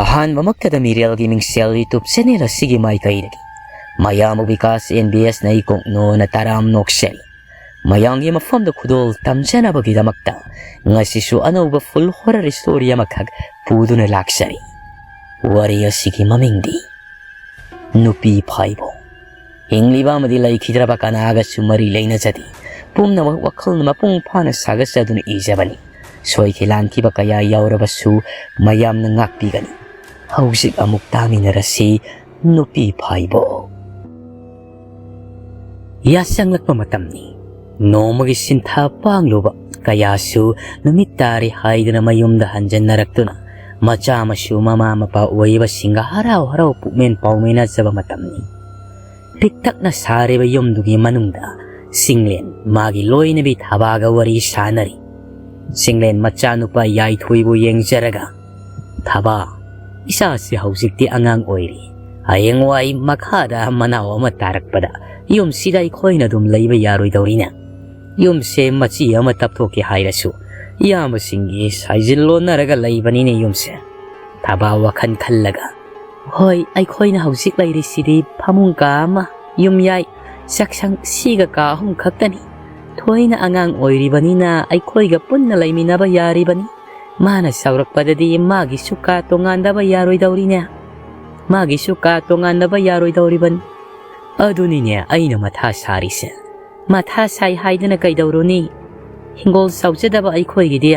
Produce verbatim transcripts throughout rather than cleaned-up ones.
ꯑꯍꯥꯟꯕꯃꯛꯇꯗ ꯃꯤꯔꯦꯜꯒꯤ ꯃꯤꯡꯁꯦꯜ YouTube channel ꯑꯁꯤꯒꯤ ꯃꯥꯏꯀꯩꯗꯒꯤ ꯃꯌꯥꯝꯕꯨ ꯕꯤꯀꯥꯁ ꯑꯦꯟ ꯕꯤ ꯑꯦꯁꯅ ꯏꯀꯣꯛꯅꯣꯅ ꯇꯔꯥꯝ ꯅꯣꯛꯆꯔꯤ꯫ ꯃꯌꯥꯝꯒꯤ ꯃꯐꯝꯗ ꯈꯨꯗꯣꯜ ꯇꯝꯖꯅꯕꯒꯤꯗꯃꯛꯇ ꯉꯁꯤꯁꯨ ꯑꯅꯧꯕ full horror story ꯑꯃꯈꯛ ꯄꯨꯗꯨꯅ ꯂꯥꯛꯆꯔꯤ꯫ ꯋꯥꯔꯤ ꯑꯁꯤꯒꯤ ꯃꯃꯤꯡꯗꯤ ꯅꯨꯄꯤ ꯐꯥꯏꯕꯣ꯫ ꯍꯤꯡꯂꯤꯕ ꯑꯃꯗꯤ ꯂꯩꯈꯤꯗ꯭ꯔꯕ ꯀꯅꯥꯒꯁꯨ ꯃꯔꯤ ꯂꯩꯅꯖꯗꯦ꯫ ꯄꯨꯝꯅꯃꯛ ꯋꯥꯈꯜꯅ ꯃꯄꯨꯡ ꯐꯥꯅ ꯁꯥꯒꯠꯆꯗꯨꯅ ꯏꯖꯕꯅꯤ꯫ ꯁꯣꯏꯈꯤ ꯂꯥꯟꯈꯤꯕ ꯀꯌꯥ ꯌꯥꯎꯔꯕꯁꯨ ꯃꯌꯥꯝꯅ ꯉꯥꯛꯄꯤꯒꯅꯤ꯫ ꯍꯧꯖꯤꯛ ꯑꯃꯨꯛ ꯇꯥꯃꯤꯟꯅꯔꯁꯤ ꯅꯨꯄꯤ ꯐꯥꯏꯕꯣ꯫ ꯌꯥꯁꯪꯂꯛꯄ ꯃꯇꯝꯅꯤ꯫ ꯅꯣꯡꯃꯒꯤ ꯁꯤꯟꯊꯥ ꯄꯥꯡꯂꯨꯕ ꯀꯌꯥꯁꯨ ꯅꯨꯃꯤꯠ ꯇꯥꯔꯦ ꯍꯥꯏꯗꯨꯅ ꯃꯌꯨꯝꯗ ꯍꯟꯖꯟꯅꯔꯛꯇꯨꯅ ꯃꯆꯥ ꯃꯁꯨ ꯃꯃꯥ ꯃꯄꯥ ꯑꯣꯏꯕꯁꯤꯡꯒ ꯍꯔꯥꯎ ꯍꯔꯥꯎ ꯄꯨꯛꯃꯦꯟ ꯄꯥꯎꯃꯤꯟꯅꯖꯕ ꯃꯇꯝꯅꯤ꯫ ꯄꯤꯛꯇꯛꯅ ꯁꯥꯔꯤꯕ ꯌꯨꯝꯗꯨꯒꯤ ꯃꯅꯨꯡꯗ ꯆꯤꯡꯂꯦꯟ ꯃꯥꯒꯤ ꯂꯣꯏꯅꯕꯤ ꯊꯕꯥꯒ ꯋꯥꯔꯤ ꯁꯥꯅꯔꯤ꯫ ꯆꯤꯡꯂꯦꯟ ꯃꯆꯥꯅꯨꯄꯥ ꯌꯥꯏꯊꯣꯏꯕꯨ ꯌꯦꯡꯖꯔꯒ, "ꯊꯕꯥ, ꯏꯆꯥꯁꯤ ꯍꯧꯖꯤꯛꯇꯤ ꯑꯉꯥꯡ ꯑꯣꯏꯔꯤ꯫ ꯍꯌꯦꯡꯋꯥꯏ ꯃꯈꯥꯗ ꯃꯅꯥꯎ ꯑꯃ ꯇꯥꯔꯛꯄꯗ ꯌꯨꯝꯁꯤꯗ ꯑꯩꯈꯣꯏꯅ ꯑꯗꯨꯝ ꯂꯩꯕ ꯌꯥꯔꯣꯏꯗꯧꯔꯤꯅꯦ꯫ ꯌꯨꯝꯁꯦ ꯃꯆꯤ ꯑꯃ ꯇꯞꯊꯣꯛꯀꯦ ꯍꯥꯏꯔꯁꯨ ꯏꯌꯥꯝꯕꯁꯤꯡꯒꯤ ꯁꯥꯏꯖꯤꯜ ꯂꯣꯟꯅꯔꯒ ꯂꯩꯕꯅꯤꯅꯦ ꯌꯨꯝꯁꯦ"꯫ ꯊꯕꯥ ꯋꯥꯈꯜ ꯈꯜꯂꯒ, "ꯍꯣꯏ, ꯑꯩꯈꯣꯏꯅ ꯍꯧꯖꯤꯛ ꯂꯩꯔꯤꯁꯤꯗꯤ ꯐꯃꯨꯡ ꯀꯥ ꯑꯃ, ꯌꯨꯝꯌꯥꯏ, ꯆꯥꯛꯁꯪ, ꯁꯤꯒ ꯀꯥ ꯑꯍꯨꯝ ꯈꯛꯇꯅꯤ꯫ ꯊꯣꯏꯅ ꯑꯉꯥꯡ ꯑꯣꯏꯔꯤꯕꯅꯤꯅ ꯑꯩꯈꯣꯏꯒ ꯄꯨꯟꯅ ꯂꯩꯃꯤꯟꯅꯕ ꯌꯥꯔꯤꯕꯅꯤ꯫ ꯃꯥꯅ ꯆꯥꯎꯔꯛꯄꯗꯗꯤ ꯃꯥꯒꯤꯁꯨ ꯀꯥ ꯇꯣꯉꯥꯟꯗꯕ ꯌꯥꯔꯣꯏꯗꯧꯔꯤꯅꯦ꯫ ꯃꯥꯒꯤꯁꯨ ꯀꯥ ꯇꯣꯉꯥꯟꯗꯕ ꯌꯥꯔꯣꯏꯗꯧꯔꯤꯕꯅꯤ꯫ ꯑꯗꯨꯅꯤꯅꯦ ꯑꯩꯅ ꯃꯊꯥ ꯁꯥꯔꯤꯁꯦ꯫ ꯃꯊꯥ ꯁꯥꯏ ꯍꯥꯏꯗꯅ ꯀꯩꯗꯧꯔꯨꯅꯤ? ꯍꯤꯡꯒꯣꯜ ꯆꯥꯎꯖꯗꯕ ꯑꯩꯈꯣꯏꯒꯤꯗꯤ"꯫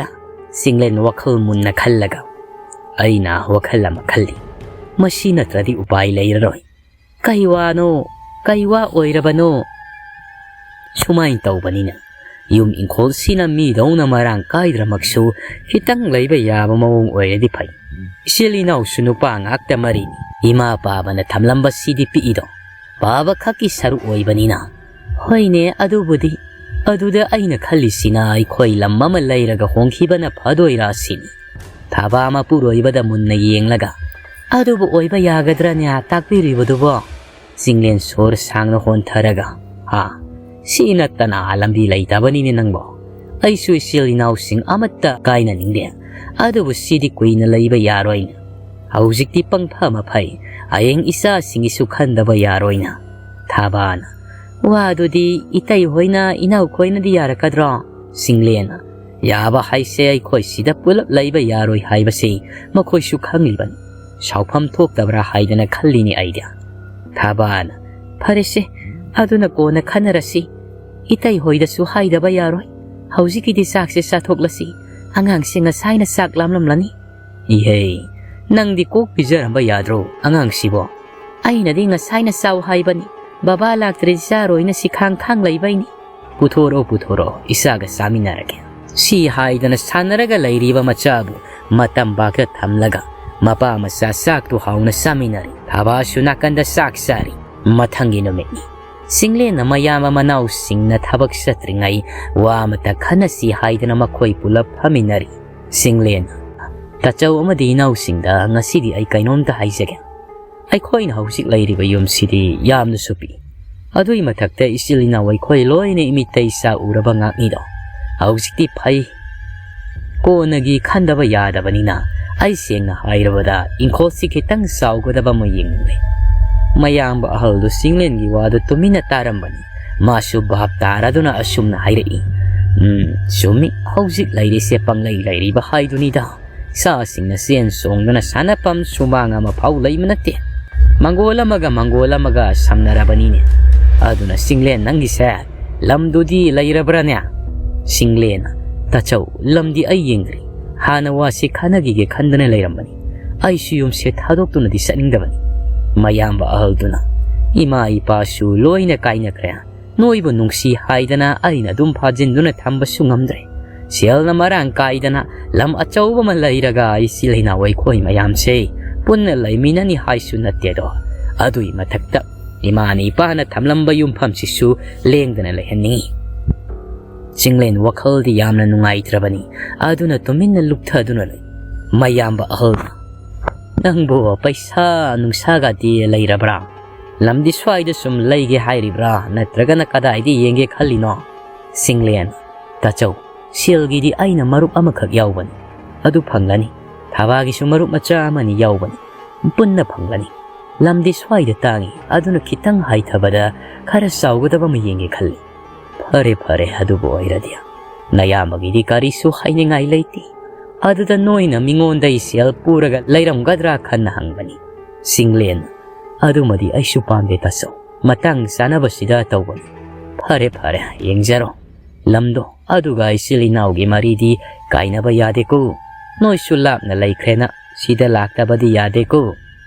ꯆꯤꯡꯂꯦꯟ ꯋꯥꯈꯜ ꯃꯨꯟꯅ ꯈꯜꯂꯒ, "ꯑꯩꯅ ꯋꯥꯈꯜ ꯑꯃ ꯈꯜꯂꯤ꯫ ꯃꯁꯤ ꯅꯠꯇ꯭ꯔꯗꯤ ꯎꯄꯥꯏ ꯂꯩꯔꯔꯣꯏ꯫ ꯀꯩ ꯋꯥꯅꯣ? ꯀꯩ ꯋꯥ ꯑꯣꯏꯔꯕꯅꯣ?" ꯁꯨꯃꯥꯏꯅ ꯇꯧꯕꯅꯤꯅ ꯌꯨꯝ ꯏꯪꯈꯣꯜꯁꯤꯅ ꯃꯤꯗꯧꯅ ꯃꯔꯥꯡ ꯀꯥꯏꯗ꯭ꯔꯃꯛꯁꯨ ꯈꯤꯇꯪ ꯂꯩꯕ ꯌꯥꯕ ꯃꯑꯣꯡ ꯑꯣꯏꯔꯗꯤ ꯐꯩ꯫ ꯏꯆꯤꯜ ꯏꯅꯥꯎꯁꯨ ꯅꯨꯄꯥ ꯉꯥꯛꯇ ꯃꯔꯤꯅꯤ꯫ ꯏꯃꯥ ꯄꯥꯕꯅ ꯊꯝꯂꯝꯕ ꯁꯤꯗꯤ ꯄꯤꯛꯏꯗꯣ꯫ ꯄꯥꯕ ꯈꯛꯀꯤ ꯁꯔꯨꯛ ꯑꯣꯏꯕꯅꯤꯅ꯫ ꯍꯣꯏꯅꯦ, ꯑꯗꯨꯕꯨꯗꯤ꯫ ꯑꯗꯨꯗ ꯑꯩꯅ ꯈꯜꯂꯤꯁꯤꯅ ꯑꯩꯈꯣꯏ ꯂꯝ ꯑꯃ ꯂꯩꯔꯒ ꯍꯣꯡꯈꯤꯕꯅ ꯐꯗꯣꯏꯔꯥ ꯁꯤꯅꯤ꯫ ꯊꯕꯥ ꯃꯄꯨꯔꯣꯏꯕꯗ ꯃꯨꯟꯅ ꯌꯦꯡꯂꯒ, "ꯑꯗꯨꯕꯨ ꯑꯣꯏꯕ ꯌꯥꯒꯗ꯭ꯔꯅꯦ ꯇꯥꯛꯄꯤꯔꯤꯕꯗꯨꯕꯣ?" ꯆꯤꯡꯂꯦꯟ ꯁꯣꯔ ꯁꯥꯡꯅ ꯍꯣꯟꯊꯔꯒ, "ꯍꯥ? ꯁꯤ ꯅꯠꯇꯅ ꯂꯝꯕꯤ ꯂꯩꯇꯕꯅꯤꯅꯦ ꯅꯪꯕꯣ꯫ ꯑꯩꯁꯨ ꯏꯆꯤꯜ ꯏꯅꯥꯎꯁꯤꯡ ꯑꯃꯠꯇ ꯀꯥꯏꯅꯅꯤꯡꯗꯦ꯫ ꯑꯗꯨꯕꯨ ꯁꯤꯗꯤ ꯀꯨꯏꯅ ꯂꯩꯕ ꯌꯥꯔꯣꯏꯅꯦ꯫ ꯍꯧꯖꯤꯛꯇꯤ ꯄꯪꯐ ꯑꯃ ꯐꯩ, ꯍꯌꯦꯡ ꯏꯆꯥꯁꯤꯡꯒꯤꯁꯨ ꯈꯟꯗꯕ ꯌꯥꯔꯣꯏꯅ꯫ ꯊꯥꯕꯥꯅ, "ꯋꯥꯗꯨꯗꯤ ꯏꯇꯩ ꯍꯣꯏꯅ ꯏꯅꯥꯎꯈꯣꯏꯅꯗꯤ ꯌꯥꯔꯛꯀꯗ꯭ꯔꯣ?" ꯁꯤꯡꯂꯦꯟꯅ, "ꯌꯥꯕ ꯍꯥꯏꯁꯦ ꯑꯩꯈꯣꯏ ꯁꯤꯗ ꯄꯨꯂꯞ ꯂꯩꯕ ꯌꯥꯔꯣꯏ ꯍꯥꯏꯕꯁꯤ ꯃꯈꯣꯏꯁꯨ ꯈꯪꯂꯤꯕꯅꯤ꯫ ꯁꯥꯎꯐꯝ ꯊꯣꯛꯇꯕ꯭ꯔꯥ ꯍꯥꯏꯗꯅ ꯈꯜꯂꯤꯅꯤ ꯑꯩꯗꯤ꯫" ꯊꯥꯕꯥꯅ, "ꯐꯔꯦꯁꯦ, ꯑꯗꯨꯅ ꯀꯣꯟꯅ ꯈꯟꯅꯔꯁꯤ꯫ ꯏꯇꯩ ꯍꯣꯏꯗꯁꯨ ꯍꯥꯏꯗꯕ ꯌꯥꯔꯣꯏ꯫ ꯍꯧꯖꯤꯛꯀꯤꯗꯤ ꯆꯥꯛꯁꯦ ꯆꯥꯊꯣꯛꯂꯁꯤ꯫ ꯑꯉꯥꯡꯁꯦ ꯉꯁꯥꯏꯅ ꯆꯥꯛ ꯂꯥꯝꯂꯝꯂꯅꯤ꯫" "ꯏꯍꯦ, ꯅꯪꯗꯤ ꯀꯣꯛ ꯄꯤꯖꯔꯝꯕ ꯌꯥꯗ꯭ꯔꯣ ꯑꯉꯥꯡꯁꯤꯕꯣ?" "ꯑꯩꯅꯗꯤ ꯉꯁꯥꯏꯅ ꯆꯥꯎ ꯍꯥꯏꯕꯅꯤ, ꯕꯕꯥ ꯂꯥꯛꯇ꯭ꯔꯗꯤ ꯆꯥꯔꯣꯏꯅ ꯁꯤꯈꯥꯡ ꯈꯥꯡ ꯂꯩꯕꯩꯅꯤ꯫" "ꯄꯨꯊꯣꯔꯛꯑꯣ, ꯄꯨꯊꯣꯔꯛꯑꯣ, ꯏꯆꯥꯒ ꯆꯥꯃꯤꯟꯅꯔꯒꯦ꯫" ꯁꯤ ꯍꯥꯏꯗꯅ ꯁꯥꯟꯅꯔꯒ ꯂꯩꯔꯤꯕ ꯃꯆꯥꯕꯨ ꯃꯇꯝ ꯄꯥꯛꯇ ꯊꯝꯂꯒ ꯃꯄꯥ ꯃꯆꯥ ꯆꯥꯛꯇꯨ ꯍꯥꯎꯅ ꯆꯥꯃꯤꯟꯅꯔꯤ꯫ ꯊꯥꯕꯥꯁꯨ ꯅꯥꯀꯟꯗ ꯆꯥꯛ ꯆꯥꯔꯤ꯫ ꯃꯊꯪꯒꯤ ꯅꯨꯃꯤꯠꯅꯤ꯫ ꯁꯤꯡꯂꯦꯟꯅ ꯃꯌꯥꯝꯕ ꯃꯅꯥꯎꯁꯤꯡꯅ ꯊꯕꯛ ꯆꯠꯇ꯭ꯔꯤꯉꯩ ꯋꯥ ꯑꯃꯇ ꯈꯟꯅꯁꯤ ꯍꯥꯏꯗꯅ ꯃꯈꯣꯏ ꯄꯨꯂꯞ ꯐꯝꯃꯤꯟꯅꯔꯤ꯫ ꯁꯤꯡꯂꯦꯟꯅ, "ꯇꯥꯆꯧ ꯑꯃꯗꯤ ꯏꯅꯥꯎꯁꯤꯡꯗ ꯉꯁꯤꯗꯤ ꯑꯩ ꯀꯩꯅꯣꯝꯇ ꯍꯥꯏꯖꯒꯦ꯫ ꯑꯩꯈꯣꯏꯅ ꯍꯧꯖꯤꯛ ꯂꯩꯔꯤꯕ ꯌꯨꯝꯁꯤꯗꯤ ꯌꯥꯝꯅꯁꯨ ꯄꯤꯛꯏ꯫ ꯑꯗꯨꯒꯤ ꯃꯊꯛꯇ ꯏꯆꯤꯜ ꯏꯅꯥꯎ ꯑꯩꯈꯣꯏ ꯂꯣꯏꯅ ꯏꯃꯤꯠꯇ ꯏꯆꯥ ꯎꯔꯕ ꯉꯥꯛꯅꯤꯗꯣ꯫ ꯍꯧꯖꯤꯛꯇꯤ ꯐꯩ꯫ ꯀꯣꯟꯅꯒꯤ ꯈꯟꯗꯕ ꯌꯥꯗꯕꯅꯤꯅ ꯑꯩ ꯁꯦꯡꯅ ꯍꯥꯏꯔꯕꯗ ꯏꯪꯈꯣꯜꯁꯤ ꯈꯤꯇꯪ ꯆꯥꯎꯒꯗꯕ ꯑꯃ ꯌꯦꯡꯅꯤꯡꯂꯦ꯫" ꯃꯌꯥꯝꯕ ꯑꯍꯜꯗꯨ ꯁꯤꯡꯂꯦꯟꯒꯤ ꯋꯥꯗꯨ ꯇꯨꯃꯤꯟꯅ ꯇꯥꯔꯝꯕꯅꯤ꯫ ꯃꯥꯁꯨ ꯚꯥꯞ ꯇꯥꯔꯗꯨꯅ ꯑꯁꯨꯝꯅ ꯍꯥꯏꯔꯛꯏ, "ꯎꯝ, ꯆꯨꯝꯃꯤ, ꯍꯧꯖꯤꯛ ꯂꯩꯔꯤꯁꯦ ꯄꯪꯂꯩ ꯂꯩꯔꯤꯕ ꯍꯥꯏꯗꯨꯅꯤꯗ꯫ ꯏꯆꯥꯁꯤꯡꯅ ꯆꯦꯟ ꯆꯣꯡꯗꯨꯅ ꯁꯥꯟꯅꯐꯝ ꯁꯨꯃꯥꯡ ꯑꯃꯐꯥꯎ ꯂꯩꯕ ꯅꯠꯇꯦ꯫ ꯃꯪꯒꯣꯜ ꯑꯃꯒ ꯃꯪꯒꯣꯜ ꯑꯃꯒ ꯁꯝꯅꯔꯕꯅꯤꯅꯦ꯫ ꯑꯗꯨꯅ ꯁꯤꯡꯂꯦꯟ, ꯅꯪꯒꯤꯁꯦ ꯂꯝꯗꯨꯗꯤ ꯂꯩꯔꯕ꯭ꯔꯥꯅꯦ?" ꯁꯤꯡꯂꯦꯟ, "ꯇꯥꯆꯧ, ꯂꯝꯗꯤ ꯑꯩ ꯌꯦꯡꯗ꯭ꯔꯤ꯫ ꯍꯥꯟꯅ ꯋꯥꯁꯤ ꯈꯟꯅꯈꯤꯒꯦ ꯈꯟꯗꯅ ꯂꯩꯔꯝꯕꯅꯤ꯫ ꯑꯩꯁꯨ ꯌꯨꯝꯁꯦ ꯊꯥꯗꯣꯛꯇꯨꯅꯗꯤ ꯆꯠꯅꯤꯡꯗꯕꯅꯤ꯫" ꯃꯌꯥꯝꯕ ꯑꯍꯜꯗꯨꯅ, "ꯏꯃꯥ ꯏꯄꯥꯁꯨ ꯂꯣꯏꯅ ꯀꯥꯏꯅꯈ꯭ꯔꯦ꯫ ꯅꯣꯏꯕꯨ ꯅꯨꯡꯁꯤ ꯍꯥꯏꯗꯅ ꯑꯩꯅ ꯑꯗꯨꯝ ꯐꯥꯖꯤꯟꯗꯨꯅ ꯊꯝꯕꯁꯨ ꯉꯝꯗ꯭ꯔꯦ꯫ ꯁꯦꯜꯅ ꯃꯔꯥꯡ ꯀꯥꯏꯗꯅ ꯂꯝ ꯑꯆꯧꯕ ꯑꯃ ꯂꯩꯔꯒ ꯏꯆꯤꯜ ꯏꯅꯥꯎ ꯑꯩꯈꯣꯏ ꯃꯌꯥꯝꯁꯦ ꯄꯨꯟꯅ ꯂꯩꯃꯤꯟꯅꯅꯤ ꯍꯥꯏꯁꯨ ꯅꯠꯇꯦꯗꯣ꯫ ꯑꯗꯨꯒꯤ ꯃꯊꯛꯇ ꯏꯃꯥꯅ ꯏꯄꯥꯅ ꯊꯝꯂꯝꯕ ꯌꯨꯝꯐꯝꯁꯤꯁꯨ ꯂꯦꯡꯗꯅ ꯂꯩꯍꯟꯅꯤꯡꯉꯤ꯫" ꯆꯤꯡꯂꯦꯟ ꯋꯥꯈꯜꯗꯤ ꯌꯥꯝꯅ ꯅꯨꯡꯉꯥꯏꯇ꯭ꯔꯕꯅꯤ꯫ ꯑꯗꯨꯅ ꯇꯨꯃꯤꯟꯅ ꯂꯨꯞꯊꯗꯨꯅ ꯂꯩ꯫ ꯃꯌꯥꯝꯕ ꯑꯍꯜꯅ, "ꯅꯪꯕꯨ ꯄꯩꯁꯥ ꯅꯨꯡꯁꯥꯒꯗꯤ ꯂꯩꯔꯕ꯭ꯔꯥ? ꯂꯝꯗꯤ ꯁ꯭ꯋꯥꯏꯗ ꯁꯨꯝ ꯂꯩꯒꯦ ꯍꯥꯏꯔꯤꯕ꯭ꯔꯥ, ꯅꯠꯇ꯭ꯔꯒꯅ ꯀꯗꯥꯏꯗ ꯌꯦꯡꯒꯦ ꯈꯜꯂꯤꯅꯣ?" ꯁꯤꯡꯂꯦꯟ, "ꯇꯥꯆꯧ, ꯁꯦꯜꯒꯤꯗꯤ ꯑꯩꯅ ꯃꯔꯨꯞ ꯑꯃꯈꯛ ꯌꯥꯎꯕꯅꯤ꯫ ꯑꯗꯨ ꯐꯪꯂꯅꯤ꯫ ꯊꯕꯥꯒꯤꯁꯨ ꯃꯔꯨꯞ ꯃꯆꯥ ꯑꯃꯅꯤ ꯌꯥꯎꯕꯅꯤ꯫ ꯄꯨꯟꯅ ꯐꯪꯂꯅꯤ꯫ ꯂꯝꯗꯤ ꯁ꯭ꯋꯥꯏꯗ ꯇꯥꯡꯏ, ꯑꯗꯨꯅ ꯈꯤꯇꯪ ꯍꯥꯏꯊꯕꯗ ꯈꯔ ꯆꯥꯎꯒꯗꯕ ꯑꯃ ꯌꯦꯡꯒꯦ ꯈꯜꯂꯤ꯫ ꯐꯔꯦ ꯐꯔꯦ, ꯑꯗꯨꯕꯨ ꯑꯣꯏꯔꯗꯤ꯫ ꯅꯌꯥꯝꯕꯒꯤꯗꯤ ꯀꯔꯤꯁꯨ ꯍꯥꯏꯅꯤꯡꯉꯥꯏ ꯂꯩꯇꯦ꯫ ꯑꯗꯨꯗ ꯅꯣꯏꯅ ꯃꯤꯉꯣꯟꯗ ꯁꯦꯜ ꯄꯨꯔꯒ ꯂꯩꯔꯝꯒꯗ꯭ꯔꯥ ꯈꯟꯅ ꯍꯪꯕꯅꯤ꯫ ꯆꯤꯡꯂꯦꯟ, ꯑꯗꯨꯃꯗꯤ ꯑꯩꯁꯨ ꯄꯥꯝꯗꯦ ꯇꯥꯆꯧ꯫ ꯃꯇꯥꯡ ꯆꯥꯅꯕꯁꯤꯗ ꯇꯧꯕꯅꯤ꯫ ꯐꯔꯦ ꯐꯔꯦ, ꯌꯦꯡꯖꯔꯣ꯫ ꯂꯝꯗꯣ, ꯑꯗꯨꯒ ꯏꯆꯤꯜ ꯏꯅꯥꯎꯒꯤ ꯃꯔꯤꯗꯤ ꯀꯥꯏꯅꯕ ꯌꯥꯗꯦꯀꯣ꯫ ꯅꯣꯏꯁꯨ ꯂꯥꯞꯅ ꯂꯩꯈ꯭ꯔꯦꯅ ꯁꯤꯗ ꯂꯥꯛꯇꯕꯗꯤ ꯌꯥꯗꯦꯀꯣ꯫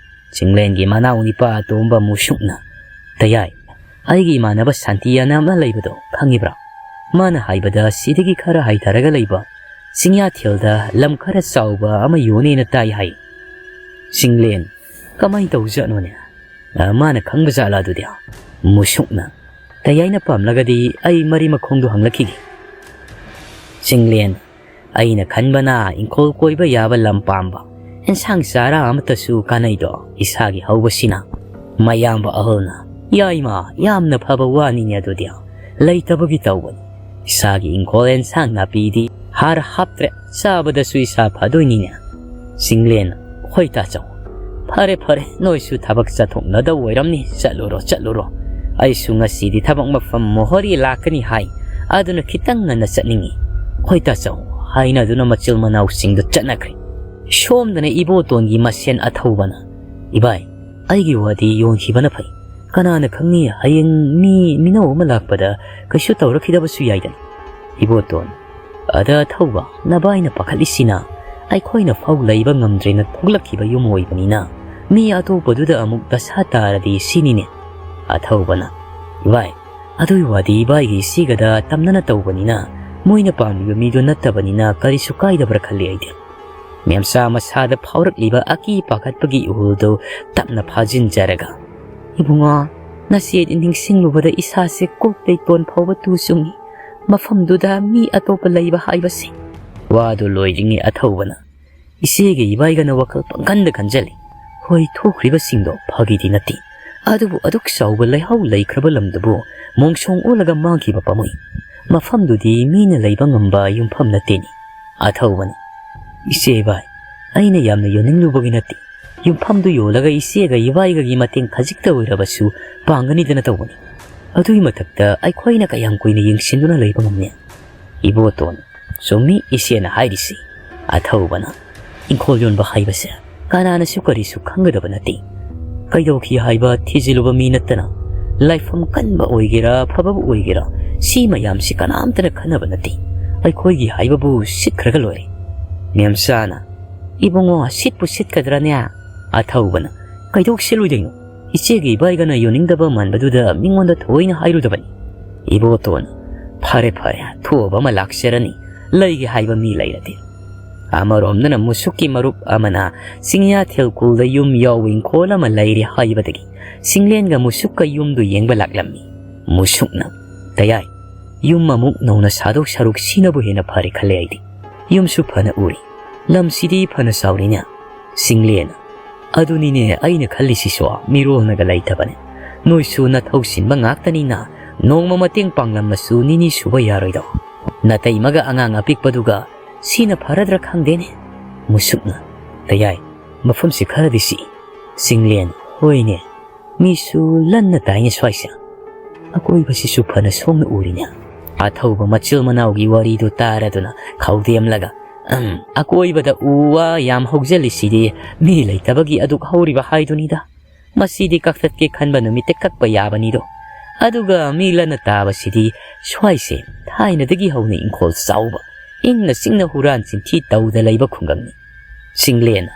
ꯆꯤꯡꯂꯦꯟꯒꯤ ꯃꯅꯥꯎ ꯅꯤꯄꯥ ꯑꯇꯣꯝꯕ ꯃꯨꯁꯨꯛꯅ, ꯇꯌꯥꯏ, ꯑꯩꯒꯤ ꯏꯃꯥꯟꯅꯕ ꯁꯥꯟꯇꯤ ꯑꯅ ꯑꯃ ꯂꯩꯕꯗꯣ ꯈꯪꯉꯤꯕ꯭ꯔꯥ? ꯃꯥꯅ ꯍꯥꯏꯕꯗ ꯁꯤꯗꯒꯤ ꯈꯔ ꯍꯥꯏꯊꯔꯒ ꯂꯩꯕ ꯆꯤꯡꯌꯥꯊꯦꯜꯗ ꯂꯝ ꯈꯔ ꯆꯥꯎꯕ ꯑꯃ ꯌꯣꯟꯅꯦꯅ ꯇꯥꯏ ꯍꯥꯏ꯫ ꯆꯤꯡꯂꯦꯟ, ꯀꯃꯥꯏꯅ ꯇꯧꯖꯥꯠꯅꯣꯅꯦ? ꯑ, ꯃꯥꯅ ꯈꯪꯕ ꯖꯥꯠꯂꯥ ꯑꯗꯨꯗꯤ? ꯃꯨꯁꯨꯛꯅ, ꯇꯌꯥꯏꯅ ꯄꯥꯝꯂꯒꯗꯤ ꯑꯩ ꯃꯔꯤ ꯃꯈꯣꯡꯗꯣ ꯍꯪꯂꯛꯈꯤꯒꯦ꯫ ꯆꯤꯡꯂꯦꯟ, ꯑꯩꯅ ꯈꯟꯕꯅ ꯏꯪꯈꯣꯜ ꯀꯣꯏꯕ ꯌꯥꯕ ꯂꯝ ꯄꯥꯝꯕ, ꯑꯦꯟꯁꯥꯡ ꯆꯥꯔꯥ ꯑꯃꯠꯇꯁꯨ ꯀꯥꯟꯅꯩꯗꯣ ꯏꯁꯥꯒꯤ ꯍꯧꯕꯁꯤꯅ꯫ ꯃꯌꯥꯝꯕ ꯑꯍꯜꯅ, ꯌꯥꯏꯃ, ꯌꯥꯝꯅ ꯐꯕ ꯋꯥꯅꯤꯅꯦ ꯑꯗꯨꯗꯤ꯫ ꯂꯩꯇꯕꯒꯤ ꯇꯧꯕꯅꯤ꯫ ꯏꯁꯥꯒꯤ ꯏꯪꯈꯣꯜ ꯑꯦꯟꯁꯥꯡ ꯅꯥꯄꯤꯗꯤ ꯍꯥꯔ ꯍꯥꯞꯇ꯭ꯔꯦ, ꯆꯥꯕꯗꯁꯨ ꯏꯁꯥ ꯐꯗꯣꯏꯅꯤꯅꯦ꯫ ꯆꯤꯡꯂꯦꯟ, ꯍꯣꯏ ꯇꯥꯆꯧ꯫ ꯐꯔꯦ ꯐꯔꯦ, ꯅꯣꯏꯁꯨ ꯊꯕꯛ ꯆꯠꯊꯣꯛꯅꯗꯧ ꯑꯣꯏꯔꯝꯅꯤ, ꯆꯠꯂꯨꯔꯣ ꯆꯠꯂꯨꯔꯣ꯫ ꯑꯩꯁꯨ ꯉꯁꯤꯗꯤ ꯊꯕꯛ ꯃꯐꯝ ꯃꯣꯍꯣꯔꯤ ꯂꯥꯛꯀꯅꯤ ꯍꯥꯏ, ꯑꯗꯨꯅ ꯈꯤꯇꯪ ꯉꯟꯅ ꯆꯠꯅꯤꯡꯉꯤ꯫ ꯍꯣꯏ ꯇꯥꯆꯧ, ꯍꯥꯏꯅꯗꯨꯅ ꯃꯆꯤꯜ ꯃꯅꯥꯎꯁꯤꯡꯗꯨ ꯆꯠꯅꯈ꯭ꯔꯦ꯫ ꯁꯣꯝꯗꯅ ꯏꯕꯣꯇꯣꯟꯒꯤ ꯃꯁꯦꯟ ꯑꯊꯧꯕꯅ, ꯏꯕꯥꯏ, ꯑꯩꯒꯤ ꯋꯥꯗꯤ ꯌꯣꯟꯈꯤꯕꯅ ꯐꯩ꯫ ꯀꯅꯥꯅ ꯈꯪꯅꯤ, ꯍꯌꯦꯡ ꯃꯤ ꯃꯤꯅꯧ ꯑꯃ ꯂꯥꯛꯄꯗ ꯀꯩꯁꯨ ꯇꯧꯔꯛꯈꯤꯗꯕꯁꯨ ꯌꯥꯏꯗꯅ꯫ ꯏꯕꯣꯇꯣꯟ, ꯑꯗ ꯑꯊꯧꯕ, ꯅꯕꯥꯏꯅ ꯄꯥꯈꯠꯂꯤꯁꯤꯅ ꯑꯩꯈꯣꯏꯅ ꯐꯥꯎ ꯂꯩꯕ ꯉꯝꯗ꯭ꯔꯦꯅ ꯊꯣꯛꯂꯛꯈꯤꯕ ꯌꯨꯝ ꯑꯣꯏꯕꯅꯤꯅ ꯃꯤ ꯑꯇꯣꯞꯄꯗꯨꯗ ꯑꯃꯨꯛ ꯗꯁꯥ ꯇꯥꯔꯗꯤ ꯁꯤꯅꯤꯅꯦ꯫ ꯑꯊꯧꯕꯅ, ꯏꯕꯥꯏ, ꯑꯗꯨꯒꯤ ꯋꯥꯗꯤ ꯏꯕꯥꯏꯒꯤ ꯏꯆꯦꯒꯗ ꯇꯝꯅꯅ ꯇꯧꯕꯅꯤꯅ ꯃꯣꯏꯅ ꯄꯥꯝꯂꯤꯕ ꯃꯤꯗꯨ ꯅꯠꯇꯕꯅꯤꯅ ꯀꯔꯤꯁꯨ ꯀꯥꯏꯗꯕ꯭ꯔꯥ ꯈꯜꯂꯤ ꯑꯩꯗꯤ꯫ ꯃꯦꯝꯆꯥ ꯃꯁꯥꯗ ꯐꯥꯎꯔꯛꯂꯤꯕ ꯑꯀꯤ ꯄꯥꯈꯠꯄꯒꯤ ꯏꯍꯨꯜꯗꯨ ꯇꯞꯅ ꯐꯥꯖꯤꯟꯖꯔꯒ, ꯏꯕꯨꯡꯉꯣ, ꯅꯆꯦꯗꯤ ꯅꯤꯡꯁꯤꯡꯂꯨꯕꯗ ꯏꯁꯥꯁꯦ ꯀꯣꯛ ꯂꯩꯇꯣꯟ ꯐꯥꯎꯕ ꯇꯨ ꯆꯨꯡꯏ꯫ ꯃꯐꯝꯗꯨꯗ ꯃꯤ ꯑꯇꯣꯞꯄ ꯂꯩꯕ ꯍꯥꯏꯕꯁꯤ꯫ ꯋꯥꯗꯨ ꯂꯣꯏꯗ꯭ꯔꯤꯉꯩ ꯑꯊꯧꯕꯅ, ꯏꯆꯦꯒ ꯏꯕꯥꯏꯒꯅ ꯋꯥꯈꯜ ꯄꯪꯈꯟꯗ ꯈꯟꯖꯜꯂꯤ꯫ ꯍꯣꯏ, ꯊꯣꯛꯈ꯭ꯔꯤꯕꯁꯤꯡꯗꯣ ꯐꯒꯤꯗꯤ ꯅꯠꯇꯦ, ꯑꯗꯨꯕꯨ ꯑꯗꯨꯛ ꯆꯥꯎꯕ ꯂꯩꯍꯥꯎ ꯂꯩꯈ꯭ꯔꯕ ꯂꯝꯗꯨꯕꯨ ꯃꯣꯡꯁꯣꯡ ꯑꯣꯜꯂꯒ ꯃꯥꯡꯈꯤꯕ ꯄꯥꯝꯃꯨꯏ꯫ ꯃꯐꯝꯗꯨꯗꯤ ꯃꯤꯅ ꯂꯩꯕ ꯉꯝꯕ ꯌꯨꯝꯐꯝ ꯅꯠꯇꯦꯅꯦ꯫ ꯑꯊꯧꯕꯅ, ꯏꯆꯦ ꯏꯕꯥꯏ, ꯑꯩꯅ ꯌꯥꯝꯅ ꯌꯣꯟꯅꯤꯡꯂꯨꯕꯒꯤ ꯅꯠꯇꯦ꯫ ꯌꯨꯝꯐꯝꯗꯨ ꯌꯣꯜꯂꯒ ꯏꯆꯦꯒ ꯏꯕꯥꯏꯒꯒꯤ ꯃꯇꯦꯡ ꯈꯖꯤꯛꯇ ꯑꯣꯏꯔꯕꯁꯨ ꯄꯥꯡꯒꯅꯤꯗꯅ ꯇꯧꯕꯅꯤ꯫ ꯑꯗꯨꯒꯤ ꯃꯊꯛꯇ ꯑꯩꯈꯣꯏꯅ ꯀꯌꯥꯝ ꯀꯨꯏꯅ ꯌꯦꯡꯁꯤꯟꯗꯨꯅ ꯂꯩꯕ ꯉꯝꯅꯤ? ꯏꯕꯣꯇꯣꯟ, ꯆꯨꯝꯃꯤ ꯏꯆꯦꯅ ꯍꯥꯏꯔꯤꯁꯤ꯫ ꯑꯊꯧꯕꯅ, ꯏꯪꯈꯣꯜ ꯌꯣꯟꯕ ꯍꯥꯏꯕꯁꯦ ꯀꯅꯥꯅꯁꯨ ꯀꯔꯤꯁꯨ ꯈꯪꯒꯗꯕ ꯅꯠꯇꯦ꯫ ꯀꯩꯗꯧꯈꯤ ꯍꯥꯏꯕ ꯊꯤꯖꯤꯜꯂꯨꯕ ꯃꯤ ꯅꯠꯇꯅ, ꯂꯥꯏꯐꯝ ꯀꯟꯕ ꯑꯣꯏꯒꯦꯔꯥ ꯐꯕꯕꯨ ꯑꯣꯏꯒꯦꯔꯥ, ꯁꯤ ꯃꯌꯥꯝꯁꯤ ꯀꯅꯥꯝꯇꯅ ꯈꯟꯅꯕ ꯅꯠꯇꯦ꯫ ꯑꯩꯈꯣꯏꯒꯤ ꯍꯥꯏꯕꯕꯨ ꯁꯤꯠꯈ꯭ꯔꯒ ꯂꯣꯏꯔꯦ꯫ ꯃꯦꯝꯆꯥꯅ, ꯏꯕꯨꯡꯉꯣ, ꯁꯤꯠꯄꯨ ꯁꯤꯠꯀꯗ꯭ꯔꯅꯦ? ꯑꯊꯧꯕꯅ, ꯀꯩꯗꯧ ꯁꯤꯠꯂꯣꯏꯗꯣꯏꯅꯣ? ꯏꯆꯦꯒ ꯏꯕꯥꯏꯒꯅ ꯌꯣꯟꯅꯤꯡꯗꯕ ꯃꯥꯟꯕꯗꯨꯗ ꯃꯤꯉꯣꯟꯗ ꯊꯑꯣꯏꯅ ꯍꯥꯏꯔꯨꯗꯕꯅꯤ꯫ ꯏꯕꯣꯇꯣꯟ, ꯐꯔꯦ ꯐꯔꯦ, ꯊꯣꯛꯑꯕ ꯑꯃ ꯂꯥꯛꯆꯔꯅꯤ, ꯂꯩꯒꯦ ꯍꯥꯏꯕ ꯃꯤ ꯂꯩꯔꯗꯤ꯫ ꯑꯃꯔꯣꯝꯗꯅ ꯃꯨꯁꯨꯛꯀꯤ ꯃꯔꯨꯞ ꯑꯃꯅ ꯆꯤꯡꯌꯥ ꯊꯦꯜꯀꯣꯜꯗ ꯌꯨꯝ ꯌꯥꯎꯕ ꯏꯪꯈꯣꯜ ꯑꯃ ꯂꯩꯔꯦ ꯍꯥꯏꯕꯗꯒꯤ ꯆꯤꯡꯂꯦꯟꯒ ꯃꯨꯁꯨꯛꯀ ꯌꯨꯝꯗꯨ ꯌꯦꯡꯕ ꯂꯥꯛꯂꯝꯃꯤ꯫ ꯃꯨꯁꯨꯛꯅ, ꯇꯌꯥꯏ, ꯌꯨꯝ ꯑꯃꯨꯛ ꯅꯧꯅ ꯁꯥꯗꯧ ꯁꯔꯨꯛ ꯁꯤꯅꯕꯨ ꯍꯦꯟꯅ ꯐꯔꯦ ꯈꯜꯂꯦ ꯑꯩꯗꯤ꯫ ꯌꯨꯝꯁꯨ ꯐꯅ ꯎꯔꯤ, ꯂꯝꯁꯤꯗꯤ ꯐꯅ ꯆꯥꯎꯔꯤꯅꯦ꯫ ꯆꯤꯡꯂꯦꯟ, ꯑꯗꯨꯅꯤꯅꯦ ꯑꯩꯅ ꯈꯜꯂꯤꯁꯤꯁꯨ, ꯃꯤꯔꯣꯜꯅꯒ ꯂꯩꯇꯕꯅꯦ꯫ ꯅꯣꯏꯁꯨ ꯅꯊꯧ ꯁꯤꯟꯕ ꯉꯥꯛꯇꯅꯤꯅ ꯅꯣꯡꯃ ꯃꯇꯦꯡ ꯄꯥꯡꯂꯝꯃꯁꯨ ꯅꯤꯅꯤ ꯁꯨꯕ ꯌꯥꯔꯣꯏꯗꯣ꯫ ꯅꯇꯩꯃꯒ ꯑꯉꯥꯡ ꯑꯄꯤꯛꯄꯗꯨꯒ ꯁꯤꯅ ꯐꯔꯗ꯭ꯔꯥ ꯈꯪꯗꯦꯅꯦ꯫ ꯃꯨꯁꯨꯛꯅ, ꯇꯌꯥꯏ, ꯃꯐꯝꯁꯤ ꯈꯔꯗꯤ ꯁꯤꯛꯏ꯫ ꯆꯤꯡꯂꯦꯟ, ꯍꯣꯏꯅꯦ, ꯃꯤꯁꯨ ꯂꯟꯅ ꯇꯥꯏꯅꯦ ꯁ꯭ꯋꯥꯏꯁꯦ꯫ ꯑꯀꯣꯏꯕꯁꯤꯁꯨ ꯐꯅ ꯁꯣꯡꯅ ꯎꯔꯤꯅꯦ꯫ ꯑꯊꯧꯕ ꯃꯆꯤꯜ ꯃꯅꯥꯎꯒꯤ ꯋꯥꯔꯤꯗꯨ ꯇꯥꯔꯗꯨꯅ ꯈꯧꯗꯦꯝꯂꯒ, "ꯎꯝ, ꯑꯀꯣꯏꯕꯗ ꯎ ꯋꯥ ꯌꯥꯝ ꯍꯧꯖꯤꯜꯂꯤꯁꯤꯗꯤ ꯃꯤ ꯂꯩꯇꯕꯒꯤ ꯑꯗꯨꯛ ꯍꯧꯔꯤꯕ ꯍꯥꯏꯗꯨꯅꯤꯗ꯫ ꯃꯁꯤꯗꯤ ꯀꯛꯊꯠꯀꯦ ꯈꯟꯕ ꯅꯨꯃꯤꯠꯇ ꯀꯛꯄ ꯌꯥꯕꯅꯤꯗꯣ꯫ ꯑꯗꯨꯒ ꯃꯤ ꯂꯟꯅ ꯇꯥꯕꯁꯤꯗꯤ ꯁ꯭ꯋꯥꯏꯁꯦ ꯊꯥꯏꯅꯗꯒꯤ ꯍꯧꯅ ꯏꯪꯈꯣꯜ ꯆꯥꯎꯕ, ꯏꯪꯅ ꯆꯤꯛꯅ ꯍꯨꯔꯥꯟ ꯆꯤꯟꯊꯤ ꯇꯧꯗ ꯂꯩꯕ ꯈꯨꯡꯒꯪꯅꯤ꯫" ꯆꯤꯡꯂꯦꯟ,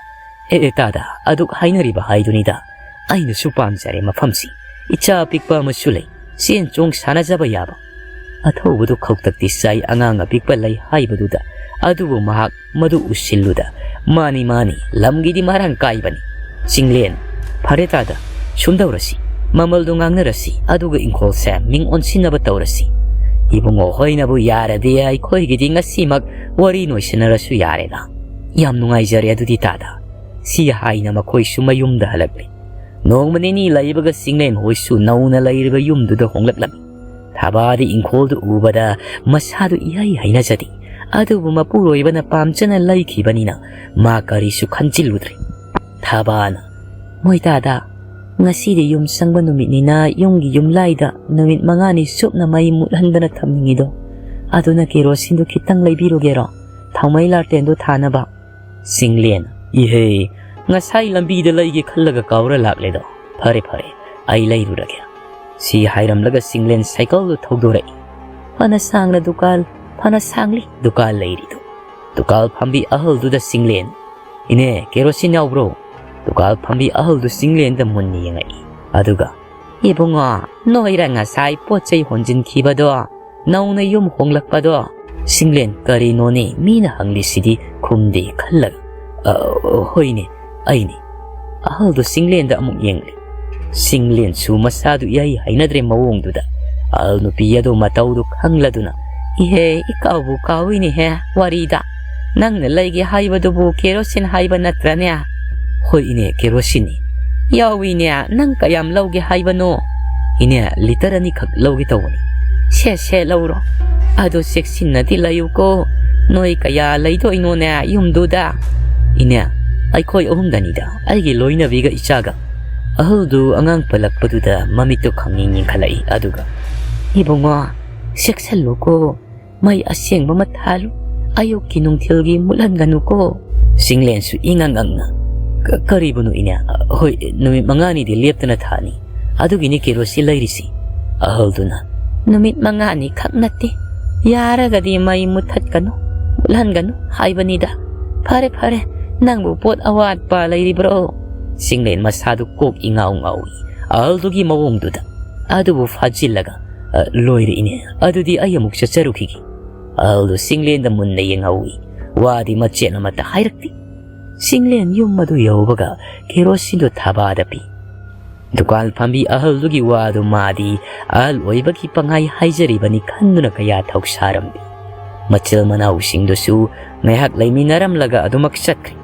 "ꯑꯦ, ꯑꯦ, ꯇꯥꯗ, ꯑꯗꯨꯛ ꯍꯥꯏꯅꯔꯤꯕ ꯍꯥꯏꯗꯨꯅꯤꯗ꯫ ꯑꯩꯅꯁꯨ ꯄꯥꯝꯖꯔꯦ ꯃꯐꯝꯁꯤ꯫ ꯏꯆꯥ ꯑꯄꯤꯛꯄ ꯑꯃꯁꯨ ꯂꯩ, ꯆꯦꯟ ꯆꯣꯡ ꯁꯥꯟꯅꯖꯕ ꯌꯥꯕ꯫" ꯑꯊꯧꯕꯗꯨ ꯈꯧꯇꯛꯇꯤ ꯆꯥꯏ ꯑꯉꯥꯡ ꯑꯄꯤꯛꯄ ꯂꯩ ꯍꯥꯏꯕꯗꯨꯗ, ꯑꯗꯨꯕꯨ ꯃꯍꯥꯛ ꯃꯗꯨ ꯎꯁꯤꯜꯂꯨꯗ, "ꯃꯥꯅꯤ, ꯃꯥꯅꯤ, ꯂꯝꯒꯤꯗꯤ ꯃꯔꯥꯡ ꯀꯥꯏꯕꯅꯤ꯫" ꯆꯤꯡꯂꯦꯟ, "ꯐꯔꯦ ꯇꯥꯗ, ꯁꯨꯝꯗꯧꯔꯁꯤ, ꯃꯃꯜꯗꯣ ꯉꯥꯡꯅꯔꯁꯤ, ꯑꯗꯨꯒ ꯏꯪꯈꯣꯜꯁꯦ ꯃꯤꯡ ꯑꯣꯟꯁꯤꯟꯅꯕ ꯇꯧꯔꯁꯤ꯫ ꯏꯕꯨꯡꯉꯣ ꯍꯣꯏꯅꯕꯨ ꯌꯥꯔꯗꯤ ꯑꯩꯈꯣꯏꯒꯤꯗꯤ ꯉꯁꯤꯃꯛ ꯋꯥꯔꯤ ꯅꯣꯏꯁꯤꯟꯅꯔꯁꯨ ꯌꯥꯔꯦꯗ꯫ ꯌꯥꯝ ꯅꯨꯡꯉꯥꯏꯖꯔꯦ ꯑꯗꯨꯗꯤ ꯇꯥꯗ꯫" ꯁꯤ ꯍꯥꯏꯅ ꯃꯈꯣꯏꯁꯨ ꯃꯌꯨꯝꯗ ꯍꯜꯂꯛꯂꯦ꯫ ꯅꯣꯡꯃ ꯅꯤꯅꯤ ꯂꯩꯕꯒ ꯆꯤꯡꯂꯦꯟ ꯍꯣꯏꯁꯨ ꯅꯧꯅ ꯂꯩꯔꯤꯕ ꯌꯨꯝꯗꯨꯗ ꯍꯣꯡꯂꯛꯂꯝꯃꯤ꯫ ꯊꯕꯥꯗꯤ ꯏꯪꯈꯣꯜꯗꯨ ꯎꯕꯗ ꯃꯁꯥꯗꯨ ꯏꯍꯩ ꯍꯩꯅꯖꯗꯦ꯫ ꯑꯗꯨꯕꯨ ꯃꯄꯨꯔꯣꯏꯕꯅ ꯄꯥꯝꯖꯅ ꯂꯩꯈꯤꯕꯅꯤꯅ ꯃꯥ ꯀꯔꯤꯁꯨ ꯈꯟꯖꯤꯜꯂꯨꯗ꯭ꯔꯦ꯫ ꯊꯥꯕꯥꯅ, "ꯃꯣꯏꯇꯥꯗ, ꯉꯁꯤꯗꯤ ꯌꯨꯝ ꯁꯪꯕ ꯅꯨꯃꯤꯠꯅꯤꯅ ꯌꯨꯝꯒꯤ ꯌꯨꯝꯂꯥꯏꯗ ꯅꯨꯃꯤꯠ ꯃꯉꯥꯅꯤ ꯆꯨꯞꯅ ꯃꯩ ꯃꯨꯠꯍꯟꯗꯅ ꯊꯝꯅꯤꯡꯉꯤꯗꯣ꯫ ꯑꯗꯨꯅ ꯀꯦꯔꯣꯁꯤꯟꯗꯨ ꯈꯤꯇꯪ ꯂꯩꯕꯤꯔꯨꯒꯦꯔꯣ? ꯊꯥꯎꯃꯩ ꯂꯥꯔꯇꯦꯟꯗꯨ ꯊꯥꯅꯕ?" ꯁꯤꯡꯂꯦꯟ, "ꯏꯍꯦ, ꯉꯁꯥꯏ ꯂꯝꯕꯤꯗ ꯂꯩꯒꯦ ꯈꯜꯂꯒ ꯀꯥꯎꯔ ꯂꯥꯛꯂꯦꯗꯣ꯫ ꯐꯔꯦ ꯐꯔꯦ, ꯑꯩ ꯂꯩꯔꯨꯔꯒꯦ꯫" ꯁꯤ ꯍꯥꯏꯔꯝꯂꯒ ꯁꯤꯡꯂꯦꯟ ꯁꯥꯏꯀꯜꯗꯨ ꯊꯧꯗꯣꯔꯛꯏ꯫ ꯐꯅ ꯁꯥꯡꯅ ꯗꯨꯀꯥꯟ, ꯐꯅ ꯁꯥꯡꯂꯤ ꯗꯨꯀꯥꯟ ꯂꯩꯔꯤꯗꯨ꯫ ꯗꯨꯀꯥꯟ ꯐꯝꯕꯤ ꯑꯍꯜꯗꯨꯗ ꯁꯤꯡꯂꯦꯟ, "ꯏꯅꯦ, ꯀꯦꯔꯣꯁꯤꯟ ꯌꯥꯎꯕ꯭ꯔꯣ?" ꯗꯨꯀꯥꯟ ꯐꯝꯕꯤ ꯑꯍꯜꯗꯨ ꯁꯤꯡꯂꯦꯟꯗ ꯃꯨꯟꯅ ꯌꯦꯡꯉꯛꯏ꯫ ꯑꯗꯨꯒ, "ꯏꯕꯨꯡꯉꯣ, ꯅꯣꯏꯔ ꯉꯁꯥꯏ ꯄꯣꯠ ꯆꯩ ꯍꯣꯟꯖꯤꯟꯈꯤꯕꯗꯣ, ꯅꯧꯅ ꯌꯨꯝ ꯍꯣꯡꯂꯛꯄꯗꯣ?" ꯁꯤꯡꯂꯦꯟ, "ꯀꯔꯤꯅꯣꯅꯦ ꯃꯤꯅ ꯍꯪꯂꯤꯁꯤꯗꯤ?" ꯈꯨꯝꯗꯦ ꯈꯜꯂꯒ, "ꯑ, ꯍꯣꯏꯅꯦ, ꯑꯩꯅꯦ꯫" ꯑꯍꯜꯗꯨ ꯁꯤꯡꯂꯦꯟꯗ ꯑꯃꯨꯛ ꯌꯦꯡꯂꯤ꯫ ꯁꯤꯡꯂꯦꯟꯁꯨ ꯃꯁꯥꯗꯨ ꯏꯍꯩ ꯍꯩꯅꯗ꯭ꯔꯦ ꯃꯑꯣꯡꯗꯨꯗ꯫ ꯑꯍꯜ ꯅꯨꯄꯤ ꯑꯗꯨ ꯃꯇꯧꯗꯨ ꯈꯪꯂꯗꯨꯅ, "ꯏꯍꯦ, ꯏꯀꯥꯎꯕꯨ ꯀꯥꯎꯏꯅꯦꯍꯦ ꯋꯥꯔꯤꯗ꯫ ꯅꯪꯅ ꯂꯩꯒꯦ ꯍꯥꯏꯕꯗꯨꯕꯨ ꯀꯦꯔꯣꯁꯤꯟ ꯍꯥꯏꯕ ꯅꯠꯇ꯭ꯔꯅꯦ?" "ꯍꯣꯏ ꯏꯅꯦ, ꯀꯦꯔꯣꯁꯤꯟꯅꯤ꯫" "ꯌꯥꯎꯏꯅꯦ, ꯅꯪ ꯀꯌꯥꯝ ꯂꯧꯒꯦ ꯍꯥꯏꯕꯅꯣ?" "ꯏꯅꯦ, ꯂꯤꯇꯔ ꯑꯅꯤꯈꯛ ꯂꯧꯒꯦ ꯇꯧꯕꯅꯤ꯫" "ꯁꯦ ꯁꯦ, ꯂꯧꯔꯣ꯫ ꯑꯗꯣ ꯆꯦꯛꯁꯤꯟꯅꯗꯤ ꯂꯩꯌꯨꯀꯣ꯫ ꯅꯣꯏ ꯀꯌꯥ ꯂꯩꯗꯣꯏꯅꯣꯅꯦ ꯌꯨꯝꯗꯨꯗ?" "ꯏꯅꯦ, ꯑꯩꯈꯣꯏ ꯑꯍꯨꯝꯗꯅꯤꯗ, ꯑꯩꯒꯤ ꯂꯣꯏꯅꯕꯤꯒ ꯏꯆꯥꯒ꯫" ꯑꯍꯜꯗꯨ ꯑꯉꯥꯡ ꯄꯜꯂꯛꯄꯗꯨꯗ ꯃꯃꯤꯠꯇꯨ ꯈꯪꯌꯦꯡ ꯌꯦꯡꯈꯠꯂꯛꯏ꯫ ꯑꯗꯨꯒ, "ꯏꯕꯨꯡꯉꯣ, ꯆꯦꯛꯁꯜꯂꯨꯀꯣ꯫ ꯃꯩ ꯑꯁꯦꯡꯕ ꯑꯃ ꯊꯥꯜꯂꯨ꯫ ꯑꯌꯨꯛꯀꯤ ꯅꯨꯡꯊꯤꯜꯒꯤ ꯃꯨꯠꯍꯟꯒꯅꯨꯀꯣ꯫" ꯁꯤꯡꯂꯦꯟꯁꯨ ꯏꯉꯪ ꯉꯪꯅ, "ꯀ-, ꯀꯔꯤꯕꯨꯅꯣ ꯏꯅꯦ? ꯍꯣꯏ, ꯅꯨꯃꯤꯠ ꯃꯉꯥꯅꯤꯗꯤ ꯂꯦꯞꯇꯅ ꯊꯥꯅꯤ꯫ ꯑꯗꯨꯒꯤꯅꯤ ꯀꯦꯔꯣꯁꯤꯟ ꯂꯩꯔꯤꯁꯤ꯫" ꯑꯍꯜꯗꯨꯅ, "ꯅꯨꯃꯤꯠ ꯃꯉꯥꯅꯤ ꯈꯛ ꯅꯠꯇꯦ꯫ ꯌꯥꯔꯒꯗꯤ ꯃꯩ ꯃꯨꯠꯊꯠꯀꯅꯨ, ꯃꯨꯠꯍꯟꯒꯅꯨ ꯍꯥꯏꯕꯅꯤꯗ꯫ ꯐꯔꯦ, ꯐꯔꯦ, ꯅꯪꯕꯨ ꯄꯣꯠ ꯑꯋꯥꯠꯄ ꯂꯩꯔꯤꯕ꯭ꯔꯣ?" ꯁꯤꯡꯂꯦꯟ ꯃꯁꯥꯗꯨ ꯀꯣꯛ ꯏꯉꯥꯎ ꯉꯥꯎꯏ꯫ ꯑꯍꯜꯗꯨꯒꯤ ꯃꯑꯣꯡꯗꯨꯗ꯫ ꯑꯗꯨꯕꯨ ꯐꯥꯖꯤꯜꯂꯒ, "ꯑ, ꯂꯣꯏꯔꯦ ꯏꯅꯦ, ꯑꯗꯨꯗꯤ ꯑꯩ ꯑꯃꯨꯛ ꯆꯠꯆꯔꯨꯈꯤꯒꯦ꯫" ꯑꯍꯜꯗꯨ ꯁꯤꯡꯂꯦꯟꯗ ꯃꯨꯟꯅ ꯌꯦꯡꯍꯧꯏ꯫ ꯋꯥꯗꯤ ꯃꯆꯦꯠ ꯑꯃꯠꯇ ꯍꯥꯏꯔꯛꯇꯦ꯫ ꯁꯤꯡꯂꯦꯟ ꯌꯨꯝ ꯑꯗꯨ ꯌꯧꯕꯒ ꯀꯦꯔꯣꯁꯤꯟꯗꯨ ꯊꯥꯕꯥꯗ ꯄꯤ꯫ ꯗꯨꯀꯥꯟ ꯐꯝꯕꯤ ꯑꯍꯜꯗꯨꯒꯤ ꯋꯥꯗꯨ ꯃꯥꯗꯤ ꯑꯍꯜ ꯑꯣꯏꯕꯒꯤ ꯄꯪꯍꯥꯏ ꯍꯥꯏꯖꯔꯤꯕꯅꯤ ꯈꯟꯗꯨꯅ ꯀꯌꯥ ꯊꯧꯁꯥꯔꯝꯗꯦ꯫ ꯃꯆꯤꯜ ꯃꯅꯥꯎꯁꯤꯡꯗꯨꯁꯨ ꯉꯥꯏꯍꯥꯛ ꯂꯩꯃꯤꯟꯅꯔꯝꯂꯒ ꯑꯗꯨꯃꯛ ꯆꯠꯈ꯭ꯔꯦ꯫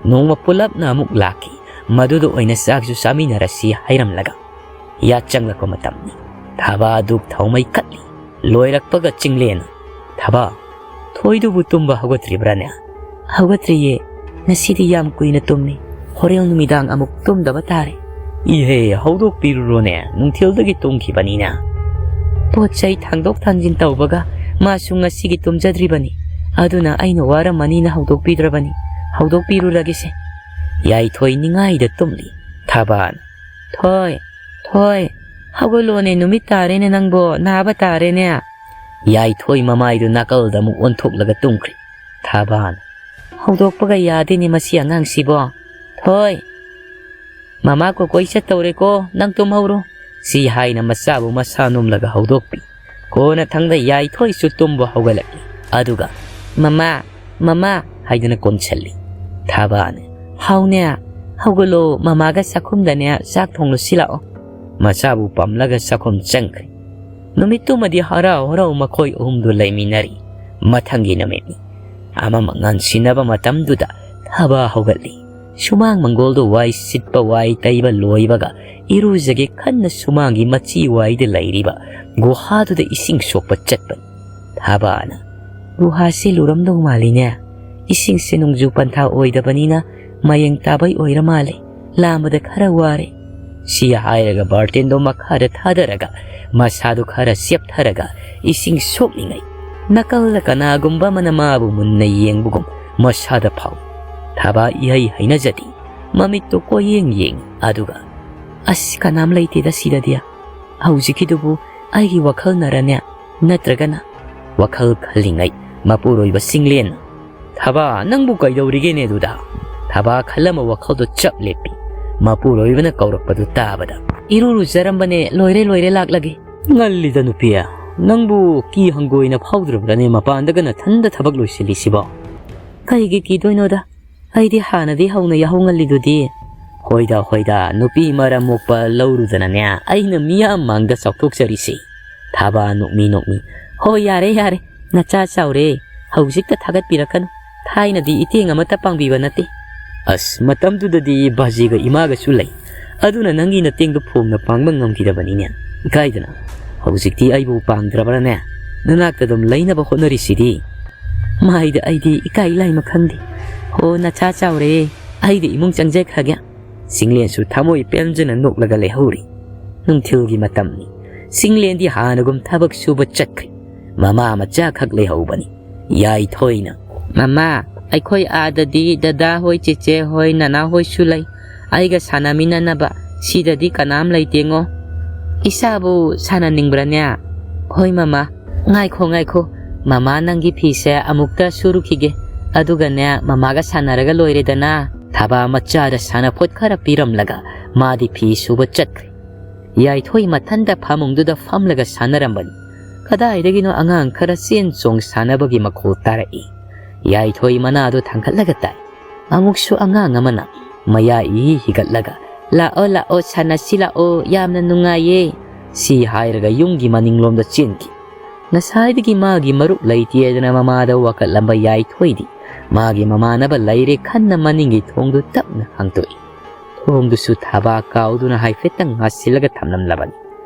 ꯅꯣꯡꯃ ꯄꯨꯂꯞꯅ ꯑꯃꯨꯛ ꯂꯥꯛꯈꯤ꯫ ꯃꯗꯨꯗ ꯑꯣꯏꯅ ꯆꯥꯛꯁꯨ ꯆꯥꯃꯤꯟꯅꯔꯁꯤ ꯍꯥꯏꯔꯝꯂꯒ ꯌꯥꯠ ꯆꯪꯂꯛꯄ ꯃꯇꯝꯅꯤ꯫ ꯊꯥꯕꯥ ꯗꯨꯛ ꯊꯥꯎꯃꯩ ꯀꯠꯂꯤ꯫ ꯂꯣꯏꯔꯛꯄꯒ ꯆꯤꯡꯂꯦꯟ, "ꯊꯥꯕꯥ, ꯊꯣꯏꯗꯨꯕꯨ ꯇꯨꯝꯕ ꯍꯧꯒꯠꯇ꯭ꯔꯤꯕ꯭ꯔꯥꯅꯦ? ꯍꯧꯒꯠꯇ꯭ꯔꯤꯌꯦ꯫ ꯉꯁꯤꯗꯤ ꯌꯥꯝ ꯀꯨꯏꯅ ꯇꯨꯝꯃꯤ꯫ ꯍꯣꯔꯦꯟ ꯅꯨꯃꯤꯗꯥꯡ ꯑꯃꯨꯛ ꯇꯨꯝꯗꯕ ꯇꯥꯔꯦ꯫ ꯏꯍꯦ, ꯍꯧꯗꯣꯛꯄꯤꯔꯨꯔꯣꯅꯦ, ꯅꯨꯡꯊꯤꯜꯗꯒꯤ ꯇꯨꯝꯈꯤꯕꯅꯤꯅ꯫ ꯄꯣꯠ ꯆꯩ ꯊꯥꯡꯗꯣꯛ ꯊꯥꯡꯖꯤꯟ ꯇꯧꯕꯒ ꯃꯥꯁꯨ ꯉꯁꯤꯒꯤ ꯇꯨꯝꯖꯗ꯭ꯔꯤꯕꯅꯤ꯫ ꯑꯗꯨꯅ ꯑꯩꯅ ꯋꯥꯔꯝꯃꯅꯤꯅ ꯍꯧꯗꯣꯛꯄꯤꯗ꯭ꯔꯕꯅꯤ꯫ ꯍꯧꯗꯣꯛꯄꯤꯔꯨꯔꯒꯦꯁꯦ꯫ ꯌꯥꯏꯊꯣꯏ ꯅꯤꯡꯉꯥꯏꯗ ꯇꯨꯝꯂꯤ꯫ ꯊꯕꯥꯅ, "ꯊꯣꯏ, ꯊꯣꯏ, ꯍꯧꯒꯠꯂꯣꯅꯦ, ꯅꯨꯃꯤꯠ ꯇꯥꯔꯦꯅꯦ ꯅꯪꯕꯣ, ꯅꯥꯕ ꯇꯥꯔꯦꯅꯦ"꯫ ꯌꯥꯏꯊꯣꯏ ꯃꯃꯥꯏꯗꯨ ꯅꯥꯀꯜꯗ ꯑꯃꯨꯛ ꯑꯣꯟꯊꯣꯛꯂꯒ ꯇꯨꯝꯈ꯭ꯔꯦ꯫ ꯊꯕꯥꯅ, "ꯍꯧꯗꯣꯛꯄꯒ ꯌꯥꯗꯦꯅꯦ ꯃꯁꯤ ꯑꯉꯥꯡꯁꯤꯕꯣ꯫ ꯊꯣꯏ, ꯃꯃꯥ ꯀꯣꯀꯣꯏ ꯆꯠꯇꯧꯔꯦꯀꯣ, ꯅꯪ ꯇꯨꯝꯍꯧꯔꯣ"꯫ ꯁꯤ ꯍꯥꯏꯅ ꯃꯆꯥꯕꯨ ꯃꯁꯥ ꯅꯣꯝꯂꯒ ꯍꯧꯗꯣꯛꯄꯤ꯫ ꯀꯣꯟꯅꯊꯪꯗ ꯌꯥꯏꯊꯣꯏꯁꯨ ꯇꯨꯝꯕ ꯍꯧꯒꯠꯂꯛꯏ꯫ ꯑꯗꯨꯒ, "ꯃꯃꯥ, ꯃꯃꯥ" ꯍꯥꯏꯗꯨꯅ ꯀꯣꯟꯁꯤꯜꯂꯤ꯫ ꯊꯕꯥꯅ, "ꯍꯥꯎꯅꯦ, ꯍꯧꯒꯠꯂꯣ, ꯃꯃꯥꯒ ꯆꯥꯛꯈꯨꯝꯗꯅꯦ ꯆꯥꯛ ꯊꯣꯡꯂꯨꯁꯤ ꯂꯥꯛꯑꯣ"꯫ ꯃꯆꯥꯕꯨ ꯄꯝꯂꯒ ꯆꯥꯛꯈꯨꯝ ꯆꯪꯈ꯭ꯔꯦ꯫ ꯅꯨꯃꯤꯠꯇꯨꯃꯗꯤ ꯍꯔꯥꯎ ꯍꯔꯥꯎ ꯃꯈꯣꯏ ꯑꯍꯨꯝꯗꯨ ꯂꯩꯃꯤꯟꯅꯔꯤ꯫ ꯃꯊꯪꯒꯤ ꯅꯨꯃꯤꯠꯅꯤ꯫ ꯑꯃꯃ ꯉꯥꯡꯁꯤꯟꯅꯕ ꯃꯇꯝꯗꯨꯗ ꯊꯕꯥ ꯍꯧꯒꯠꯂꯤ꯫ ꯁꯨꯃꯥꯡ ꯃꯪꯒꯣꯜꯗꯨ ꯋꯥꯏ ꯁꯤꯠꯄ, ꯋꯥꯏ ꯇꯩꯕ ꯂꯣꯏꯕꯒ ꯏꯔꯨꯖꯒꯦ ꯈꯟꯅ ꯁꯨꯃꯥꯡꯒꯤ ꯃꯆꯤ ꯋꯥꯏꯗ ꯂꯩꯔꯤꯕ ꯒꯨꯍꯥꯗꯨꯗ ꯏꯁꯤꯡ ꯁꯣꯛꯄ ꯆꯠꯄꯅꯤ꯫ ꯊꯕꯥꯅ, "ꯒꯨꯍꯥꯁꯤ ꯂꯨꯔꯝꯗꯧ ꯃꯥꯜꯂꯤꯅꯦ꯫ ꯏꯁꯤꯡꯁꯦ ꯅꯣꯡꯖꯨ ꯄꯟꯊꯥ ꯑꯣꯏꯗꯕꯅꯤꯅ ꯃꯌꯦꯡ ꯇꯥꯕꯩ ꯑꯣꯏꯔ ꯃꯥꯜꯂꯦ꯫ ꯂꯥꯝꯕꯗ ꯈꯔ ꯋꯥꯔꯦ"꯫ ꯁꯤ ꯍꯥꯏꯔꯒ ꯕꯥꯔꯇꯦꯟꯗꯣ ꯃꯈꯥꯗ ꯊꯥꯗꯔꯒ ꯃꯁꯥꯗꯨ ꯈꯔ ꯆꯦꯞꯊꯔꯒ ꯏꯁꯤꯡ ꯁꯣꯛꯂꯤꯉꯩ ꯅꯥꯀꯜꯗ ꯀꯅꯥꯒꯨꯝꯕ ꯑꯃꯅ ꯃꯥꯕꯨ ꯃꯨꯟꯅ ꯌꯦꯡꯕꯒꯨꯝ ꯃꯁꯥꯗ ꯐꯥꯎꯏ꯫ ꯊꯕꯥ ꯏꯍꯩ ꯍꯩꯅꯖꯗꯦ꯫ ꯃꯃꯤꯠꯇꯨ ꯀꯣꯏꯌꯦꯡ ꯌꯦꯡꯏ꯫ ꯑꯗꯨꯒ, "ꯑꯁ, ꯀꯅꯥꯝ ꯂꯩꯇꯦꯗ ꯁꯤꯗꯗꯤ꯫ ꯍꯧꯖꯤꯛꯀꯤꯗꯨꯕꯨ ꯑꯩꯒꯤ ꯋꯥꯈꯜꯅꯔꯅꯦ? ꯅꯠꯇ꯭ꯔꯒꯅ?" ꯋꯥꯈꯜ ꯈꯜꯂꯤꯉꯩ ꯃꯄꯨꯔꯣꯏꯕ ꯆꯤꯡꯂꯦꯟꯅ, "ꯊꯕꯥ, ꯅꯪꯕꯨ ꯀꯩꯗꯧꯔꯤꯒꯦꯅꯦ ꯑꯗꯨꯗ?" ꯊꯕꯥ ꯈꯜꯂꯝꯕ ꯋꯥꯈꯜꯗꯨ ꯆꯞ ꯂꯦꯞꯄꯤ꯫ ꯃꯄꯨꯔꯣꯏꯕꯅ ꯀꯧꯔꯛꯄꯗꯨ ꯇꯥꯕꯗ, "ꯏꯔꯨ ꯂꯨꯖꯔꯝꯕꯅꯦ, ꯂꯣꯏꯔꯦ, ꯂꯣꯏꯔꯦ, ꯂꯥꯛꯂꯒꯦ"꯫ "ꯉꯜꯂꯤꯗ ꯅꯨꯄꯤ, ꯅꯪꯕꯨ ꯀꯤ ꯍꯪꯒꯣꯏꯅ ꯐꯥꯎꯗ꯭ꯔꯕ꯭ꯔꯅꯦ? ꯃꯄꯥꯟꯗꯒ ꯅꯊꯟꯗ ꯊꯕꯛ ꯂꯣꯏꯁꯤꯜꯂꯤꯁꯤꯕꯣ?" "ꯀꯩꯒꯤ ꯀꯤꯗꯣꯏꯅꯣꯗ? ꯑꯩꯗꯤ ꯍꯥꯟꯅꯗꯤ ꯍꯧꯅ ꯌꯥꯍꯧ ꯉꯜꯂꯤꯗꯨꯗꯤ"꯫ "ꯍꯣꯏꯗ, ꯍꯣꯏꯗ, ꯅꯨꯄꯤ ꯃꯔꯝ ꯃꯣꯛꯄ ꯂꯧꯔꯨꯗꯅꯅꯦ, ꯑꯩꯅ ꯃꯤꯌꯥꯝ ꯃꯥꯡꯗ ꯆꯥꯎꯊꯣꯛꯆꯔꯤꯁꯤ"꯫ ꯊꯥꯕ ꯅꯣꯛꯃꯤ ꯅꯣꯛꯃꯤ, "ꯍꯣ, ꯌꯥꯔꯦ, ꯌꯥꯔꯦ, ꯅꯆꯥ ꯆꯥꯎꯔꯦ, ꯍꯧꯖꯤꯛꯇ ꯊꯥꯒꯠꯄꯤꯔꯛꯀꯅꯨ꯫ ꯊꯥꯏꯅꯗꯤ ꯏꯇꯦꯡ ꯑꯃꯠꯇ ꯄꯥꯡꯕꯤꯕ ꯅꯠꯇꯦ"꯫ "ꯑꯁ, ꯃꯇꯝꯗꯨꯗꯗꯤ ꯕꯥꯖꯤꯒ ꯏꯃꯥꯒꯁꯨ ꯂꯩ꯫ ꯑꯗꯨꯅ ꯅꯪꯒꯤ ꯅꯇꯦꯡꯗꯣ ꯐꯣꯡꯅ ꯄꯥꯡꯕ ꯉꯝꯈꯤꯗꯕꯅꯤꯅꯦ꯫ ꯀꯥꯏꯗꯅ? ꯍꯧꯖꯤꯛꯇꯤ ꯑꯩꯕꯨ ꯄꯥꯡꯗ꯭ꯔꯕ꯭ꯔꯅꯦ? ꯅꯅꯥꯛꯇ ꯑꯗꯨꯝ ꯂꯩꯅꯕ ꯍꯣꯠꯅꯔꯤꯁꯤꯗꯤ"꯫ ꯃꯥꯏꯗ ꯑꯩꯗꯤ ꯏꯀꯥꯏ ꯂꯥꯏꯃ ꯈꯪꯗꯦ꯫ "ꯍꯣ, ꯅꯆꯥ ꯆꯥꯎꯔꯦ, ꯑꯩꯗꯤ ꯏꯃꯨꯡ ꯆꯪꯖꯈ꯭ꯔꯒꯦ꯫" ꯆꯤꯡꯂꯦꯟꯁꯨ ꯊꯃꯣꯏ ꯄꯦꯟꯖꯅ ꯅꯣꯛꯂꯒ ꯂꯩꯍꯧꯔꯤ꯫ ꯅꯨꯡꯊꯤꯜꯒꯤ ꯃꯇꯝꯅꯤ꯫ ꯆꯤꯡꯂꯦꯟꯗꯤ ꯍꯥꯟꯅꯒꯨꯝ ꯊꯕꯛ ꯁꯨꯕ ꯆꯠꯈ꯭ꯔꯦ꯫ ꯃꯃꯥ ꯃꯆꯥ ꯈꯛ ꯂꯩꯍꯧꯕꯅꯤ꯫ ꯌꯥꯏꯊꯣꯏꯅ, "ꯃꯃꯥ, ꯑꯩꯈꯣꯏ ꯑꯥꯗꯗꯤ ꯗꯗꯥ ꯍꯣꯏ, ꯆꯦꯆꯦ ꯍꯣꯏ, ꯅꯅꯥ ꯍꯣꯏꯁꯨ ꯂꯩ꯫ ꯑꯩꯒ ꯁꯥꯟꯅꯃꯤꯟꯅꯅꯕ ꯁꯤꯗꯗꯤ ꯀꯅꯥꯝ ꯂꯩꯇꯦꯉꯣ꯫ ꯏꯆꯥꯕꯨ ꯁꯥꯟꯅꯅꯤꯡꯕ꯭ꯔꯅꯦ?" "ꯍꯣꯏ ꯃꯃꯥ꯫ ꯉꯥꯏꯈꯣ, ꯉꯥꯏꯈꯣ꯫ ꯃꯃꯥ, ꯅꯪꯒꯤ ꯐꯤꯁꯦ ꯑꯃꯨꯛꯇ ꯁꯨꯔꯨꯈꯤꯒꯦ꯫ ꯑꯗꯨꯒꯅꯦ, ꯃꯃꯥꯒ ꯁꯥꯟꯅꯔꯒ ꯂꯣꯏꯔꯦꯗꯅ꯫" ꯊꯕꯥ ꯃꯆꯥꯗ ꯁꯥꯟꯅꯄꯣꯠ ꯈꯔ ꯄꯤꯔꯝꯂꯒ ꯃꯥꯗꯤ ꯐꯤ ꯁꯨꯕ ꯆꯠꯈ꯭ꯔꯦ꯫ ꯌꯥꯏꯊꯣꯏ ꯃꯊꯟꯇ ꯐꯃꯨꯡꯗꯨꯗ ꯐꯝꯂꯒ ꯁꯥꯟꯅꯔꯝꯕꯅꯤ꯫ ꯀꯗꯥꯏꯗꯒꯤꯅꯣ ꯑꯉꯥꯡ ꯈꯔ ꯆꯦꯟ ꯆꯣꯡ ꯁꯥꯟꯅꯕꯒꯤ ꯃꯈꯣꯜ ꯇꯥꯔꯛꯏ꯫ ꯌꯥꯏꯊꯣꯏ ꯃꯅꯥꯗꯨ ꯊꯥꯡꯒꯠꯂꯒ ꯇꯥꯏ꯫ ꯑꯃꯨꯛꯁꯨ ꯑꯉꯥꯡ ꯑꯃꯅ ꯃꯌꯥ ꯏ ꯍꯤꯒꯠꯂꯒ, "ꯂꯥꯛꯑꯣ, ꯂꯥꯛꯑꯣ, ꯁꯥꯟꯅꯁꯤ ꯂꯥꯛꯑꯣ, ꯌꯥꯝꯅ ꯅꯨꯡꯉꯥꯏꯌꯦ," ꯁꯤ ꯍꯥꯏꯔꯒ ꯌꯨꯝꯒꯤ ꯃꯅꯤꯡꯂꯣꯝꯗ ꯆꯦꯟꯈꯤ꯫ ꯉꯁꯥꯏꯗꯒꯤ ꯃꯥꯒꯤ ꯃꯔꯨꯞ ꯂꯩꯇꯦꯗꯅ ꯃꯃꯥꯗ ꯋꯥꯀꯠꯂꯝꯕ ꯌꯥꯏꯊꯣꯏꯗꯤ ꯃꯥꯒꯤ ꯃꯃꯥꯟꯅꯕ ꯂꯩꯔꯦ ꯈꯟꯅ ꯃꯅꯤꯡꯒꯤ ꯊꯣꯡꯗꯨ ꯇꯞꯅ ꯍꯥꯡꯇꯣꯛꯏ꯫ ꯊꯣꯡꯗꯨꯁꯨ ꯊꯕꯥꯛ ꯀꯥꯎꯗꯨꯅ ꯍꯥꯏꯐꯦꯠꯇꯪ ꯉꯥꯁꯤꯜꯂꯒ ꯊꯝꯂꯝꯂꯕꯅꯤ꯫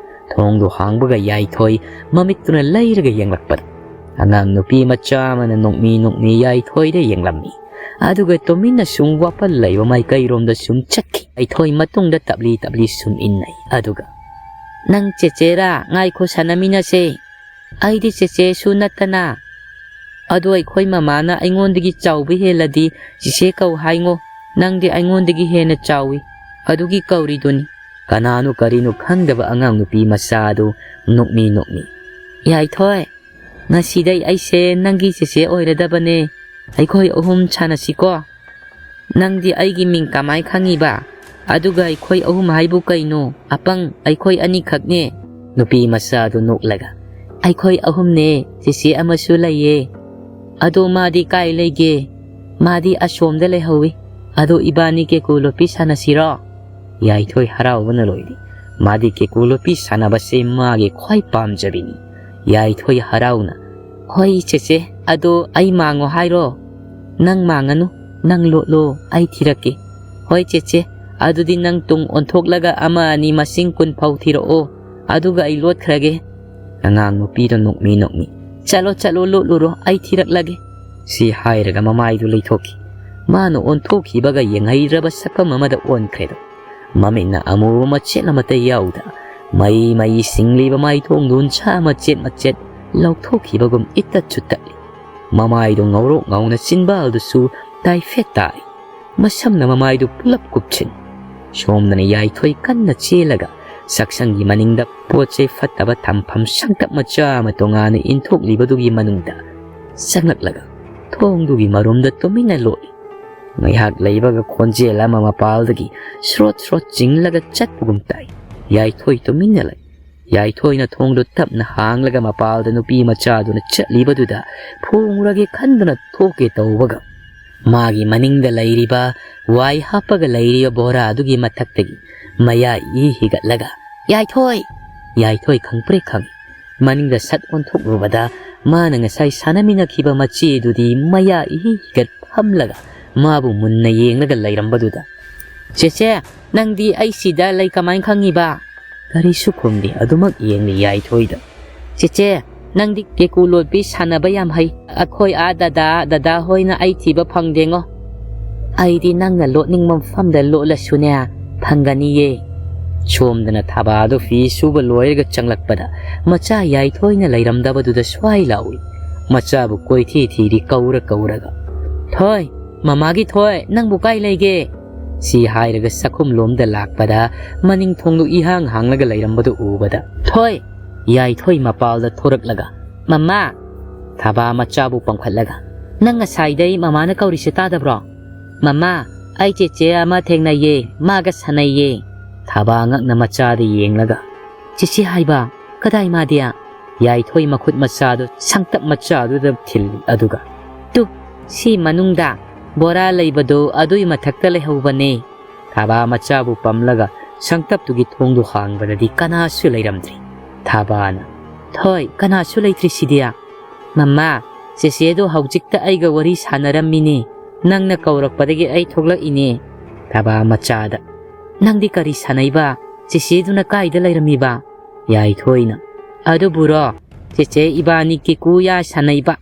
ꯊꯣꯡꯗꯨ ꯍꯥꯡꯕꯒ ꯌꯥꯏꯊꯣꯏ ꯃꯃꯤꯠꯇꯨꯅ ꯂꯩꯔꯒ ꯌꯦꯡꯂꯛꯄꯗ ꯑꯉꯥꯡ ꯅꯨꯄꯤ ꯃꯆꯥ ꯑꯃꯅ ꯅꯣꯛꯃꯤ ꯅꯣꯛꯃꯤ ꯌꯥꯏꯊꯣꯏꯗ ꯌꯦꯡꯂꯝꯃꯤ꯫ ꯑꯗꯨꯒ ꯇꯨꯃꯤꯟꯅ ꯁꯨꯝ ꯋꯥꯄꯜ ꯂꯩꯕ ꯃꯥꯏꯀꯩꯔꯣꯝꯗ ꯁꯨꯝ ꯆꯠꯈꯤ꯫ ꯌꯥꯏꯊꯣꯏ ꯃꯇꯨꯡꯗ ꯇꯞꯂꯤ ꯇꯞꯂꯤ ꯁꯨꯝ ꯏꯟꯅꯩ꯫ ꯑꯗꯨꯒ, "ꯅꯪ ꯆꯦꯆꯦꯔꯥ? ꯉꯥꯏꯈꯣ, ꯁꯥꯟꯅꯃꯤꯟꯅꯁꯦ꯫ ꯑꯩꯗꯤ ꯆꯦꯆꯦꯁꯨ ꯅꯠꯇꯅ꯫ ꯑꯗꯣ ꯑꯩꯈꯣꯏ ꯃꯃꯥꯅ ꯑꯩꯉꯣꯟꯗꯒꯤ ꯆꯥꯎꯕ ꯍꯦꯜꯂꯗꯤ ꯆꯦꯆꯦ ꯀꯧ ꯍꯥꯏꯉꯣ꯫ ꯅꯪꯗꯤ ꯑꯩꯉꯣꯟꯗꯒꯤ ꯍꯦꯟꯅ ꯆꯥꯎꯏ꯫ ꯑꯗꯨꯒꯤ ꯀꯧꯔꯤꯗꯨꯅꯤ꯫" ꯀꯅꯥꯅꯣ ꯀꯔꯤꯅꯣ ꯈꯪꯗꯕ ꯑꯉꯥꯡ ꯅꯨꯄꯤ ꯃꯆꯥ ꯑꯗꯨ ꯅꯣꯛꯃꯤ ꯅꯣꯛꯃꯤ, "ꯌꯥꯏꯊꯣꯏ, ꯉꯁꯤꯗꯩ ꯑꯩꯁꯦ ꯅꯪꯒꯤ ꯆꯦꯆꯦ ꯑꯣꯏꯔꯗꯕꯅꯦ꯫ ꯑꯩꯈꯣꯏ ꯑꯍꯨꯝ ꯁꯥꯟꯅꯁꯤꯀꯣ꯫ ꯅꯪꯗꯤ ꯑꯩꯒꯤ ꯃꯤꯡ ꯀꯃꯥꯏ ꯈꯪꯉꯤꯕ? ꯑꯗꯨꯒ ꯑꯩꯈꯣꯏ ꯑꯍꯨꯝ ꯍꯥꯏꯕꯨ ꯀꯩꯅꯣ? ꯑꯄꯪ, ꯑꯩꯈꯣꯏ ꯑꯅꯤꯈꯛꯅꯦ꯫" ꯅꯨꯄꯤ ꯃꯆꯥꯗꯨ ꯅꯣꯛꯂꯒ, "ꯑꯩꯈꯣꯏ ꯑꯍꯨꯝꯅꯦ, ꯆꯦꯆꯦ ꯑꯃꯁꯨ ꯂꯩꯌꯦ꯫ ꯑꯗꯣ ꯃꯥꯗꯤ ꯀꯥꯏ ꯂꯩꯒꯦ? ꯃꯥꯗꯤ ꯑꯁꯣꯝꯗ ꯂꯩꯍꯧꯋꯤ꯫ ꯑꯗꯣ ꯏꯕꯥꯅꯤ ꯀꯦꯀꯨ ꯂꯣꯠꯄꯤ ꯁꯥꯟꯅꯁꯤꯔꯣ?" ꯌꯥꯏꯊꯣꯏ ꯍꯔꯥꯎꯕꯅ ꯂꯣꯏꯔꯦ꯫ ꯃꯥꯗꯤ ꯀꯦꯀꯨ ꯂꯣꯠꯄꯤ ꯁꯥꯟꯅꯕꯁꯦ ꯃꯥꯒꯤ ꯈ꯭ꯋꯥꯏ ꯄꯥꯝꯖꯕꯤꯅꯤ꯫ ꯌꯥꯏꯊꯣꯏ ꯍꯔꯥꯎꯅ, "ꯍꯣꯏ ꯆꯦꯆꯦ, ꯑꯗꯣ ꯑꯩ ꯃꯥꯡꯉꯣ ꯍꯥꯏꯔꯣ?" "ꯅꯪ ꯃꯥꯡꯉꯅꯨ, ꯅꯪ ꯂꯣꯠꯂꯣ, ꯑꯩ ꯊꯤꯔꯛꯀꯦ꯫" "ꯍꯣꯏ ꯆꯦꯆꯦ, ꯑꯗꯨꯗꯤ ꯅꯪ ꯇꯨꯡ ꯑꯣꯟꯊꯣꯛꯂꯒ ꯑꯃ ꯑꯅꯤ ꯃꯁꯤꯡ ꯀꯨꯟ ꯐꯥꯎ ꯊꯤꯔꯛꯑꯣ, ꯑꯗꯨꯒ ꯑꯩ ꯂꯣꯠꯈ꯭ꯔꯒꯦ꯫" ꯑꯉꯥꯡ ꯅꯨꯄꯤꯗꯣ ꯅꯣꯛꯃꯤ ꯅꯣꯛꯃꯤ, "ꯆꯠꯂꯣ, ꯆꯠꯂꯣ, ꯂꯣꯠꯂꯨꯔꯣ, ꯑꯩ ꯊꯤꯔꯛꯂꯒꯦ꯫" ꯁꯤ ꯍꯥꯏꯔꯒ ꯃꯃꯥꯏꯗꯨ ꯂꯩꯊꯣꯛꯈꯤ꯫ ꯃꯥꯅ ꯑꯣꯟꯊꯣꯛꯈꯤꯕꯒ ꯌꯦꯡꯍꯩꯗ꯭ꯔꯕ ꯁꯛꯐꯝ ꯑꯃꯗ ꯑꯣꯟꯈ꯭ꯔꯦꯗꯣ꯫ ꯃꯃꯤꯠꯅ ꯑꯃꯨꯕ ꯃꯆꯦꯠ ꯑꯃꯠꯇ ꯌꯥꯎꯗ, ꯃꯩ ꯃꯩ ꯁꯤꯡꯂꯤꯕ ꯃꯥꯏꯊꯣꯡꯗꯨ ꯎꯟꯁꯥ ꯃꯆꯦꯠ ꯃꯆꯦꯠ ꯂꯧꯊꯣꯛꯈꯤꯕꯒꯨꯝ ꯏꯇꯠꯁꯨ ꯇꯠꯂꯤ꯫ ꯃꯃꯥꯏꯗꯨ ꯉꯧꯔꯣꯛ ꯉꯧꯅ, ꯆꯤꯟꯕꯥꯜꯗꯨꯁꯨ ꯇꯥꯏꯐꯦꯠ ꯇꯥꯔꯤ꯫ ꯃꯁꯝꯅ ꯃꯃꯥꯏꯗꯨ ꯄꯨꯂꯞ ꯀꯨꯞꯁꯤꯟ꯫ ꯁꯣꯝꯗꯅ ꯌꯥꯏꯊꯣꯏ ꯀꯟꯅ ꯆꯦꯜꯂꯒ ꯆꯥꯛꯁꯪꯒꯤ ꯃꯅꯤꯡꯗ ꯄꯣꯠ ꯆꯩ ꯐꯠꯇꯕ ꯊꯝꯐꯝ ꯁꯪꯇꯞ ꯃꯆꯥ ꯑꯃ ꯇꯣꯉꯥꯟꯅ ꯏꯟꯊꯣꯛꯂꯤꯕꯗꯨꯒꯤ ꯃꯅꯨꯡꯗ ꯆꯪꯂꯛꯂꯒ ꯊꯣꯡꯗꯨꯒꯤ ꯃꯔꯨꯝꯗ ꯇꯨꯃꯤꯟꯅ ꯂꯣꯠꯂꯤ꯫ ꯉꯥꯏꯍꯥꯛ ꯂꯩꯕꯒ ꯈꯣꯟꯖꯦꯜ ꯑꯃ ꯃꯄꯥꯜꯗꯒꯤ ꯁ꯭ꯔꯣꯠ ꯁ꯭ꯔꯣꯠ ꯆꯤꯡꯂꯒ ꯆꯠꯄꯒꯨꯝ ꯇꯥꯏ꯫ ꯌꯥꯏꯊꯣꯏ ꯇꯨꯃꯤꯟꯅ ꯂꯩ꯫ ꯌꯥꯏꯊꯣꯏꯅ ꯊꯣꯡꯗꯨ ꯇꯞꯅ ꯍꯥꯡꯂꯒ ꯃꯄꯥꯜꯗ ꯅꯨꯄꯤ ꯃꯆꯥꯗꯨꯅ ꯆꯠꯂꯤꯕꯗꯨꯗ ꯐꯣꯡꯂꯒꯦ ꯈꯟꯗꯨꯅ ꯊꯣꯛꯀꯦ ꯇꯧꯕꯒ, ꯃꯥꯒꯤ ꯃꯅꯤꯡꯗ ꯂꯩꯔꯤꯕ, ꯋꯥꯏ ꯍꯥꯞꯄꯒ ꯂꯩꯔꯤꯕ ꯕꯣꯔꯥꯗꯨꯒꯤ ꯃꯊꯛꯇꯒꯤ ꯃꯌꯥ ꯏ ꯍꯤꯒꯠꯂꯒ, "ꯌꯥꯏꯊꯣꯏ!" ꯌꯥꯏꯊꯣꯏ ꯈꯪꯄ꯭ꯔꯦꯛ ꯈꯪꯏ꯫ ꯃꯅꯤꯡꯗ ꯁꯠ ꯑꯣꯟꯊꯣꯛꯂꯨꯕꯗ, ꯃꯥꯅ ꯉꯁꯥꯏ ꯁꯥꯟꯅꯃꯤꯟꯅꯈꯤꯕ ꯃꯆꯦꯗꯨꯗꯤ ꯃꯌꯥ ꯏꯍꯤ ꯍꯤꯒꯠ ꯐꯝꯂꯒ ꯃꯥꯕꯨ ꯃꯨꯟꯅ ꯌꯦꯡꯂꯒ ꯂꯩꯔꯝꯕꯗꯨꯗ, "ꯆꯦꯆꯦ, ꯅꯪꯗꯤ ꯑꯩ ꯁꯤꯗ ꯂꯩ ꯀꯃꯥꯏꯅ ꯈꯪꯉꯤꯕ?" ꯀꯔꯤꯁꯨ ꯈꯨꯝꯗꯦ, ꯑꯗꯨꯃꯛ ꯌꯦꯡꯂꯤ ꯌꯥꯏꯊꯣꯏꯗ꯫ "ꯆꯦꯆꯦ, ꯅꯪꯗꯤ ꯀꯦꯀꯨ ꯂꯣꯠꯄꯤ ꯁꯥꯟꯅꯕ ꯌꯥꯝ ꯍꯩ꯫ ꯑꯩꯈꯣꯏ ꯑꯥ ꯗꯗꯥ, ꯗꯗꯥ ꯍꯣꯏꯅ ꯑꯩ ꯊꯤꯕ ꯐꯪꯗꯦꯉꯣ꯫ ꯑꯩꯗꯤ ꯅꯪꯅ ꯂꯣꯠꯅꯤꯡꯕ ꯃꯐꯝꯗ ꯂꯣꯠꯂꯁꯨꯅꯦ, ꯐꯪꯒꯅꯤꯌꯦ꯫" ꯁꯣꯝꯗꯅ ꯊꯥꯕꯥꯗꯣ ꯐꯤ ꯁꯨꯕ ꯂꯣꯏꯔꯒ ꯆꯪꯂꯛꯄꯗ, ꯃꯆꯥ ꯌꯥꯏꯊꯣꯏꯅ ꯂꯩꯔꯝꯗꯕꯗꯨꯗ ꯁ꯭ꯋꯥꯏ ꯂꯥꯎꯏ꯫ ꯃꯆꯥꯕꯨ ꯀꯣꯏꯊꯤ ꯊꯤꯔꯤ ꯀꯧꯔ ꯀꯧꯔꯒ꯫ "ꯊꯣꯏ, ꯃꯃꯥꯒꯤ ꯊꯣꯏ, ꯅꯪꯕꯨ ꯀꯥꯏ ꯂꯩꯒꯦ?" ꯁꯤ ꯍꯥꯏꯔꯒ ꯆꯥꯛꯈꯨꯝ ꯂꯣꯝꯗ ꯂꯥꯛꯄꯗ, ꯃꯅꯤꯡ ꯊꯣꯡꯗꯨ ꯏꯍꯥꯡ ꯍꯥꯡꯂꯒ ꯂꯩꯔꯝꯕꯗꯨ ꯎꯕꯗ, "ꯊꯣꯏ!" ꯌꯥꯏꯊꯣꯏ ꯃꯄꯥꯜꯗ ꯊꯣꯔꯛꯂꯒ, "ꯃꯃꯥ!" ꯊꯥꯕꯥ ꯃꯆꯥꯕꯨ ꯄꯝꯈꯠꯂꯒ, "ꯅꯪ ꯉꯁꯥꯏꯗꯩ ꯃꯃꯥꯅ ꯀꯧꯔꯤꯁꯦ ꯇꯥꯗꯕ꯭ꯔꯣ?" "ꯃꯃꯥ, ꯑꯩ ꯆꯦꯆꯦ ꯑꯃ ꯊꯦꯡꯅꯩꯌꯦ, ꯃꯥꯒ ꯁꯥꯟꯅꯩꯌꯦ꯫" ꯊꯥꯕꯥ ꯉꯛꯅ ꯃꯆꯥꯗ ꯌꯦꯡꯂꯒ, "ꯆꯦꯆꯦ ꯍꯥꯏꯕ? ꯀꯗꯥꯏ ꯃꯥꯗꯤ?" ꯌꯥꯏꯊꯣꯏ ꯃꯈꯨꯠ ꯃꯆꯥꯗꯨ ꯁꯪꯇꯞ ꯃꯆꯥꯗꯨꯗ ꯊꯤꯜꯂꯤ, ꯑꯗꯨꯒ, "ꯇꯨ, ꯁꯤ ꯃꯅꯨꯡꯗ ꯕꯣꯔꯥ ꯂꯩꯕꯗꯨ ꯑꯗꯨꯏ ꯃꯊꯛꯇ ꯂꯩꯍꯧꯕꯅꯦ꯫" ꯊꯥꯕꯥ ꯃꯆꯥꯕꯨ ꯄꯝꯂꯒ ꯁꯪꯇꯞꯇꯨꯒꯤ ꯊꯣꯡꯗꯨ ꯍꯥꯡꯕꯗꯗꯤ ꯀꯅꯥꯁꯨ ꯂꯩꯔꯝꯗ꯭ꯔꯤ꯫ ꯊꯥꯕꯥꯅ, "ꯊꯣꯏ, ꯀꯅꯥꯁꯨ ꯂꯩꯇ꯭ꯔꯤ ꯁꯤꯗꯤ?" "ꯃꯃꯥ, ꯆꯦꯆꯦꯗꯣ ꯍꯧꯖꯤꯛꯇ ꯑꯩꯒ ꯋꯥꯔꯤ ꯁꯥꯟꯅꯔꯝꯃꯤꯅꯦ꯫ ꯅꯪꯅ ꯀꯧꯔꯛꯄꯗꯒꯤ ꯑꯩ ꯊꯣꯛꯂꯛꯏꯅꯦ꯫" ꯊꯥꯕꯥ ꯃꯆꯥꯗ, "ꯅꯪꯗꯤ ꯀꯔꯤ ꯁꯥꯟꯅꯩꯕ? ꯆꯦꯆꯦꯗꯨꯅ ꯀꯥꯏꯗ ꯂꯩꯔꯝꯃꯤꯕ?" ꯌꯥꯏꯊꯣꯏꯅ, "ꯑꯗꯨꯕꯨꯔꯣ, ꯆꯦꯆꯦ ꯏꯕꯥꯅꯤ ꯀꯤꯀꯨ ꯌꯥ ꯁꯥꯟꯅꯩꯕ꯫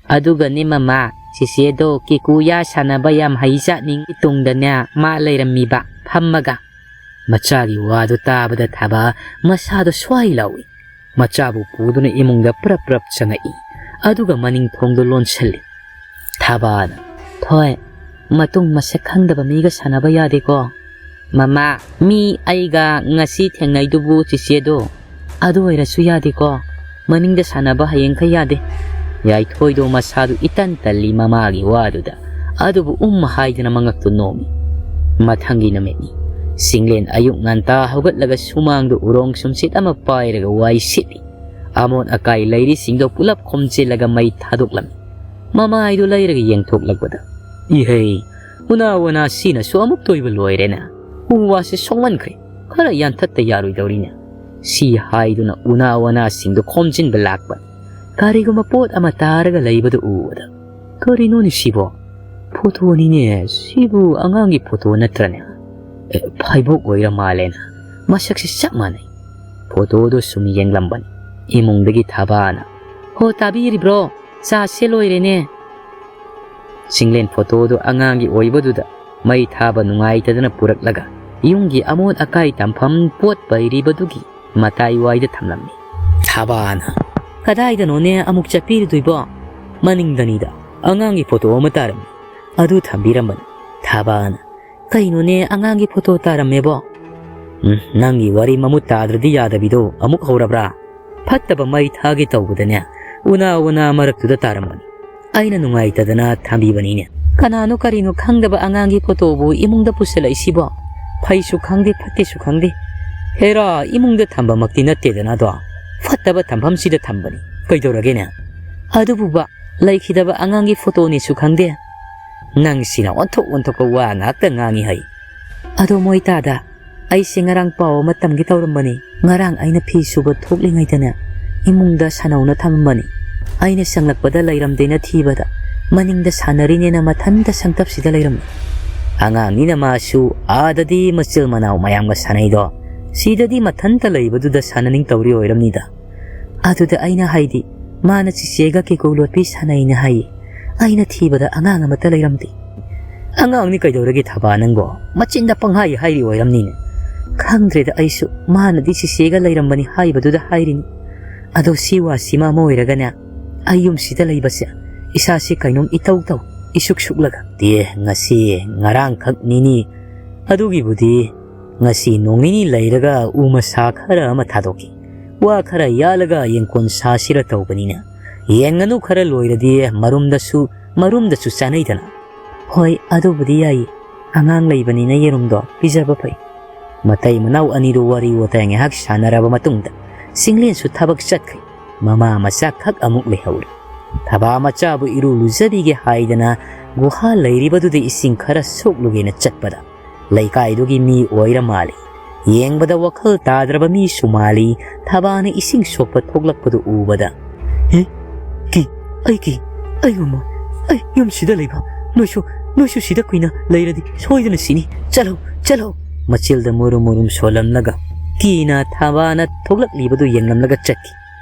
"ꯑꯗꯨꯒꯅꯦ ꯃꯃꯥ, ꯆꯤꯆꯦꯗꯣ ꯀꯤꯀꯨꯌꯥ ꯁꯥꯟꯅꯕ ꯌꯥꯝ ꯍꯩꯖꯥꯠꯅꯤ, ꯇꯨꯡꯗꯅꯦ ꯃꯥ ꯂꯩꯔꯝꯃꯤꯕ ꯐꯝꯃꯒ"꯫ ꯃꯆꯥꯒꯤ ꯋꯥꯗꯨ ꯇꯥꯕꯗ ꯊꯥꯕ ꯃꯁꯥꯗꯣ ꯁ꯭ꯋꯥꯏ ꯂꯥꯎꯏ꯫ ꯃꯆꯥꯕꯨ ꯄꯨꯗꯨꯅ ꯏꯃꯨꯡꯗ ꯄ꯭ꯔꯞ ꯄ꯭ꯔꯞ ꯆꯪꯉꯛꯏ꯫ ꯑꯗꯨꯒ ꯃꯅꯤꯡ ꯊꯣꯡꯗꯣ ꯂꯣꯟꯁꯤꯜꯂꯤ꯫ ꯊꯥꯕꯥꯅ, "ꯊꯣꯏ, ꯃꯇꯨꯡ ꯃꯁꯛ ꯈꯪꯗꯕ ꯃꯤꯒ ꯁꯥꯟꯅꯕ ꯌꯥꯗꯦꯀꯣ"꯫ "ꯃꯃꯥ, ꯃꯤ ꯑꯩꯒ ꯉꯁꯤ ꯊꯦꯡꯅꯩꯗꯨꯕꯨ ꯆꯤꯆꯦꯗꯣ"꯫ "ꯑꯗꯨ ꯑꯣꯏꯔꯁꯨ ꯌꯥꯗꯦꯀꯣ, ꯃꯅꯤꯡꯗ ꯁꯥꯟꯅꯕ ꯍꯌꯦꯡꯈꯩ ꯌꯥꯗꯦ"꯫ ꯌꯥꯏꯊꯣꯏꯗꯣ ꯃꯁꯥꯗꯨ ꯏꯇꯟ ꯇꯜꯂꯤ ꯃꯃꯥꯒꯤ ꯋꯥꯗꯨꯗ, ꯑꯗꯨꯕꯨ ꯎꯝ ꯍꯥꯏꯗꯅ ꯃꯉꯛꯇꯨ ꯅꯣꯝꯃꯤ꯫ ꯃꯊꯪꯒꯤ ꯅꯨꯃꯤꯠꯅꯤ꯫ ꯆꯤꯡꯂꯦꯟ ꯑꯌꯨꯛ ꯉꯟꯇꯥ ꯍꯧꯒꯠꯂꯒ ꯁꯨꯃꯥꯡꯗꯨ ꯎꯔꯣꯡ ꯁꯨꯝꯁꯤꯠ ꯑꯃ ꯄꯥꯏꯔꯒ ꯋꯥꯏ ꯁꯤꯠꯂꯤ꯫ ꯑꯃꯣꯠ ꯑꯀꯥꯏ ꯂꯩꯔꯤꯁꯤꯡꯗꯣ ꯄꯨꯂꯞ ꯈꯣꯝꯖꯤꯜꯂꯒ ꯃꯩ ꯊꯥꯗꯣꯛꯂꯝꯃꯤ꯫ ꯃꯃꯥꯏꯗꯨ ꯂꯩꯔꯒ ꯌꯦꯡꯊꯣꯛꯂꯛꯄꯗ, "ꯏꯍꯩ, ꯎꯅꯥ ꯋꯥꯅꯥ ꯁꯤꯅꯁꯨ ꯑꯃꯨꯛꯇ ꯑꯣꯏꯕ ꯂꯣꯏꯔꯦꯅꯦ꯫ ꯎ ꯋꯥꯁꯦ ꯁꯣꯛꯃꯟꯈ꯭ꯔꯦ, ꯈꯔ ꯌꯥꯟꯊꯠꯇ ꯌꯥꯔꯣꯏꯗꯧꯔꯤꯅꯦ"꯫ ꯁꯤ ꯍꯥꯏꯗꯨꯅ ꯎꯅꯥ ꯋꯥꯅꯥꯁꯤꯡꯗꯨ ꯈꯣꯝꯖꯤꯟꯕ ꯂꯥꯛꯄ꯫ ꯀꯔꯤꯒꯨꯝꯕ ꯄꯣꯠ ꯑꯃ ꯇꯥꯔꯒ ꯂꯩꯕꯗꯨ ꯎꯕꯗ, "ꯀꯔꯤꯅꯣꯅꯦ ꯁꯤꯕꯣ? ꯐꯣꯇꯣꯅꯤꯅꯦ, ꯁꯤꯕꯨ ꯑꯉꯥꯡꯒꯤ ꯐꯣꯇꯣ ꯅꯠꯇ꯭ꯔꯅꯦ? ꯑꯦ, ꯐꯥꯏꯕꯣꯛ ꯑꯣꯏꯔ ꯃꯥꯜꯂꯦꯅ꯫ ꯃꯁꯛꯁꯤ ꯆꯞ ꯃꯥꯟꯅꯩ"꯫ ꯐꯣꯇꯣꯗꯨ ꯁꯨꯝ ꯌꯦꯡꯂꯝꯕꯅꯤ꯫ ꯏꯃꯨꯡꯗꯒꯤ ꯊꯥꯕꯥꯅ, "ꯍꯣ, ꯇꯥꯕꯤꯔꯤꯕ꯭ꯔꯣ? ꯆꯥꯁꯦ ꯂꯣꯏꯔꯦꯅꯦ"꯫ ꯆꯤꯡꯂꯦꯟ ꯐꯣꯇꯣꯗꯨ ꯑꯉꯥꯡꯒꯤ ꯑꯣꯏꯕꯗꯨꯗ ꯃꯩ ꯊꯥꯕ ꯅꯨꯡꯉꯥꯏꯇꯗꯅ ꯄꯨꯔꯛꯂꯒ ꯌꯨꯝꯒꯤ ꯑꯃꯣꯠ ꯑꯀꯥꯏ ꯊꯝꯐꯝ ꯄꯣꯠ ꯄꯩꯔꯤꯕꯗꯨꯒꯤ ꯃꯇꯥꯏ ꯋꯥꯏꯗ ꯊꯝꯂꯝꯃꯤ꯫ ꯊꯥꯕꯥꯅ, "ꯀꯗꯥꯏꯗꯅꯣꯅꯦ ꯑꯃꯨꯛ ꯆꯠꯄꯤꯔꯨꯗꯣꯏꯕꯣ? ꯃꯅꯤꯡꯗꯅꯤꯗ ꯑꯉꯥꯡꯒꯤ ꯐꯣꯇꯣ ꯑꯃ ꯇꯥꯔꯝꯃꯤ, ꯑꯗꯨ ꯊꯝꯕꯤꯔꯝꯕꯅꯤ"꯫ ꯊꯥꯕꯥꯅ, "ꯀꯩꯅꯣꯅꯦ, ꯑꯉꯥꯡꯒꯤ ꯐꯣꯇꯣ ꯇꯥꯔꯝꯃꯦꯕꯣ?" "ꯎꯝ, ꯅꯪꯒꯤ ꯋꯥꯔꯤ ꯃꯃꯨꯠ ꯇꯥꯗ꯭ꯔꯗꯤ ꯌꯥꯗꯕꯤꯗꯣ ꯑꯃꯨꯛ ꯍꯧꯔꯕ꯭ꯔꯥ? ꯐꯠꯇꯕ ꯃꯩ ꯊꯥꯒꯦ ꯇꯧꯕꯗꯅꯦ, ꯎꯅꯥ ꯋꯥꯅꯥ ꯃꯔꯛꯇꯨꯗ ꯇꯥꯔꯝꯕꯅꯤ꯫ ꯑꯩꯅ ꯅꯨꯡꯉꯥꯏꯇꯗꯅ ꯊꯝꯕꯤꯕꯅꯤꯅꯦ"꯫ "ꯀꯅꯥꯅꯣ ꯀꯔꯤꯅꯣ ꯈꯪꯗꯕ ꯑꯉꯥꯡꯒꯤ ꯐꯣꯇꯣꯕꯨ ꯏꯃꯨꯡꯗ ꯄꯨꯁꯜꯂꯛꯏꯁꯤꯕꯣ? ꯐꯩꯁꯨ ꯈꯪꯗꯦ, ꯐꯠꯇꯦꯁꯨ ꯈꯪꯗꯦ"꯫ "ꯍꯦꯔꯥ, ꯏꯃꯨꯡꯗ ꯊꯝꯕꯃꯛꯇꯤ ꯅꯠꯇꯦꯗꯅ ꯑꯗꯣ꯫ ꯐꯠꯇꯕ ꯊꯝꯐꯝꯁꯤꯗ ꯊꯝꯕꯅꯤ꯫ ꯀꯩꯗꯧꯔꯒꯦꯅꯦ?" "ꯑꯗꯨꯕꯨꯕ, ꯂꯩꯈꯤꯗꯕ ꯑꯉꯥꯡꯒꯤ ꯐꯣꯇꯣꯅꯦꯁꯨ ꯈꯪꯗꯦ"꯫ "ꯅꯪꯁꯤꯅ ꯑꯣꯟꯊꯣꯛ ꯑꯣꯟꯊꯣꯛꯄ ꯋꯥ ꯉꯥꯛꯇ ꯉꯥꯡꯉꯤ ꯍꯩ"꯫ "ꯑꯗꯣ ꯃꯣꯏ ꯇꯥꯗ, ꯑꯩꯁꯦ ꯉꯔꯥꯡ ꯄꯥꯎ ꯑꯃ ꯇꯝꯒꯦ ꯇꯧꯔꯝꯕꯅꯤ꯫ ꯉꯔꯥꯡ ꯑꯩꯅ ꯐꯤ ꯁꯨꯕ ꯊꯣꯛꯂꯤꯉꯩꯗꯅꯦ, ꯏꯃꯨꯡꯗ ꯁꯥꯟꯅꯧꯅ ꯊꯝꯃꯝꯕꯅꯤ꯫ ꯑꯩꯅ ꯆꯪꯂꯛꯄꯗ ꯂꯩꯔꯝꯗꯦꯅ ꯊꯤꯕꯗ, ꯃꯅꯤꯡꯗ ꯁꯥꯟꯅꯔꯤꯅꯦꯅ ꯃꯊꯟꯇ ꯁꯪꯇꯞꯁꯤꯗ ꯂꯩꯔꯝꯃꯤ"꯫ "ꯑꯉꯥꯡꯅꯤꯅ ꯃꯥꯁꯨ ꯑꯥꯗꯗꯤ ꯃꯆꯤꯜ ꯃꯅꯥꯎ ꯃꯌꯥꯝꯒ ꯁꯥꯟꯅꯩꯗꯣ, ꯁꯤꯗꯗꯤ ꯃꯊꯟꯇ ꯂꯩꯕꯗꯨꯗ ꯁꯥꯟꯅꯅꯤꯡ ꯇꯧꯔꯤ ꯑꯣꯏꯔꯝꯅꯤꯗ"꯫ "ꯑꯗꯨꯗ ꯑꯩꯅ ꯍꯥꯏꯗꯤ, ꯃꯥꯅ ꯆꯤꯆꯦꯒ ꯀꯦꯀꯨ ꯂꯣꯠꯄꯤ ꯁꯥꯟꯅꯩꯅ ꯍꯥꯏꯌꯦ꯫ ꯑꯩꯅ ꯊꯤꯕꯗ ꯑꯉꯥꯡ ꯑꯃꯠꯇ ꯂꯩꯔꯝꯗꯦ꯫ "ꯑꯉꯥꯡꯅꯤ ꯀꯩꯗꯧꯔꯒꯦ ꯊꯕꯥ ꯅꯪꯕꯣ? ꯃꯆꯤꯟꯗ ꯄꯪꯍꯥꯏ ꯍꯥꯏꯔꯤ ꯑꯣꯏꯔꯝꯅꯤꯅꯦ꯫" "ꯈꯪꯗ꯭ꯔꯦꯗ ꯑꯩꯁꯨ, ꯃꯥꯅꯗꯤ ꯆꯤꯆꯦꯒ ꯂꯩꯔꯝꯕꯅꯤ ꯍꯥꯏꯕꯗꯨꯗ ꯍꯥꯏꯔꯤꯅꯤ꯫ ꯑꯗꯣ ꯁꯤ ꯋꯥꯁꯤꯃ ꯑꯃ ꯑꯣꯏꯔꯒꯅꯦ, ꯑꯩ ꯌꯨꯝꯁꯤꯗ ꯂꯩꯕꯁꯦ ꯏꯁꯥꯁꯤ ꯀꯩꯅꯣꯝ ꯏꯇꯧ ꯇꯧ, ꯏꯁꯨꯛ ꯁꯨꯛꯂꯒ꯫ ꯇꯦ, ꯉꯁꯤ ꯉꯔꯥꯡꯈꯛ ꯅꯤꯅꯤ, ꯑꯗꯨꯒꯤꯕꯨꯗꯤ ꯉꯁꯤ ꯅꯣꯡ ꯅꯤꯅꯤ ꯂꯩꯔꯒ ꯎ ꯃꯁꯥ ꯈꯔ ꯑꯃ ꯊꯥꯗꯣꯛꯈꯤ꯫ ꯋꯥ ꯈꯔ ꯌꯥꯜꯂꯒ ꯌꯦꯡꯀꯣꯟ ꯁꯥꯁꯤꯔ ꯇꯧꯕꯅꯤꯅ꯫ ꯌꯦꯟ ꯉꯥꯅꯨ ꯈꯔ ꯂꯣꯏꯔꯗꯤ ꯃꯔꯨꯝꯗꯁꯨ, ꯃꯔꯨꯝꯗꯁꯨ ꯆꯥꯅꯩꯗꯅ꯫" "ꯍꯣꯏ, ꯑꯗꯨꯕꯨꯗꯤ ꯌꯥꯏꯌꯦ꯫ ꯑꯉꯥꯡ ꯂꯩꯕꯅꯤꯅ ꯌꯦꯔꯨꯝꯗꯣ ꯄꯤꯖꯕ ꯐꯩ꯫" ꯃꯇꯩ ꯃꯅꯥꯎ ꯑꯅꯤꯗꯨ ꯋꯥꯔꯤ ꯋꯥꯇꯥꯏ ꯉꯥꯏꯍꯥꯛ ꯁꯥꯟꯅꯔꯕ ꯃꯇꯨꯡꯗ ꯆꯤꯡꯂꯦꯟꯁꯨ ꯊꯕꯛ ꯆꯠꯈ꯭ꯔꯦ꯫ ꯃꯃꯥ ꯃꯆꯥ ꯈꯛ ꯑꯃꯨꯛ ꯂꯩꯍꯧꯔꯦ꯫ ꯊꯕꯥ ꯃꯆꯥꯕꯨ ꯏꯔꯨ ꯂꯨꯖꯕꯤꯒꯦ ꯍꯥꯏꯗꯅ ꯒꯨꯍꯥ ꯂꯩꯔꯤꯕꯗꯨꯗ ꯏꯁꯤꯡ ꯈꯔ ꯁꯣꯛꯂꯨꯒꯦꯅ ꯆꯠꯄꯗ, ꯂꯩꯀꯥꯏꯗꯨꯒꯤ ꯃꯤ ꯑꯣꯏꯔ ꯃꯥꯜꯂꯤ꯫ ꯌꯦꯡꯕꯗ ꯋꯥꯈꯜ ꯇꯥꯗ꯭ꯔꯕ ꯃꯤꯁꯨ ꯃꯥꯜꯂꯤ꯫ ꯊꯕꯥꯅ ꯏꯁꯤꯡ ꯁꯣꯛꯄ ꯊꯣꯛꯂꯛꯄꯗꯨ ꯎꯕꯗ, "ꯍꯦ, ꯀꯤ, ꯑꯩ ꯀꯤ, ꯑꯩ ꯃꯃꯥ, ꯑꯩ ꯌꯨꯝꯁꯤꯗ ꯂꯩꯕ, ꯅꯣꯏꯁꯨ, ꯅꯣꯏꯁꯨ ꯁꯤꯗ ꯀꯨꯏꯅ ꯂꯩꯔꯗꯤ ꯁꯣꯏꯗꯅ ꯁꯤꯅꯤ꯫ ꯆꯠꯂꯣ, ꯆꯠꯂꯣ꯫" ꯃꯆꯤꯜꯗ ꯃꯨꯔꯨꯝ ꯃꯨꯔꯨꯝ ꯁꯣꯜꯂꯝꯂꯒ ꯀꯤꯅ ꯊꯕꯥꯅ ꯊꯣꯛꯂꯛꯂꯤꯕꯗꯨ ꯌꯦꯡꯂꯝꯂꯒ ꯆꯠꯈꯤ꯫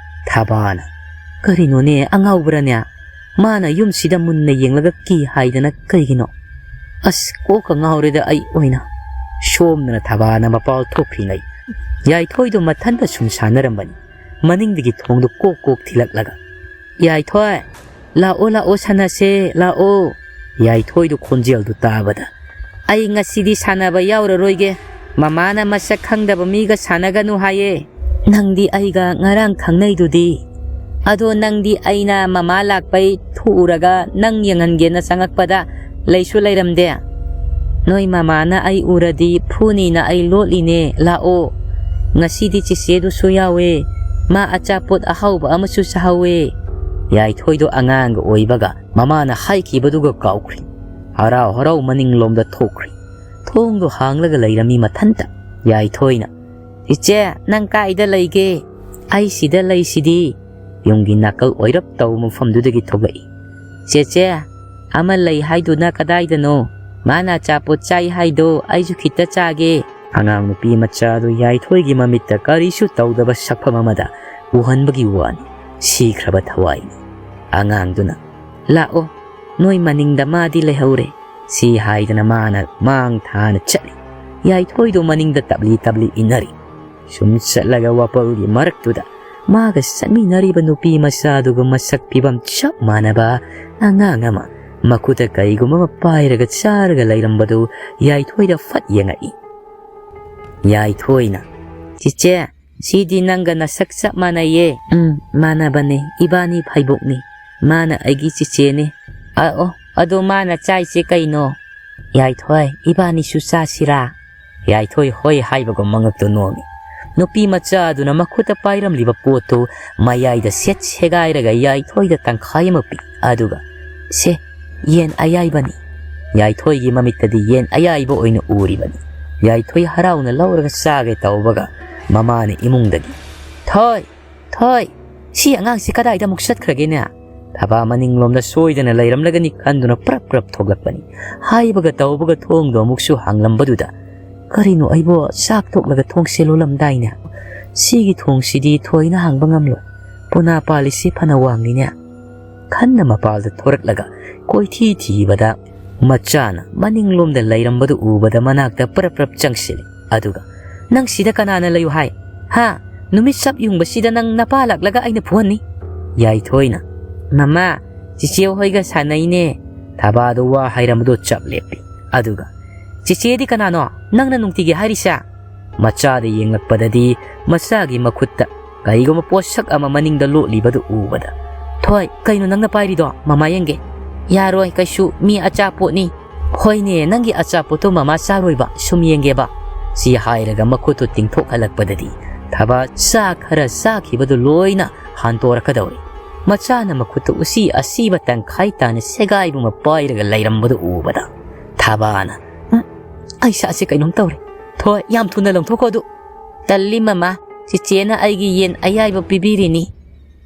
ꯊꯕꯥꯅ, "ꯀꯔꯤꯅꯣꯅꯦ, ꯑꯉꯥꯎꯕꯔꯅꯦ? ꯃꯥꯅ ꯌꯨꯝꯁꯤꯗ ꯃꯨꯟꯅ ꯌꯦꯡꯂꯒ ꯀꯤ ꯍꯥꯏꯗꯅ ꯀꯩꯒꯤꯅꯣ? ꯑꯁ, ꯀꯣꯛꯀ ꯉꯥꯎꯔꯦꯗ ꯑꯩ ꯑꯣꯏꯅ꯫" ꯁꯣꯝꯗꯅ ꯊꯕꯥꯅ ꯃꯄꯥꯜ ꯊꯣꯛꯈ꯭ꯔꯤꯉꯩ ꯌꯥꯏꯊꯣꯏꯗꯣ ꯃꯊꯟꯇ ꯁꯨꯝ ꯁꯥꯟꯅꯔꯝꯕꯅꯤ꯫ ꯃꯅꯤꯡꯗꯒꯤ ꯊꯣꯡꯗꯣ ꯀꯣꯛ ꯀꯣꯛ ꯊꯤꯜꯂꯛꯂꯒ, "ꯌꯥꯏꯊꯣꯏ, ꯂꯥꯛꯑꯣ, ꯂꯥꯛꯑꯣ, ꯁꯥꯟꯅꯁꯦ, ꯂꯥꯛꯑꯣ꯫" ꯌꯥꯏꯊꯣꯏꯗꯣ ꯈꯣꯟꯖꯦꯜꯗꯨ ꯇꯥꯕꯗ, "ꯑꯩ ꯉꯁꯤꯗꯤ ꯁꯥꯟꯅꯕ ꯌꯥꯎꯔꯔꯣꯏꯒꯦ꯫ ꯃꯃꯥꯅ ꯃꯁꯛ ꯈꯪꯗꯕ ꯃꯤꯒ ꯁꯥꯟꯅꯒꯅꯨ ꯍꯥꯏꯌꯦ꯫" "ꯅꯪꯗꯤ ꯑꯩꯒ ꯉꯔꯥꯡ ꯈꯪꯅꯩꯗꯨꯗꯤ?" "ꯑꯗꯣ ꯅꯪꯗꯤ ꯑꯩꯅ ꯃꯃꯥ ꯂꯥꯛꯄꯩ ꯊꯣꯛꯎꯔꯒ ꯅꯪ ꯌꯦꯡꯍꯟꯒꯦꯅ ꯆꯪꯉꯛꯄꯗ ꯂꯩꯁꯨ ꯂꯩꯔꯝꯗꯦ꯫ ꯅꯣꯏ ꯃꯃꯥꯅ ꯑꯩ ꯎꯔꯗꯤ ꯐꯨꯅꯤꯅ ꯑꯩ ꯂꯣꯠꯂꯤꯅꯦ꯫ ꯂꯥꯛꯑꯣ, ꯉꯁꯤꯗꯤ ꯆꯤꯆꯦꯗꯨꯁꯨ ꯌꯥꯎꯋꯦ꯫ ꯃꯥ ꯑꯆꯥꯄꯣꯠ ꯑꯍꯥꯎꯕ ꯑꯃꯁꯨ ꯆꯥꯍꯧꯋꯦ꯫" ꯌꯥꯏꯊꯣꯏꯗꯣ ꯑꯉꯥꯡꯒ ꯑꯣꯏꯕꯒ ꯃꯃꯥꯅ ꯍꯥꯏꯈꯤꯕꯗꯨꯒ ꯀꯥꯎꯈ꯭ꯔꯦ꯫ ꯍꯔꯥꯎ ꯍꯔꯥꯎ ꯃꯅꯤꯡꯂꯣꯝꯗ ꯊꯣꯛꯈ꯭ꯔꯦ꯫ ꯊꯣꯡꯗꯣ ꯍꯥꯡꯂꯒ ꯂꯩꯔꯝꯃꯤ ꯃꯊꯟꯇ꯫ ꯌꯥꯏꯊꯣꯏꯅ, "ꯏꯆꯦ, ꯅꯪ ꯀꯥꯏꯗ ꯂꯩꯒꯦ?" "ꯑꯩ ꯁꯤꯗ ꯂꯩꯁꯤꯗꯤ꯫" ꯌꯨꯝꯒꯤ ꯅꯥꯀꯜ ꯑꯣꯏꯔꯞ ꯇꯧꯕ ꯃꯐꯝꯗꯨꯗꯒꯤ ꯊꯣꯛꯂꯛꯏ꯫ "ꯆꯦꯆꯦ, ꯑꯃ ꯂꯩ ꯍꯥꯏꯗꯨꯅ ꯀꯗꯥꯏꯗꯅꯣ? ꯃꯥꯅ ꯑꯆꯥꯄꯣꯠ ꯆꯥꯏ ꯍꯥꯏꯗꯣ ꯑꯩꯁꯨ ꯈꯤꯇ ꯆꯥꯒꯦ꯫" ꯑꯉꯥꯡ ꯅꯨꯄꯤ ꯃꯆꯥꯗꯨ ꯌꯥꯏꯊꯣꯏꯒꯤ ꯃꯃꯤꯠꯇ ꯀꯔꯤꯁꯨ ꯇꯧꯗꯕ ꯁꯛꯐꯝ ꯑꯃꯗ ꯎꯍꯟꯕꯒꯤ ꯋꯥꯅꯤ꯫ ꯁꯤꯈ꯭ꯔꯕ ꯊꯋꯥꯏꯅꯤ꯫ ꯑꯉꯥꯡꯗꯨꯅ, "ꯂꯥꯛꯑꯣ, ꯅꯣꯏ ꯃꯅꯤꯡꯗ ꯃꯥꯗꯤ ꯂꯩꯍꯧꯔꯦ," ꯁꯤ ꯍꯥꯏꯗꯅ ꯃꯥꯅ ꯃꯥꯡ ꯊꯥꯅ ꯆꯠꯂꯤ꯫ ꯌꯥꯏꯊꯣꯏꯗꯣ ꯃꯅꯤꯡꯗ ꯇꯞꯂꯤ ꯇꯞꯂꯤ ꯏꯟꯅꯔꯤ꯫ ꯁꯨꯝ ꯆꯠꯂꯒ ꯋꯥꯄꯜꯒꯤ ꯃꯔꯛꯇꯨꯗ ꯃꯥꯒ ꯆꯠꯃꯤꯟꯅꯔꯤꯕ ꯅꯨꯄꯤ ꯃꯆꯥꯗꯨꯒ ꯃꯁꯛ ꯐꯤꯕꯝ ꯆꯞ ꯃꯥꯟꯅꯕ ꯑꯉꯥꯡ ꯑꯃ ꯃꯈꯨꯠꯇ ꯀꯩꯒꯨꯝꯕ ꯑꯃ ꯄꯥꯏꯔꯒ ꯆꯥꯔꯒ ꯂꯩꯔꯝꯕꯗꯨ ꯌꯥꯏꯊꯣꯏꯗ ꯐꯠ ꯌꯦꯡꯉꯛꯏ꯫ ꯌꯥꯏꯊꯣꯏꯅ, "ꯆꯤꯆꯦ, ꯁꯤꯗꯤ ꯅꯪꯒ ꯅꯁꯛ ꯆꯞ ꯃꯥꯟꯅꯩꯌꯦ꯫" "ꯎꯝ, ꯃꯥꯟꯅꯕꯅꯦ, ꯏꯕꯥꯅꯤ ꯐꯩꯕꯣꯛꯅꯤ꯫ ꯃꯥꯅ ꯑꯩꯒꯤ ꯆꯤꯆꯦꯅꯦ꯫" "ꯑ, ꯑꯣ, ꯑꯗꯣ ꯃꯥꯅ ꯆꯥꯏꯁꯦ ꯀꯩꯅꯣ?" "ꯌꯥꯏꯊꯣꯏ, ꯏꯕꯥꯅꯤꯁꯨ ꯆꯥꯁꯤꯔꯥ?" ꯌꯥꯏꯊꯣꯏ ꯍꯣꯏ ꯍꯥꯏꯕꯒꯨꯝ ꯃꯉꯛꯇꯨ ꯅꯣꯝꯃꯤ꯫ ꯅꯨꯄꯤ ꯃꯆꯥ ꯑꯗꯨꯅ ꯃꯈꯨꯠꯇ ꯄꯥꯏꯔꯝꯂꯤꯕ ꯄꯣꯠꯇꯨ ꯃꯌꯥꯏꯗ ꯁꯦꯠ ꯁꯦꯒꯥꯏꯔꯒ ꯌꯥꯏꯊꯣꯏꯗ ꯇꯪꯈꯥꯏ ꯑꯃ ꯄꯤ꯫ ꯑꯗꯨꯒ, "ꯁꯦ, ꯌꯦꯟ ꯑꯌꯥꯏꯕꯅꯤ꯫" ꯌꯥꯏꯊꯣꯏꯒꯤ ꯃꯃꯤꯠꯇꯗꯤ ꯌꯦꯟ ꯑꯌꯥꯏꯕ ꯑꯣꯏꯅ ꯎꯔꯤꯕꯅꯤ꯫ ꯌꯥꯏꯊꯣꯏ ꯍꯔꯥꯎꯅ ꯂꯧꯔꯒ ꯆꯥꯒꯦ ꯇꯧꯕꯒ ꯃꯃꯥꯅ ꯏꯃꯨꯡꯗꯒꯤ, "ꯊꯣꯏ, ꯊꯣꯏ, ꯁꯤ ꯑꯉꯥꯡꯁꯤ ꯀꯗꯥꯏꯗ ꯑꯃꯨꯛ ꯆꯠꯈ꯭ꯔꯒꯦꯅꯦ?" ꯊꯕꯥ ꯃꯅꯤꯡꯂꯣꯝꯗ ꯁꯣꯏꯗꯅ ꯂꯩꯔꯝꯂꯒꯅꯤ ꯈꯟꯗꯨꯅ ꯄ꯭ꯔꯞ ꯄ꯭ꯔꯞ ꯊꯣꯛꯂꯛꯄꯅꯤ꯫ ꯍꯥꯏꯕꯒ ꯇꯧꯕꯒ ꯊꯣꯡꯗꯣ ꯑꯃꯨꯛꯁꯨ ꯍꯥꯡꯂꯝꯕꯗꯨꯗ, "ꯀꯔꯤꯅꯣ ꯑꯩꯕꯨ ꯆꯥꯛ ꯇꯣꯛꯂꯒ ꯊꯣꯡꯁꯦ ꯂꯣꯜꯂꯝꯗꯥꯏꯅꯦ? ꯁꯤꯒꯤ ꯊꯣꯡꯁꯤꯗꯤ ꯊꯣꯏꯅ ꯍꯥꯡꯕ ꯉꯝꯂꯣꯏ꯫ ꯄꯣꯅꯥ ꯄꯥꯜꯂꯤꯁꯤ ꯐꯅ ꯋꯥꯡꯂꯤꯅꯦ꯫" ꯈꯟꯅ ꯃꯄꯥꯜꯗ ꯊꯣꯔꯛꯂꯒ ꯀꯣꯏꯊꯤ ꯊꯤꯕꯗ ꯃꯆꯥꯅ ꯃꯅꯤꯡꯂꯣꯝꯗ ꯂꯩꯔꯝꯕꯗꯨ ꯎꯕꯗ ꯃꯅꯥꯛꯇ ꯄ꯭ꯔꯞ ꯄ꯭ꯔꯞ ꯆꯪꯁꯤꯜꯂꯤ꯫ ꯑꯗꯨꯒ, "ꯅꯪ ꯁꯤꯗ ꯀꯅꯥꯅ ꯂꯩꯌꯨ ꯍꯥꯏ? ꯍꯥ? ꯅꯨꯃꯤꯠ ꯆꯞ ꯌꯨꯡꯕꯁꯤꯗ ꯅꯪ ꯅꯄꯥ ꯂꯥꯛꯂꯒ ꯑꯩꯅ ꯐꯨꯍꯟꯅꯤ꯫" ꯌꯥꯏꯊꯣꯏꯅ, "ꯃꯃꯥ, ꯆꯤꯆꯦ ꯍꯣꯏꯒ ꯁꯥꯟꯅꯩꯅꯦ꯫" ꯊꯕꯥꯗꯣ ꯋꯥ ꯍꯥꯏꯔꯝꯕꯗꯣ ꯆꯞ ꯂꯦꯞꯄꯤ꯫ ꯑꯗꯨꯒ, "ꯆꯤꯆꯦꯗꯤ ꯀꯅꯥꯅꯣ ꯅꯪꯅ ꯅꯨꯡꯇꯤꯒꯤ ꯍꯥꯏꯔꯤꯁꯦ?" ꯃꯆꯥꯗ ꯌꯦꯡꯂꯛꯄꯗꯗꯤ ꯃꯆꯥꯒꯤ ꯃꯈꯨꯠꯇ ꯀꯩꯒꯨꯝꯕ ꯄꯣꯠꯁꯛ ꯑꯃ ꯃꯅꯤꯡꯗ ꯂꯣꯠꯂꯤꯕꯗꯨ ꯎꯕꯗ, "ꯊꯣꯏ, ꯀꯩꯅꯣ ꯅꯪꯅ ꯄꯥꯏꯔꯤꯗꯣ? ꯃꯃꯥ ꯌꯦꯡꯒꯦ꯫" "ꯌꯥꯔꯣꯏ, ꯀꯩꯁꯨ ꯃꯤ ꯑꯆꯥꯄꯣꯠꯅꯤ꯫" "ꯍꯣꯏꯅꯦ, ꯅꯪꯒꯤ ꯑꯆꯥꯄꯣꯠꯇꯣ ꯃꯃꯥ ꯆꯥꯔꯣꯏꯕ, ꯁꯨꯝ ꯌꯦꯡꯒꯦꯕ꯫" ꯁꯤ ꯍꯥꯏꯔꯒ ꯃꯈꯨꯠꯇꯨ ꯇꯤꯡꯊꯣꯛꯍꯜꯂꯛꯄꯗꯗꯤ ꯊꯕꯥ ꯆꯥ ꯈꯔ ꯆꯥꯈꯤꯕꯗꯨ ꯂꯣꯏꯅ ꯍꯟꯗꯣꯔꯛꯀꯗꯧꯔꯤ꯫ ꯃꯆꯥꯅ ꯃꯈꯨꯠꯇ ꯎꯆꯤ ꯑꯁꯤꯕ ꯇꯪꯈꯥꯏ ꯇꯥꯅ ꯁꯦꯒꯥꯏꯕ ꯑꯃ ꯄꯥꯏꯔꯒ ꯂꯩꯔꯝꯕꯗꯨ ꯎꯕꯗ ꯊꯕꯥꯅ, "ꯎꯝ, ꯑꯩ ꯁꯥꯁꯦ ꯀꯩꯅꯣꯝ ꯇꯧꯔꯦ꯫ ꯊꯣꯏ, ꯌꯥꯝ ꯊꯨꯅ ꯂꯪꯊꯣꯛꯈꯣ ꯑꯗꯨ꯫" "ꯇꯜꯂꯤ ꯃꯃꯥ, ꯆꯤꯆꯦꯅ ꯑꯩꯒꯤ ꯌꯦꯟ ꯑꯌꯥꯏꯕ ꯄꯤꯕꯤꯔꯤꯅꯤ꯫"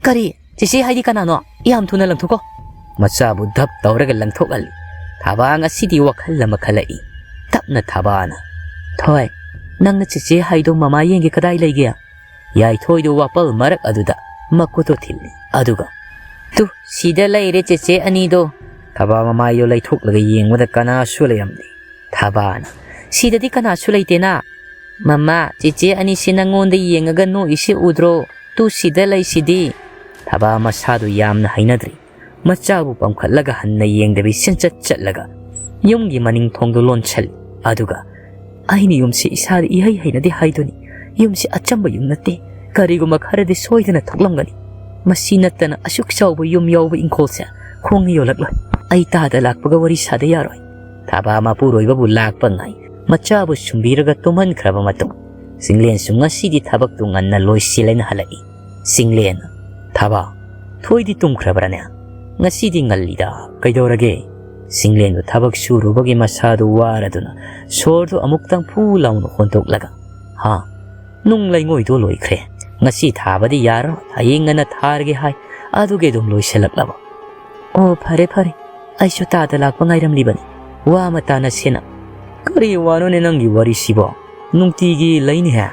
"ꯀꯔꯤ? ꯆꯤꯆꯦ ꯍꯥꯏꯗꯤ ꯀꯅꯥꯅꯣ? ꯌꯥꯝ ꯊꯨꯅ ꯂꯪꯊꯣꯛꯈꯣ꯫" ꯃꯆꯥꯕꯨ ꯙꯞ ꯇꯧꯔꯒ ꯂꯪꯊꯣꯛꯍꯜꯂꯤ꯫ ꯊꯕꯥ ꯉꯁꯤꯗꯤ ꯋꯥꯈꯜ ꯑꯃ ꯈꯜꯂꯛꯏ꯫ ꯇꯞꯅ ꯊꯕꯥꯅ, "ꯊꯣꯏ, ꯅꯪꯅ ꯆꯤꯆꯦ ꯍꯥꯏꯗꯣ ꯃꯃꯥ ꯌꯦꯡꯒꯦ ꯀꯗꯥꯏ ꯂꯩꯒꯦ?" ꯌꯥꯏꯊꯣꯏꯗꯨ ꯋꯥꯄꯜ ꯃꯔꯛ ꯑꯗꯨꯗ ꯃꯈꯨꯠꯇꯣ ꯊꯤꯜꯂꯤ꯫ ꯑꯗꯨꯒ, "ꯇꯨ, ꯁꯤꯗ ꯂꯩꯔꯦ ꯆꯦꯆꯦ ꯑꯅꯤꯗꯣ꯫" ꯊꯕꯥ ꯃꯃꯥꯏꯗꯣ ꯂꯩꯊꯣꯛꯂꯒ ꯌꯦꯡꯕꯗ ꯀꯅꯥꯁꯨ ꯂꯩꯔꯝꯗꯦ꯫ ꯊꯕꯥꯅ, "ꯁꯤꯗꯗꯤ ꯀꯅꯥꯁꯨ ꯂꯩꯇꯦꯅ꯫" "ꯃꯃꯥ, ꯆꯦꯆꯦ ꯑꯅꯤꯁꯤ ꯅꯪꯉꯣꯟꯗ ꯌꯦꯡꯉꯒ ꯅꯣꯛꯏꯁꯤ ꯎꯗ꯭ꯔꯣ? ꯇꯨ, ꯁꯤꯗ ꯂꯩꯁꯤꯗꯤ꯫" ꯊꯕꯥ ꯃꯁꯥꯗꯨ ꯌꯥꯝꯅ ꯍꯩꯅꯗ꯭ꯔꯤ꯫ ꯃꯆꯥꯕꯨ ꯄꯝꯈꯠꯂꯒ ꯍꯟꯅ ꯌꯦꯡꯗꯕꯤ ꯁꯦꯟꯆꯠ ꯆꯠꯂꯒ ꯌꯨꯝꯒꯤ ꯃꯅꯤꯡ ꯊꯣꯡꯗꯨ ꯂꯣꯟꯁꯜꯂꯤ꯫ ꯑꯗꯨꯒ, "ꯑꯩꯅ ꯌꯨꯝꯁꯤ ꯏꯁꯥꯗ ꯏꯍꯩ ꯍꯩꯅꯗꯦ ꯍꯥꯏꯗꯨꯅꯤ꯫ ꯌꯨꯝꯁꯤ ꯑꯆꯝꯕ ꯌꯨꯝ ꯅꯠꯇꯦ꯫ ꯀꯔꯤꯒꯨꯝꯕ ꯈꯔꯗꯤ ꯁꯣꯏꯗꯅ ꯊꯣꯛꯂꯝꯒꯅꯤ꯫ ꯃꯁꯤ ꯅꯠꯇꯅ ꯑꯁꯨꯛ ꯆꯥꯎꯕ ꯌꯨꯝ ꯌꯥꯎꯕ ꯏꯪꯈꯣꯜꯁꯦ ꯈꯣꯡꯅ ꯌꯣꯜꯂꯛꯂꯣꯏ꯫ ꯑꯩ ꯇꯥꯗ ꯂꯥꯛꯄꯒ ꯋꯥꯔꯤ ꯁꯥꯗ ꯌꯥꯔꯣꯏ꯫" ꯊꯥꯕ ꯃꯄꯨꯔꯣꯏꯕꯕꯨ ꯂꯥꯛꯄ ꯉꯥꯏ꯫ ꯃꯆꯥꯕꯨ ꯁꯨꯝꯕꯤꯔꯒ ꯇꯨꯝꯍꯟꯈ꯭ꯔꯕ ꯃꯇꯨꯡ, ꯆꯤꯡꯂꯦꯟꯁꯨ ꯉꯁꯤꯗꯤ ꯊꯕꯛꯇꯨ ꯉꯟꯅ ꯂꯣꯏꯁꯤꯜꯂꯦꯅ ꯍꯜꯂꯛꯏ꯫ ꯆꯤꯡꯂꯦꯟ, "ꯊꯥꯕ, ꯊꯣꯏꯗꯤ ꯇꯨꯝꯈ꯭ꯔꯕ꯭ꯔꯅꯦ? ꯉꯁꯤꯗꯤ ꯉꯜꯂꯤꯗ, ꯀꯩꯗꯧꯔꯒꯦ?" ꯆꯤꯡꯂꯦꯟꯗꯨ ꯊꯕꯛ ꯁꯨꯔꯨꯕꯒꯤ ꯃꯁꯥꯗꯨ ꯋꯥꯔꯗꯨꯅ ꯁꯣꯔꯗꯨ ꯑꯃꯨꯛꯇꯪ ꯐꯨ ꯂꯥꯎꯅ ꯍꯣꯟꯗꯣꯛꯂꯒ, "ꯍꯥ, ꯅꯨꯡ ꯂꯩꯉꯣꯏꯗꯣ ꯂꯣꯏꯈ꯭ꯔꯦ꯫ ꯉꯁꯤ ꯊꯥꯕꯗꯤ ꯌꯥꯔꯔꯣꯏ, ꯍꯌꯦꯡ ꯉꯟꯅ ꯊꯥꯔꯒꯦ ꯍꯥꯏ, ꯑꯗꯨꯒꯤ ꯑꯗꯨꯝ ꯂꯣꯏꯁꯤꯜꯂꯛꯂꯕ꯫" "ꯑꯣ, ꯐꯔꯦ ꯐꯔꯦ, ꯑꯩꯁꯨ ꯇꯥꯗ ꯂꯥꯛꯄ ꯉꯥꯏꯔꯝꯂꯤꯕꯅꯤ, ꯋꯥ ꯑꯃ ꯇꯥꯅꯁꯦꯅ꯫" "ꯀꯔꯤ ꯋꯥꯅꯣꯅꯦ ꯅꯪꯒꯤ ꯋꯥꯔꯤꯁꯤꯕꯣ? ꯅꯨꯡꯇꯤꯒꯤ ꯂꯩꯅꯦꯍꯦ꯫"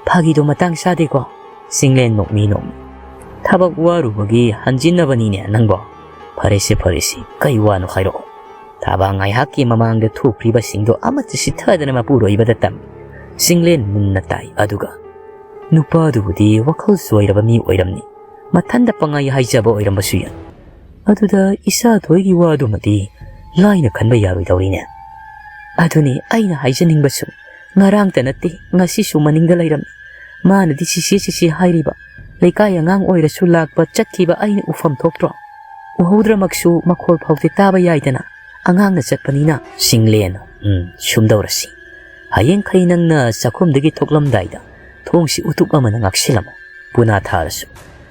"ꯐꯥꯒꯤꯗꯣ ꯃꯇꯥꯡ ꯆꯥꯗꯦꯀꯣ꯫" ꯆꯤꯡꯂꯦꯟ ꯅꯣꯛꯃꯤ ꯅꯣꯛꯃꯤ꯫ "ꯊꯕꯛ ꯋꯥꯔꯨꯕꯒꯤ ꯍꯟꯖꯤꯟꯅꯕꯅꯤꯅꯦ ꯅꯪꯕꯣ꯫ ꯐꯔꯦꯁꯦ ꯐꯔꯦꯁꯦ, ꯀꯩ ꯋꯥꯅꯣ ꯍꯥꯏꯔꯛꯑꯣ꯫" ꯊꯥꯕ ꯉꯥꯏꯍꯥꯛꯀꯤ ꯃꯃꯥꯡꯗ ꯊꯣꯛꯈ꯭ꯔꯤꯕꯁꯤꯡꯗꯣ ꯑꯃꯠꯇ ꯁꯤꯊꯗꯅ ꯃꯄꯨꯔꯣꯏꯕꯗ ꯇꯝꯃꯤ꯫ ꯆꯤꯡꯂꯦꯟ ꯃꯨꯟꯅ ꯇꯥꯏ꯫ ꯑꯗꯨꯒ, "ꯅꯨꯄꯥꯗꯨꯕꯨꯗꯤ ꯋꯥꯈꯜ ꯆꯣꯏꯔꯕ ꯃꯤ ꯑꯣꯏꯔꯝꯅꯤ꯫ ꯃꯊꯟꯗ ꯄꯪꯍꯥꯏ ꯍꯥꯏꯖꯕ ꯑꯣꯏꯔꯝꯕꯁꯨ ꯌꯥꯏ꯫ ꯑꯗꯨꯗ ꯏꯆꯥ ꯊꯣꯏꯒꯤ ꯋꯥꯗꯨꯃꯗꯤ ꯂꯥꯏꯅ ꯈꯟꯕ ꯌꯥꯔꯣꯏꯗꯧꯔꯤꯅꯦ꯫" "ꯑꯗꯨꯅꯤ ꯑꯩꯅ ꯍꯥꯏꯖꯅꯤꯡꯕꯁꯨ꯫ ꯉꯔꯥꯡꯇ ꯅꯠꯇꯦ, ꯉꯁꯤꯁꯨ ꯃꯅꯤꯡꯗ ꯂꯩꯔꯝꯃꯤ꯫ ꯃꯥꯅꯗꯤ ꯆꯤꯆꯦ ꯆꯤꯆꯦ ꯍꯥꯏꯔꯤꯕ꯫ ꯂꯩꯀꯥꯏ ꯑꯉꯥꯡ ꯑꯣꯏꯔꯁꯨ ꯂꯥꯛꯄ ꯆꯠꯈꯤꯕ ꯑꯩꯅ ꯎꯐꯝ ꯊꯣꯛꯇ꯭ꯔꯣ? ꯎꯍꯧꯗ꯭ꯔꯃꯛꯁꯨ ꯃꯈꯣꯜ ꯐꯥꯎꯗꯤ ꯇꯥꯕ ꯌꯥꯏꯗꯅ, ꯑꯉꯥꯡꯅ ꯆꯠꯄꯅꯤꯅ꯫" ꯆꯤꯡꯂꯦꯟ, "ꯎꯝ, ꯁꯨꯝꯗꯧꯔꯁꯤ꯫ ꯍꯌꯦꯡꯈꯩ ꯅꯪꯅ ꯆꯥꯛꯈꯨꯝꯗꯒꯤ ꯊꯣꯛꯂꯝꯗꯥꯏꯗ ꯊꯣꯡꯁꯤ ꯎꯇꯨꯞ ꯑꯃꯅ ꯉꯥꯛꯁꯤꯜꯂꯝꯃꯨ꯫ ꯄꯨꯅꯥ ꯊꯥꯔꯁꯨ꯫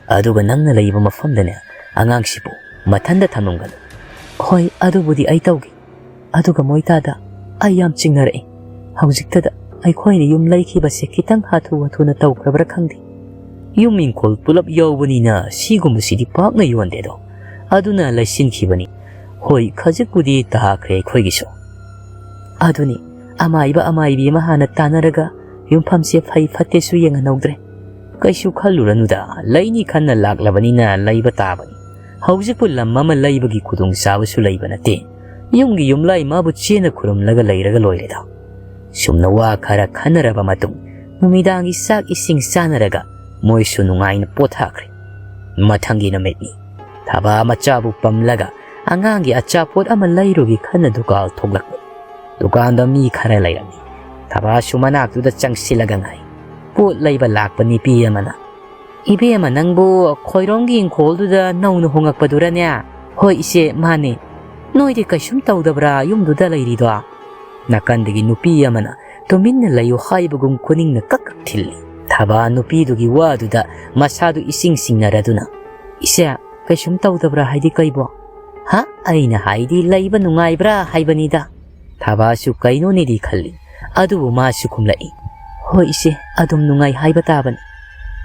ꯑꯗꯨꯒ ꯅꯪꯅ ꯂꯩꯕ ꯃꯐꯝꯗꯅꯦ ꯑꯉꯥꯡꯁꯤꯕꯨ ꯃꯊꯟꯗ ꯊꯝꯂꯝꯒꯅꯨ꯫" "ꯍꯣꯏ, ꯑꯗꯨꯕꯨꯗꯤ ꯑꯩ ꯇꯧꯒꯦ꯫ ꯑꯗꯨꯒ ꯃꯣꯏꯇꯥꯗ ꯑꯩ ꯌꯥꯝ ꯆꯤꯡꯅꯔꯛꯏ꯫ ꯍꯧꯖꯤꯛꯇꯗ ꯑꯩꯈꯣꯏꯅ ꯌꯨꯝ ꯂꯩꯈꯤꯕꯁꯦ ꯈꯤꯇꯪ ꯍꯥꯊꯨ ꯍꯥꯊꯨꯅ ꯇꯧꯈ꯭ꯔꯕ꯭ꯔꯥ ꯈꯪꯗꯦ꯫ ꯌꯨꯝ ꯏꯪꯈꯣꯜ ꯄꯨꯂꯞ ꯌꯥꯎꯕꯅꯤꯅ ꯁꯤꯒꯨꯝꯕꯁꯤꯗꯤ ꯄꯥꯛꯅ ꯌꯣꯟꯗꯦꯗꯣ꯫ ꯑꯗꯨꯅ ꯂꯩꯁꯤꯟꯈꯤꯕꯅꯤ꯫ ꯍꯣꯏ, ꯈꯖꯤꯛꯄꯨꯗꯤ ꯇꯥꯈ꯭ꯔꯦ ꯑꯩꯈꯣꯏꯒꯤꯁꯨ꯫" "ꯑꯗꯨꯅꯤ, ꯑꯃꯥꯏꯕ ꯑꯃꯥꯏꯕꯤ ꯑꯃ ꯍꯥꯟꯅ ꯇꯥꯟꯅꯔꯒ ꯌꯨꯝꯐꯝꯁꯦ ꯐꯩ ꯐꯠꯇꯦꯁꯨ ꯌꯦꯡꯍꯟꯍꯧꯗ꯭ꯔꯦ꯫ "ꯀꯩꯁꯨ ꯈꯜꯂꯨꯔꯅꯨꯗ, ꯂꯩꯅꯤ ꯈꯟꯅ ꯂꯥꯛꯂꯕꯅꯤꯅ ꯂꯩꯕ ꯇꯥꯕꯅꯤ꯫ ꯍꯧꯖꯤꯛꯄꯨ ꯂꯝ ꯑꯃ ꯂꯩꯕꯒꯤ ꯈꯨꯗꯣꯡꯆꯥꯕꯁꯨ ꯂꯩꯕ ꯅꯠꯇꯦ꯫ ꯌꯨꯝꯒꯤ ꯌꯨꯝꯂꯥꯏ ꯃꯥꯕꯨ ꯆꯦꯟꯅ ꯈꯨꯔꯨꯝꯂꯒ ꯂꯩꯔꯒ ꯂꯣꯏꯔꯦꯗ"꯫ ꯁꯨꯝꯅ ꯋꯥ ꯈꯔ ꯈꯟꯅꯔꯕ ꯃꯇꯨꯡ, ꯅꯨꯃꯤꯗꯥꯡꯒꯤ ꯆꯥꯛ ꯏꯁꯤꯡ ꯆꯥꯅꯔꯒ ꯃꯣꯏꯁꯨ ꯅꯨꯡꯉꯥꯏꯅ ꯄꯣꯊꯥꯈ꯭ꯔꯦ꯫ ꯃꯊꯪꯒꯤ ꯅꯨꯃꯤꯠꯅꯤ꯫ ꯊꯕꯥ ꯃꯆꯥꯕꯨ ꯄꯝꯂꯒ ꯑꯉꯥꯡꯒꯤ ꯑꯆꯥꯄꯣꯠ ꯑꯃ ꯂꯩꯔꯨꯒꯦ ꯈꯟꯅ ꯗꯨꯀꯥꯟ ꯊꯣꯛꯂꯛꯄ꯫ ꯗꯨꯀꯥꯟꯗ ꯃꯤ ꯈꯔ ꯂꯩꯔꯝꯃꯤ꯫ ꯊꯕꯥꯁꯨ ꯃꯅꯥꯛꯇꯨꯗ ꯆꯪꯁꯤꯜꯂꯒ ꯉꯥꯏ꯫ ꯄꯣꯠ ꯂꯩꯕ ꯂꯥꯛꯄ ꯅꯨꯄꯤ ꯑꯃꯅ, "ꯏꯕꯦꯝꯃ, ꯅꯪꯕꯨ ꯈꯣꯏꯔꯣꯝꯒꯤ ꯏꯪꯈꯣꯜꯗꯨꯗ ꯅꯧꯅ ꯍꯣꯡꯉꯛꯄꯗꯨꯔꯅꯦ?" "ꯍꯣꯏ ꯏꯆꯦ, ꯃꯥꯅꯦ꯫ ꯅꯣꯏꯗꯤ ꯀꯩꯁꯨꯝ ꯇꯧꯗꯕ꯭ꯔꯥ ꯌꯨꯝꯗꯨꯗ ꯂꯩꯔꯤꯗꯣ?" ꯅꯥꯀꯟꯗꯒꯤ ꯅꯨꯄꯤ ꯑꯃꯅ ꯇꯨꯃꯤꯟꯅ ꯂꯩꯌꯨ ꯍꯥꯏꯕꯒꯨꯝ ꯈꯨꯅꯤꯡꯅ ꯀꯛ ꯀꯛ ꯊꯤꯜꯂꯤ꯫ ꯊꯕꯥ ꯅꯨꯄꯤꯗꯨꯒꯤ ꯋꯥꯗꯨꯗ ꯃꯁꯥꯗꯨ ꯏꯁꯤꯡ ꯁꯤꯡꯅꯔꯗꯨꯅ, "ꯏꯆꯦ, ꯀꯩꯁꯨꯝ ꯇꯧꯗꯕ꯭ꯔꯥ ꯍꯥꯏꯗꯤ ꯀꯩꯕꯣ?" "ꯍꯥ? ꯑꯩꯅ ꯍꯥꯏꯗꯤ ꯂꯩꯕ ꯅꯨꯡꯉꯥꯏꯕ꯭ꯔꯥ ꯍꯥꯏꯕꯅꯤꯗ"꯫ ꯊꯕꯥꯁꯨ ꯀꯩꯅꯣꯅꯦꯗꯤ ꯈꯜꯂꯤ, ꯑꯗꯨꯕꯨ ꯃꯥꯁꯨ ꯈꯨꯝꯂꯛꯏ, "ꯍꯣꯏ ꯏꯆꯦ, ꯑꯗꯨꯝ ꯅꯨꯡꯉꯥꯏ ꯍꯥꯏꯕ ꯇꯥꯕꯅꯤ"꯫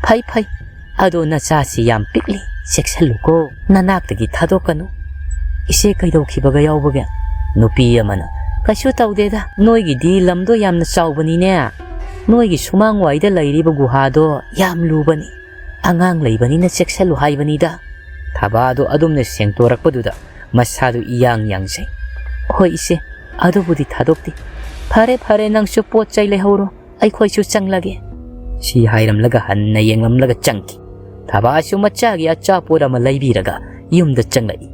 "ꯐꯩ ꯐꯩ, ꯑꯗꯣ ꯅꯆꯥꯁꯤ ꯌꯥꯝ ꯄꯤꯛꯂꯤ, ꯆꯦꯛꯁꯤꯜꯂꯨꯀꯣ, ꯅꯅꯥꯛꯇꯒꯤ ꯊꯥꯗꯣꯛꯀꯅꯨ"꯫ "ꯏꯆꯦ, ꯀꯩꯗꯧꯈꯤꯕꯒ ꯌꯥꯎꯕꯒꯦ?" ꯅꯨꯄꯤ ꯑꯃꯅ, "ꯀꯩꯁꯨ ꯇꯧꯗꯦꯗ, ꯅꯣꯏꯒꯤꯗꯤ ꯂꯝꯗꯣ ꯌꯥꯝꯅ ꯆꯥꯎꯕꯅꯤꯅꯦ꯫ ꯅꯣꯏꯒꯤ ꯁꯨꯃꯥꯡ ꯋꯥꯏꯗ ꯂꯩꯔꯤꯕ ꯒꯨꯍꯥꯗꯣ ꯌꯥꯝ ꯂꯨꯕꯅꯤ, ꯑꯉꯥꯡ ꯂꯩꯕꯅꯤꯅ ꯆꯦꯛꯁꯤꯜꯂꯨ ꯍꯥꯏꯕꯅꯤꯗ"꯫ ꯊꯕꯥꯗꯣ ꯑꯗꯨꯝꯅ ꯁꯦꯡꯇꯣꯔꯛꯄꯗꯨꯗ ꯃꯁꯥꯗꯨ ꯏꯌꯥꯡ ꯌꯥꯡꯖꯩ꯫ "ꯍꯣꯏ ꯏꯆꯦ, ꯑꯗꯨꯕꯨꯗꯤ ꯊꯥꯗꯣꯛꯇꯦ꯫ ꯐꯔꯦ ꯐꯔꯦ, ꯅꯪꯁꯨ ꯄꯣꯠ ꯆꯩ ꯂꯩꯍꯧꯔꯣ, ꯑꯩꯈꯣꯏꯁꯨ ꯆꯪꯂꯒꯦ"꯫ ꯁꯤ ꯍꯥꯏꯔꯝꯂꯒ ꯍꯟꯅ ꯌꯦꯡꯂꯝꯂꯒ ꯆꯪꯈꯤ꯫ ꯊꯕꯥꯁꯨ ꯃꯆꯥꯒꯤ ꯑꯆꯥꯄꯣꯠ ꯑꯃ ꯂꯩꯕꯤꯔꯒ ꯌꯨꯝꯗ ꯆꯪꯂꯛꯏ꯫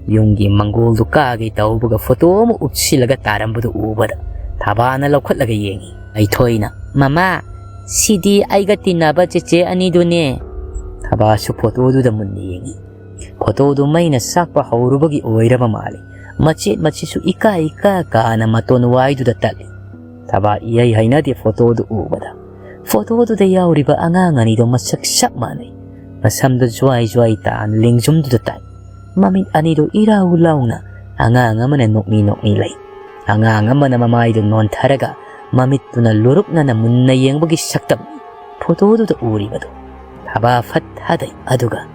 ꯌꯨꯝꯒꯤ ꯃꯪꯒꯣꯜꯗꯨ ꯀꯥꯒꯦ ꯇꯧꯕꯒ ꯐꯣꯇꯣ ꯑꯃ ꯎꯞꯁꯤꯜꯂꯒ ꯇꯥꯔꯝꯕꯗꯨ ꯎꯕꯗ ꯊꯕꯥꯅ ꯂꯧꯈꯠꯂꯒ ꯌꯦꯡꯉꯤ꯫ ꯂꯩꯊꯣꯏꯅ, "ꯃꯃꯥ, ꯁꯤꯗꯤ ꯑꯩꯒ ꯇꯤꯟꯅꯕ ꯆꯦꯆꯦ ꯑꯅꯤꯗꯨꯅꯦ"꯫ ꯊꯕꯥꯁꯨ ꯐꯣꯇꯣꯗꯨꯗ ꯃꯨꯟꯅ ꯌꯦꯡꯉꯤ꯫ ꯐꯣꯇꯣꯗꯨ ꯃꯩꯅ ꯆꯥꯛꯄ ꯍꯧꯔꯨꯕꯒꯤ ꯑꯣꯏꯔꯕ ꯃꯥꯜꯂꯤ꯫ ꯃꯆꯦꯠ ꯃꯆꯦꯠꯁꯨ ꯏꯀꯥ ꯏꯀꯥ ꯀꯥꯅ ꯃꯇꯣꯟ ꯋꯥꯏꯗꯨꯗ ꯇꯠꯂꯤ꯫ ꯊꯕꯥ ꯏꯍꯩ ꯍꯩꯅꯗꯦ ꯐꯣꯇꯣꯗꯨ ꯎꯕꯗ꯫ ꯐꯣꯇꯣꯗꯨꯗ ꯌꯥꯎꯔꯤꯕ ꯑꯉꯥꯡ ꯑꯅꯤꯗꯣ ꯃꯁꯛ ꯆꯞ ꯃꯥꯟꯅꯩ꯫ ꯃꯁꯝꯗꯨ ꯖ꯭ꯋꯥꯏ ꯖ꯭ꯋꯥꯏ ꯇꯥꯅ ꯂꯦꯡꯖꯨꯝꯗꯨꯗ ꯇꯥꯏ꯫ ꯃꯃꯤꯠ ꯑꯅꯤꯗꯨ ꯏꯔꯥꯎ ꯂꯥꯎꯅ ꯑꯉꯥꯡ ꯑꯃꯅ ꯅꯣꯛꯃꯤ ꯅꯣꯛꯃꯤ ꯂꯩ꯫ ꯑꯉꯥꯡ ꯑꯃꯅ ꯃꯃꯥꯏꯗꯨ ꯅꯣꯟꯊꯔꯒ ꯃꯃꯤꯠꯇꯨꯅ ꯂꯨꯔꯨꯛꯅꯅ ꯃꯨꯟꯅ ꯌꯦꯡꯕꯒꯤ ꯁꯛꯇꯝ ꯐꯣꯇꯣꯗꯨꯗ ꯎꯔꯤꯕꯗꯨ꯫ ꯊꯕꯥ ꯐꯠ ꯊꯥꯗꯩ, ꯑꯗꯨꯒ,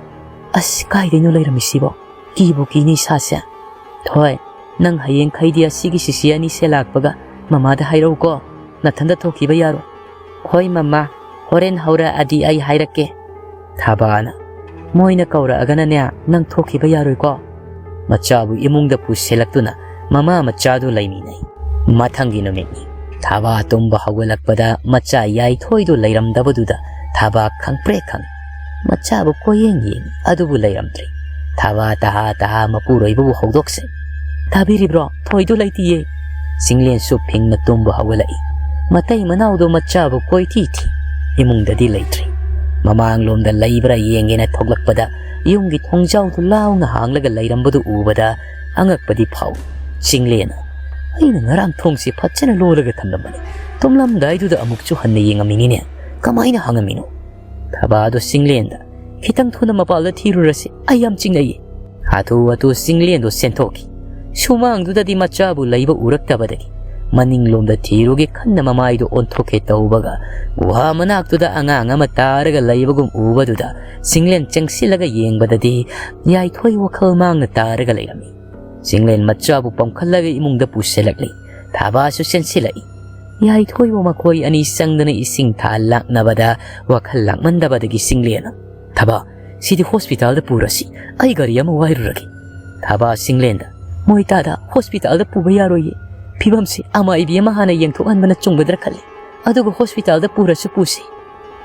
"ꯑꯁ, ꯀꯥꯏꯗꯩꯅꯣ ꯂꯩꯔꯝꯃꯤꯁꯤꯕꯣ? ꯀꯤꯕꯨ ꯀꯤꯅꯤ ꯏꯁꯥꯁꯦ꯫ ꯍꯣꯏ, ꯅꯪ ꯍꯌꯦꯡꯈꯩꯗꯤ ꯑꯁꯤꯒꯤ ꯁꯤꯁꯤ ꯑꯅꯤꯁꯦ ꯂꯥꯛꯄꯒ ꯃꯃꯥꯗ ꯍꯥꯏꯔꯛꯎꯀꯣ꯫ ꯅꯊꯟꯗ ꯊꯣꯛꯈꯤꯕ ꯌꯥꯔꯣꯏ"꯫ "ꯍꯣꯏ ꯃꯃꯥ"꯫ ꯍꯣꯔꯦꯟ ꯍꯧꯔꯛꯑꯗꯤ ꯑꯩ ꯍꯥꯏꯔꯛꯀꯦ꯫ ꯊꯥꯕꯥꯅ, "ꯃꯣꯏꯅ ꯀꯧꯔꯛꯑꯒꯅꯅꯦ, ꯅꯪ ꯊꯣꯛꯈꯤꯕ ꯌꯥꯔꯣꯏꯀꯣ?" ꯃꯆꯥꯕꯨ ꯏꯃꯨꯡꯗ ꯄꯨꯁꯤꯜꯂꯛꯇꯨꯅ ꯃꯃꯥ ꯃꯆꯥꯗꯨ ꯂꯩꯃꯤꯟꯅꯩ꯫ ꯃꯊꯪꯒꯤ ꯅꯨꯃꯤꯠꯅꯤ꯫ ꯊꯥꯕꯥ ꯇꯨꯝꯕ ꯍꯧꯒꯠꯂꯛꯄꯗ ꯃꯆꯥ ꯌꯥꯏꯊꯣꯏꯗꯨ ꯂꯩꯔꯝꯗꯕꯗꯨꯗ ꯊꯥꯕꯥ ꯈꯪꯄ꯭ꯔꯦꯛ ꯈꯪꯏ꯫ ꯃꯆꯥꯕꯨ ꯀꯣꯏꯌꯦꯡ ꯌꯦꯡꯏ, ꯑꯗꯨꯕꯨ ꯂꯩꯔꯝꯗ꯭ꯔꯦ꯫ ꯊꯥꯕꯥ ꯇꯍꯥ ꯇꯍꯥ ꯃꯄꯨꯔꯣꯏꯕꯕꯨ ꯍꯧꯗꯣꯛꯆꯩ꯫ "ꯇꯥꯕꯤꯔꯤꯕ꯭ꯔꯣ? ꯊꯣꯏꯗꯨ ꯂꯩꯇꯤꯌꯦ!" ꯆꯤꯡꯂꯦꯟꯁꯨ ꯐꯤꯡꯅ ꯇꯨꯝꯕ ꯍꯧꯒꯠꯂꯛꯏ꯫ ꯃꯇꯩ ꯃꯅꯥꯎꯗꯣ ꯃꯆꯥꯕꯨ ꯀꯣꯏꯊꯤ ꯊꯤ꯫ ꯏꯃꯨꯡꯗꯗꯤ ꯂꯩꯇ꯭ꯔꯤ꯫ ꯃꯃꯥꯡꯂꯣꯝꯗ ꯂꯩꯕ꯭ꯔꯥ ꯌꯦꯡꯒꯦꯅ ꯊꯣꯛꯂꯛꯄꯗ ꯌꯨꯝꯒꯤ ꯊꯣꯡꯖꯥꯎꯗꯨ ꯂꯥꯎꯅ ꯍꯥꯡꯂꯒ ꯂꯩꯔꯝꯕꯗꯨ ꯎꯕꯗ ꯑꯉꯛꯄꯗꯤ ꯐꯥꯎꯏ꯫ ꯆꯤꯡꯂꯦꯟꯅ, "ꯑꯩꯅ ꯉꯔꯥꯡ ꯊꯣꯡꯁꯤ ꯐꯖꯅ ꯂꯣꯜꯂꯒ ꯊꯝꯂꯝꯕꯅꯤ꯫ ꯇꯨꯝꯂꯝꯗꯥꯏꯗꯨꯗ ꯑꯃꯨꯛꯁꯨ ꯍꯟꯅ ꯌꯦꯡꯉꯝꯃꯤꯅꯤꯅꯦ꯫ ꯀꯃꯥꯏꯅ ꯍꯥꯡꯉꯝꯃꯤꯅꯣ?" ꯊꯥꯕꯥꯗꯣ ꯆꯤꯡꯂꯦꯟꯗ, "ꯈꯤꯇꯪ ꯊꯨꯅ ꯃꯄꯥꯜꯗ ꯊꯤꯔꯨꯔꯁꯤ, ꯑꯩ ꯌꯥꯝ ꯆꯤꯡꯅꯩꯌꯦ꯫" ꯍꯥꯊꯨ ꯍꯥꯊꯨ ꯆꯤꯡꯂꯦꯟꯗꯣ ꯆꯦꯟꯊꯣꯛꯈꯤ꯫ ꯁꯨꯃꯥꯡꯗꯨꯗꯗꯤ ꯃꯆꯥꯕꯨ ꯂꯩꯕ ꯎꯔꯛꯇꯕꯗꯒꯤ ꯃꯅꯤꯡꯂꯣꯝꯗ ꯊꯤꯔꯨꯒꯦ ꯈꯟꯅ ꯃꯃꯥꯏꯗꯣ ꯑꯣꯟꯊꯣꯛꯀꯦ ꯇꯧꯕꯒ ꯒꯨꯍꯥ ꯃꯅꯥꯛꯇꯨꯗ ꯑꯉꯥꯡ ꯑꯃ ꯇꯥꯔꯒ ꯂꯩꯕꯒꯨꯝ ꯎꯕꯗꯨꯗ ꯆꯤꯡꯂꯦꯟ ꯆꯪꯁꯤꯜꯂꯒ ꯌꯦꯡꯕꯗꯗꯤ ꯌꯥꯏꯊꯣꯏ ꯋꯥꯈꯜ ꯃꯥꯡꯅ ꯇꯥꯔꯒ ꯂꯩꯔꯝꯃꯤ꯫ ꯆꯤꯡꯂꯦꯟ ꯃꯆꯥꯕꯨ ꯄꯝꯈꯠꯂꯒ ꯏꯃꯨꯡꯗ ꯄꯨꯁꯤꯜꯂꯛꯂꯤ꯫ ꯊꯥꯕꯥꯁꯨ ꯆꯦꯟꯁꯤꯜꯂꯛꯏ꯫ ꯌꯥꯏꯊꯣꯏꯕꯨ ꯃꯈꯣꯏ ꯑꯅꯤ ꯆꯪꯗꯅ ꯏꯁꯤꯡ ꯊꯥ ꯂꯥꯛꯅꯕꯗ ꯋꯥꯈꯜ ꯂꯥꯛꯃꯟꯗꯕꯗꯒꯤ ꯆꯤꯡꯂꯦꯟꯅ, "ꯊꯥꯕꯥ, ꯁꯤꯗꯤ ꯍꯣꯁꯄꯤꯇꯥꯜꯗ ꯄꯨꯔꯁꯤ꯫ ꯑꯩ ꯒꯥꯔꯤ ꯑꯃ ꯋꯥꯏꯔꯨꯔꯒꯦ꯫" ꯊꯥꯕꯥ ꯆꯤꯡꯂꯦꯟꯗ, "ꯃꯣꯏ ꯇꯥꯗ ꯍꯣꯁꯄꯤꯇꯥꯜꯗ ꯄꯨꯕ ꯌꯥꯔꯣꯏꯌꯦ꯫ ꯐꯤꯕꯝꯁꯤ ꯑꯃꯥꯏꯕꯤ ꯑꯃ ꯍꯥꯟꯅ ꯌꯦꯡꯊꯣꯛꯍꯟꯕꯅ ꯆꯨꯝꯒꯗ꯭ꯔꯥ ꯈꯜꯂꯤ꯫ ꯑꯗꯨꯒ ꯍꯣꯁꯄꯤꯇꯥꯜꯗ ꯄꯨꯔꯁꯨ ꯄꯨꯁꯤ꯫"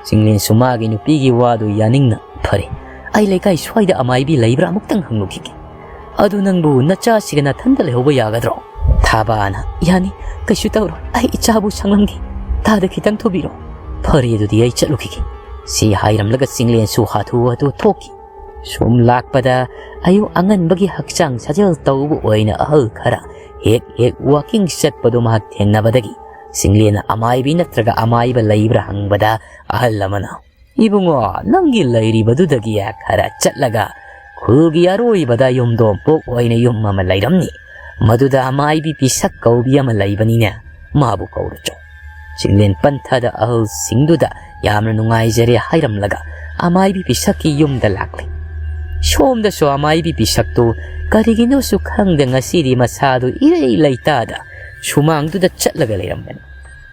ꯆꯤꯡꯂꯦꯟꯁꯨ ꯃꯥꯒꯤ ꯅꯨꯄꯤꯒꯤ ꯋꯥꯗꯨ ꯌꯥꯅꯤꯡꯅ, "ꯐꯔꯦ, ꯑꯩ ꯂꯩꯀꯥꯏ ꯁ꯭ꯋꯥꯏꯗ ꯑꯃꯥꯏꯕꯤ ꯂꯩꯕ꯭ꯔꯥ ꯑꯃꯨꯛꯇꯪ ꯍꯪꯂꯨꯈꯤꯒꯦ꯫ ꯑꯗꯨ ꯅꯪꯕꯨ ꯅꯆꯥꯁꯤꯒ ꯅꯊꯟꯗ ꯂꯩꯍꯧꯕ ꯌꯥꯒꯗ꯭ꯔꯣ?" ꯊꯥꯕꯥꯅ, "ꯌꯥꯅꯤ, ꯀꯩꯁꯨ ꯇꯧꯔꯣꯏ, ꯑꯩ ꯏꯆꯥꯕꯨ ꯁꯪꯂꯝꯒꯦ꯫ ꯇꯥꯗ ꯈꯤꯇꯪ ꯊꯨꯕꯤꯔꯣ꯫" "ꯐꯔꯦ, ꯑꯗꯨꯗꯤ ꯑꯩ ꯆꯠꯂꯨꯈꯤꯒꯦ꯫" ꯁꯤ ꯍꯥꯏꯔꯝꯂꯒ ꯆꯤꯡꯂꯦꯟꯁꯨ ꯍꯥꯊꯨ ꯍꯥꯊꯨ ꯊꯣꯛꯈꯤ꯫ ꯁꯨꯝ ꯂꯥꯛꯄꯗ ꯑꯌꯨꯛ ꯑꯉꯟꯕꯒꯤ ꯍꯛꯆꯥꯡ ꯁꯥꯖꯦꯜ ꯇꯧꯕ ꯑꯣꯏꯅ ꯑꯍꯜ ꯈꯔ ꯍꯦꯛ ꯍꯦꯛ ꯋꯥꯀꯤꯡ ꯆꯠꯄꯗꯨ ꯃꯍꯥꯛ ꯊꯦꯡꯅꯕꯗꯒꯤ ꯆꯤꯡꯂꯦꯟꯅ ꯑꯃꯥꯏꯕꯤ ꯅꯠꯇ꯭ꯔꯒ ꯑꯃꯥꯏꯕ ꯂꯩꯕ꯭ꯔꯥ ꯍꯪꯕꯗ ꯑꯍꯜ ꯑꯃꯅ, "ꯏꯕꯨꯡꯉꯣ, ꯅꯪꯒꯤ ꯂꯩꯔꯤꯕꯗꯨꯗꯒꯤ ꯈꯔ ꯆꯠꯂꯒ ꯈꯨꯜꯒꯤ ꯑꯔꯣꯏꯕꯗ ꯌꯨꯝꯗꯣꯡꯄꯣꯛ ꯑꯣꯏꯅ ꯌꯨꯝ ꯑꯃ ꯂꯩꯔꯝꯅꯤ꯫ ꯃꯗꯨꯗ ꯑꯃꯥꯏꯕꯤ ꯄꯤꯁꯛ ꯀꯧꯕꯤ ꯑꯃ ꯂꯩꯕꯅꯤꯅꯦ, ꯃꯥꯕꯨ ꯀꯧꯔꯨꯆꯣ꯫" ꯆꯤꯡꯂꯦꯟ ꯄꯟꯊꯗ ꯑꯍꯜꯁꯤꯡꯗꯨꯗ ꯌꯥꯝꯅ ꯅꯨꯡꯉꯥꯏꯖꯔꯦ ꯍꯥꯏꯔꯝꯂꯒ ꯑꯃꯥꯏꯕꯤ ꯄꯤꯁꯛꯀꯤ ꯌꯨꯝꯗ ꯂꯥꯛꯂꯦ꯫ ꯁꯣꯝꯗꯁꯨ ꯑꯃꯥꯏꯕꯤ ꯄꯤꯁꯛꯇꯨ ꯀꯔꯤꯒꯤꯅꯣꯁꯨ ꯈꯪꯗꯦ, ꯉꯁꯤꯗꯤ ꯃꯁꯥꯗꯨ ꯏꯔꯩ ꯂꯩꯇꯥꯗ ꯁꯨꯃꯥꯡꯗꯨꯗ ꯆꯠꯂꯒ ꯂꯩꯔꯝꯕꯅꯤ꯫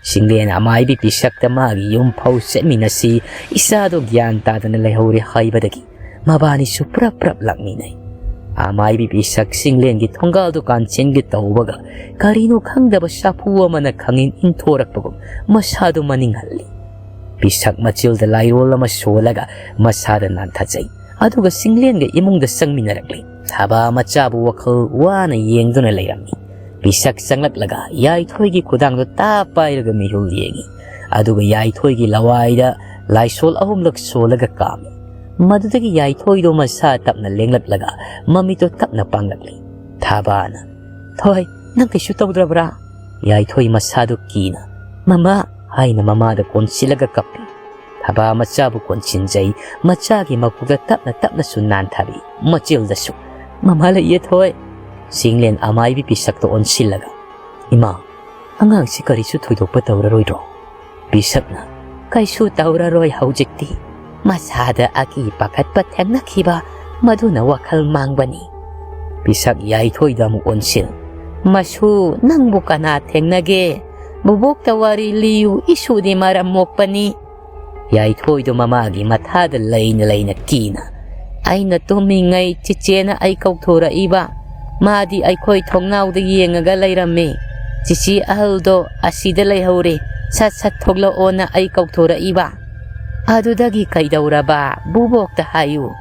ꯁꯤꯡꯂꯦꯟ ꯑꯃꯥꯏꯕꯤ ꯄꯤꯁꯛꯇ ꯃꯥꯒꯤ ꯌꯨꯝ ꯐꯥꯎ ꯆꯠꯃꯤꯟꯅꯁꯤ, ꯏꯆꯥꯗꯣ ꯒ꯭ꯌꯥꯟ ꯇꯥꯗꯅ ꯂꯩꯍꯧꯔꯦ ꯍꯥꯏꯕꯗꯒꯤ ꯃꯕꯥꯅꯤꯁꯨ ꯄ꯭ꯔꯞ ꯄ꯭ꯔꯞ ꯂꯥꯛꯃꯤꯟꯅꯩ꯫ ꯑꯃꯥꯏꯕꯤ ꯄꯤꯁꯛ ꯁꯤꯡꯂꯦꯟꯒꯤ ꯊꯣꯡꯒꯥꯜꯗꯨ ꯀꯥꯟꯆꯦꯟꯒꯦ ꯇꯧꯕꯒ ꯀꯔꯤꯅꯣ ꯈꯪꯗꯕ ꯁꯥꯐꯨ ꯑꯃꯅ ꯈꯪꯏꯟ ꯏꯟꯊꯣꯔꯛꯄꯒꯨꯝ ꯃꯁꯥꯗꯨ ꯃꯅꯤꯡ ꯍꯜꯂꯤ꯫ ꯄꯤꯁꯛ ꯃꯆꯤꯜꯗ ꯂꯥꯏꯔꯣꯜ ꯑꯃ ꯁꯣꯜꯂꯒ ꯃꯁꯥꯗ ꯅꯥꯟꯊꯖꯩ꯫ ꯑꯗꯨꯒ ꯁꯤꯡꯂꯦꯟꯒ ꯏꯃꯨꯡꯗ ꯆꯪꯃꯤꯟꯅꯔꯛꯂꯤ꯫ ꯊꯥꯕ ꯃꯆꯥꯕꯨ ꯋꯥꯈꯜ ꯋꯥꯅ ꯌꯦꯡꯗꯨꯅ ꯂꯩꯔꯝꯃꯤ꯫ ꯄꯤꯁꯛ ꯆꯪꯂꯛꯂꯒ ꯌꯥꯏꯊꯣꯏꯒꯤ ꯈꯨꯗꯥꯡꯗꯨ ꯇꯥꯞ ꯄꯥꯏꯔꯒ ꯃꯤꯍꯨꯜ ꯌꯦꯡꯏ꯫ ꯑꯗꯨꯒ ꯌꯥꯏꯊꯣꯏꯒꯤ ꯂꯋꯥꯏꯗ ꯂꯥꯏꯁꯣꯜ ꯑꯍꯨꯝꯂꯛ ꯁꯣꯜꯂꯒ ꯀꯥꯝꯃꯤ꯫ ꯃꯗꯨꯗꯒꯤ ꯌꯥꯏꯊꯣꯏꯗꯣ ꯃꯁꯥ ꯇꯞꯅ ꯂꯦꯡꯂꯛꯂꯒ ꯃꯃꯤꯠꯇꯣ ꯇꯞꯅ ꯄꯥꯡꯂꯛꯂꯤ꯫ ꯊꯥꯕꯅ, "ꯊꯣꯏ, ꯅꯪ ꯀꯩꯁꯨ ꯇꯧꯗ꯭ꯔꯕ꯭ꯔꯥ?" ꯌꯥꯏꯊꯣꯏ ꯃꯁꯥꯗꯨ ꯀꯤꯅ, "ꯃꯃꯥ" ꯍꯥꯏꯅ ꯃꯃꯥꯗ ꯀꯣꯟꯁꯤꯜꯂꯒ ꯀꯞꯄꯤ꯫ ꯊꯥꯕ ꯃꯆꯥꯕꯨ ꯀꯣꯟꯁꯤꯟꯖꯩ꯫ ꯃꯆꯥꯒꯤ ꯃꯀꯣꯛꯇ ꯇꯞꯅ ꯇꯞꯅꯁꯨ ꯅꯥꯟꯊꯕꯤ꯫ ꯃꯆꯤꯜꯗꯁꯨ, "ꯃꯃꯥ ꯂꯩꯌꯦ ꯊꯣꯏ꯫" ꯁꯤꯡꯂꯦꯟ ꯑꯃꯥꯏꯕꯤ ꯄꯤꯁꯛꯇ ꯑꯣꯟꯁꯤꯜꯂꯒ, "ꯏꯃꯥ, ꯑꯉꯥꯡꯁꯤ ꯀꯔꯤꯁꯨ ꯊꯣꯏꯗꯣꯛꯄ ꯇꯧꯔꯔꯣꯏꯗ꯭ꯔꯣ?" ꯄꯤꯁꯛꯅ, "ꯀꯩꯁꯨ ꯇꯧꯔꯔꯣꯏ ꯍꯧꯖꯤꯛꯇꯤ꯫ ꯃꯁꯥꯗ ꯑꯀꯤ ꯄꯥꯈꯠꯄ ꯊꯦꯡꯅꯈꯤꯕ, ꯃꯗꯨꯅ ꯋꯥꯈꯜ ꯃꯥꯡꯕꯅꯤ꯫" ꯄꯤꯁꯛ ꯌꯥꯏꯊꯣꯏꯗ ꯑꯃꯨꯛ ꯑꯣꯟꯁꯤꯜ, "ꯃꯁꯨ ꯅꯪꯕꯨ ꯀꯅꯥ ꯊꯦꯡꯅꯒꯦ? ꯕꯨꯕꯣꯛꯇ ꯋꯥꯔꯤ ꯂꯤꯌꯨ, ꯏꯁꯨꯗꯤ ꯃꯔꯝ ꯃꯣꯛꯄꯅꯤ꯫" ꯌꯥꯏꯊꯣꯏꯗꯣ ꯃꯃꯥꯒꯤ ꯃꯊꯥꯗ ꯂꯩꯅ ꯂꯩꯅ ꯀꯤꯅ, "ꯑꯩꯅ ꯇꯨꯝꯃꯤꯉꯩ ꯆꯤꯆꯦꯅ ꯑꯩ ꯀꯧꯊꯣꯔꯛꯏꯕ꯫ ꯃꯥꯗꯤ ꯑꯩꯈꯣꯏ ꯊꯣꯡꯅꯥꯎꯗ ꯌꯦꯡꯉꯒ ꯂꯩꯔꯝꯃꯤ꯫ ꯆꯤꯆꯦ ꯑꯍꯜꯗꯣ ꯑꯁꯤꯗ ꯂꯩꯍꯧꯔꯦ, ꯁꯠ ꯁꯠ ꯊꯣꯛꯂꯛꯑꯣꯅ ꯑꯩ ꯀꯧꯊꯣꯔꯛꯏꯕ꯫ ꯑꯗꯨꯗꯒꯤ ꯀꯩꯗꯧꯔꯕ? ꯕꯨꯕꯣꯛꯇ ꯍꯥꯏꯌꯨ꯫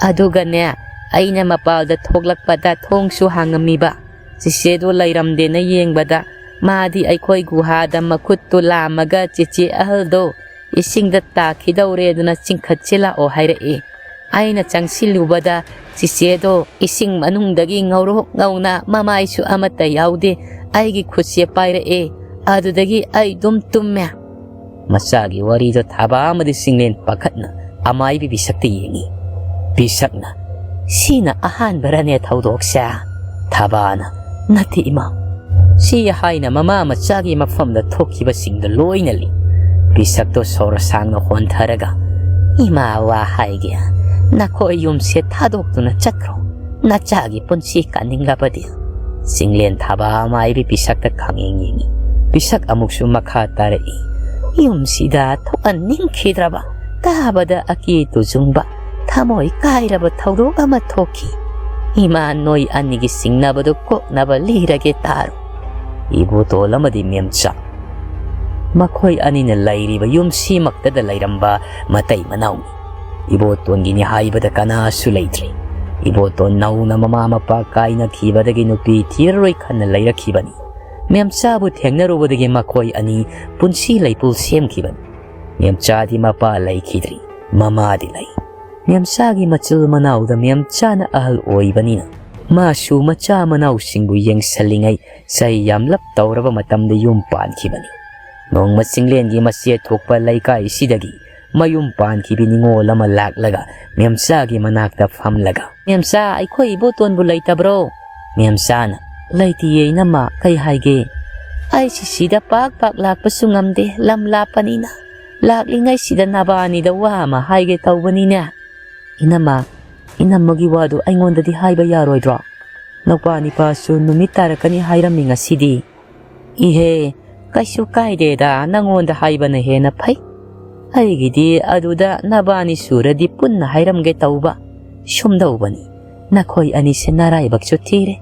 ꯑꯗꯨꯒꯅꯦ, ꯑꯩꯅ ꯃꯄꯥꯜꯗ ꯊꯣꯛꯂꯛꯄꯗ ꯊꯣꯡꯁꯨ ꯍꯥꯡꯉꯝꯃꯤꯕ꯫ ꯆꯤꯆꯦꯗꯣ ꯂꯩꯔꯝꯗꯦꯅ ꯌꯦꯡꯕꯗ, ꯃꯥꯗꯤ ꯑꯩꯈꯣꯏ ꯒꯨꯍꯥꯗ ꯃꯈꯨꯠꯇꯨ ꯂꯥꯝꯃꯒ ꯆꯤꯆꯦ ꯑꯍꯜꯗꯣ ꯏꯁꯤꯡꯗ ꯇꯥꯈꯤꯗꯧꯔꯦꯗꯅ ꯆꯤꯡꯈꯠꯁꯤ ꯂꯥꯛꯑꯣ ꯍꯥꯏꯔꯛꯏ꯫ ꯑꯩꯅ ꯆꯪꯁꯤꯜꯂꯨꯕꯗ ꯆꯤꯆꯦꯗꯣ ꯏꯁꯤꯡ ꯃꯅꯨꯡꯗꯒꯤ ꯉꯧꯔꯣꯛ ꯉꯧꯅ, ꯃꯃꯥꯏꯁꯨ ꯑꯃꯠꯇ ꯌꯥꯎꯗꯦ, ꯑꯩꯒꯤ ꯈꯨꯠꯁꯦ ꯄꯥꯏꯔꯛꯑꯦ꯫ ꯑꯗꯨꯗꯒꯤ ꯑꯩ ꯑꯗꯨꯝ ꯇꯨꯝꯃꯦ꯫" ꯃꯆꯥꯒꯤ ꯋꯥꯔꯤꯗꯣ ꯊꯥꯕ ꯑꯃꯗꯤ ꯁꯤꯡꯂꯦꯟ ꯄꯥꯈꯠꯅ ꯑꯃꯥꯏꯕꯤ ꯄꯤꯁꯛꯇ ꯌꯦꯡꯉꯤ꯫ ꯄꯤꯁꯛꯅ, "ꯁꯤꯅ ꯑꯍꯥꯟꯕꯔꯅꯦ ꯊꯧꯗꯣꯛꯁꯦ?" ꯊꯥꯕꯅ, "ꯅꯠꯇꯦ ꯏꯃꯥ꯫" ꯁꯤ ꯍꯥꯏꯅ ꯃꯃꯥ ꯃꯆꯥꯒꯤ ꯃꯐꯝꯗ ꯊꯣꯛꯈꯤꯕꯁꯤꯡꯗꯣ ꯂꯣꯏꯅ ꯂꯤ꯫ ꯄꯤꯁꯛꯇꯣ ꯁꯣꯔ ꯁꯥꯡꯅ ꯍꯣꯟꯊꯔꯒ, "ꯏꯃꯥ ꯋꯥ ꯍꯥꯏꯒꯦ, ꯅꯈꯣꯏ ꯌꯨꯝꯁꯦ ꯊꯥꯗꯣꯛꯇꯨꯅ ꯆꯠꯈ꯭ꯔꯣ, ꯅꯆꯥꯒꯤ ꯄꯨꯟꯁꯤ ꯀꯟꯅꯤꯡꯂꯕꯗꯤ꯫" ꯁꯤꯡꯂꯦꯟ ꯊꯥꯕ ꯑꯃꯥꯏꯕꯤ ꯄꯤꯁꯛꯇ ꯈꯪꯌꯦꯡ ꯌꯦꯡꯉꯤ꯫ ꯄꯤꯁꯛ ꯑꯃꯨꯛꯁꯨ ꯃꯈꯥ ꯇꯥꯔꯛꯏ꯫ ꯌꯨꯝꯁꯤꯗ ꯊꯣꯛꯍꯟꯅꯤꯡꯈꯤꯗ꯭ꯔꯕ, ꯇꯥꯕꯗ ꯑꯀꯤ ꯇꯨꯖꯨꯡꯕ, ꯊꯃꯣꯏ ꯀꯥꯏꯔꯕ ꯊꯧꯗꯣꯛ ꯑꯃ ꯊꯣꯛꯈꯤ꯫ ꯏꯃꯥ, ꯅꯣꯏ ꯑꯅꯤꯒꯤ ꯆꯤꯡꯅꯕꯗꯨ ꯀꯣꯛꯅꯕ ꯂꯤꯔꯒꯦ ꯇꯥꯔꯣ꯫ ꯏꯕꯣꯇꯣꯜ ꯑꯃꯗꯤ ꯃꯦꯝꯆꯥ꯫ ꯃꯈꯣꯏ ꯑꯅꯤꯅ ꯂꯩꯔꯤꯕ ꯌꯨꯝꯁꯤꯃꯛꯇꯗ ꯂꯩꯔꯝꯕ ꯃꯇꯩ ꯃꯅꯥꯎꯅꯤ꯫ ꯏꯕꯣꯇꯣꯟꯒꯤꯅꯤ ꯍꯥꯏꯕꯗ ꯀꯅꯥꯁꯨ ꯂꯩꯇ꯭ꯔꯤ꯫ ꯏꯕꯣꯇꯣꯟ ꯅꯧꯅ ꯃꯃꯥ ꯃꯄꯥ ꯀꯥꯏꯅꯈꯤꯕꯗꯒꯤ ꯅꯨꯄꯤ ꯊꯤꯔꯔꯣꯏ ꯈꯟꯅ ꯂꯩꯔꯛꯈꯤꯕꯅꯤ꯫ ꯃꯦꯝꯆꯥꯕꯨ ꯊꯦꯡꯅꯔꯨꯕꯗꯒꯤ ꯃꯈꯣꯏ ꯑꯅꯤ ꯄꯨꯟꯁꯤ ꯂꯩꯄꯨ ꯁꯦꯝꯈꯤꯕꯅꯤ꯫ ꯃꯦꯝꯆꯥꯗꯤ ꯃꯄꯥ ꯂꯩꯈꯤꯗ꯭ꯔꯤ, ꯃꯃꯥꯗꯤ ꯂꯩ꯫ ꯃꯦꯝꯆꯥꯒꯤ ꯃꯆꯤꯜ ꯃꯅꯥꯎꯗ ꯃꯦꯝꯆꯥꯅ ꯑꯍꯜ ꯑꯣꯏꯕꯅꯤꯅ, ꯃꯥꯁꯨ ꯃꯆꯥ ꯃꯅꯥꯎꯁꯤꯡꯕꯨ ꯌꯦꯡꯁꯤꯜꯂꯤꯉꯩ ꯆꯍꯤ ꯌꯥꯝꯂꯞ ꯇꯧꯔꯕ ꯃꯇꯝꯗ ꯌꯨꯝ ꯄꯥꯟꯈꯤꯕꯅꯤ꯫ ꯅꯣꯡꯃ ꯆꯤꯡꯂꯦꯟꯒꯤ ꯃꯆꯦꯠ ꯊꯣꯛꯄ ꯂꯩꯀꯥꯏꯁꯤꯗꯒꯤ ꯃꯌꯨꯝ ꯄꯥꯟꯈꯤꯕꯤ ꯅꯤꯉꯣꯜ ꯑꯃ ꯂꯥꯛꯂꯒ ꯃꯦꯝꯆꯥꯒꯤ ꯃꯅꯥꯛꯇ ꯐꯝꯂꯒ, "ꯃꯦꯝꯆꯥ, ꯑꯩꯈꯣꯏ ꯏꯕꯣꯇꯣꯟꯕꯨ ꯂꯩꯇꯕ꯭ꯔꯣ?" ꯃꯦꯝꯆꯥꯅ, "ꯂꯩꯇꯤꯌꯦ ꯏꯅꯝꯃ, ꯀꯩ ꯍꯥꯏꯒꯦ?" "ꯑꯩꯁꯤ ꯁꯤꯗ ꯄꯥꯛ ꯄꯥꯛ ꯂꯥꯛꯄꯁꯨ ꯉꯝꯗꯦ, ꯂꯝ ꯂꯥꯞꯄꯅꯤꯅ꯫ ꯂꯥꯛꯂꯤꯉꯩꯁꯤꯗ ꯅꯕꯥꯅꯤꯗ ꯋꯥ ꯑꯃ ꯍꯥꯏꯒꯦ ꯇꯧꯕꯅꯤꯅꯦ꯫" "ꯏꯅꯝꯃ, ꯏꯅꯝꯃꯒꯤ ꯋꯥꯗꯨ ꯑꯩꯉꯣꯟꯗꯗꯤ ꯍꯥꯏꯕ ꯌꯥꯔꯣꯏꯗ꯭ꯔꯣ? ꯅꯨꯄꯥ ꯅꯤꯄꯥꯁꯨ ꯅꯨꯃꯤꯠ ꯇꯥꯔꯛꯀꯅꯤ ꯍꯥꯏꯔꯝꯃꯤ ꯉꯁꯤꯗꯤ꯫" "ꯏꯍꯦ, ꯀꯩꯁꯨ ꯀꯥꯏꯗꯦꯗ, ꯅꯪꯉꯣꯟꯗ ꯍꯥꯏꯕꯅ ꯍꯦꯟꯅ ꯐꯩ꯫ ꯑꯩꯒꯤꯗꯤ ꯑꯗꯨꯗ ꯅꯕꯥꯅꯤ ꯁꯨꯔꯗꯤ ꯄꯨꯟꯅ ꯍꯥꯏꯔꯝꯒꯦ ꯇꯧꯕ꯫ ꯁꯨꯝꯗꯧꯕꯅꯤ, ꯅꯈꯣꯏ ꯑꯅꯤꯁꯦ ꯅꯔꯥꯏꯕꯛꯁꯨ ꯊꯤꯔꯦ꯫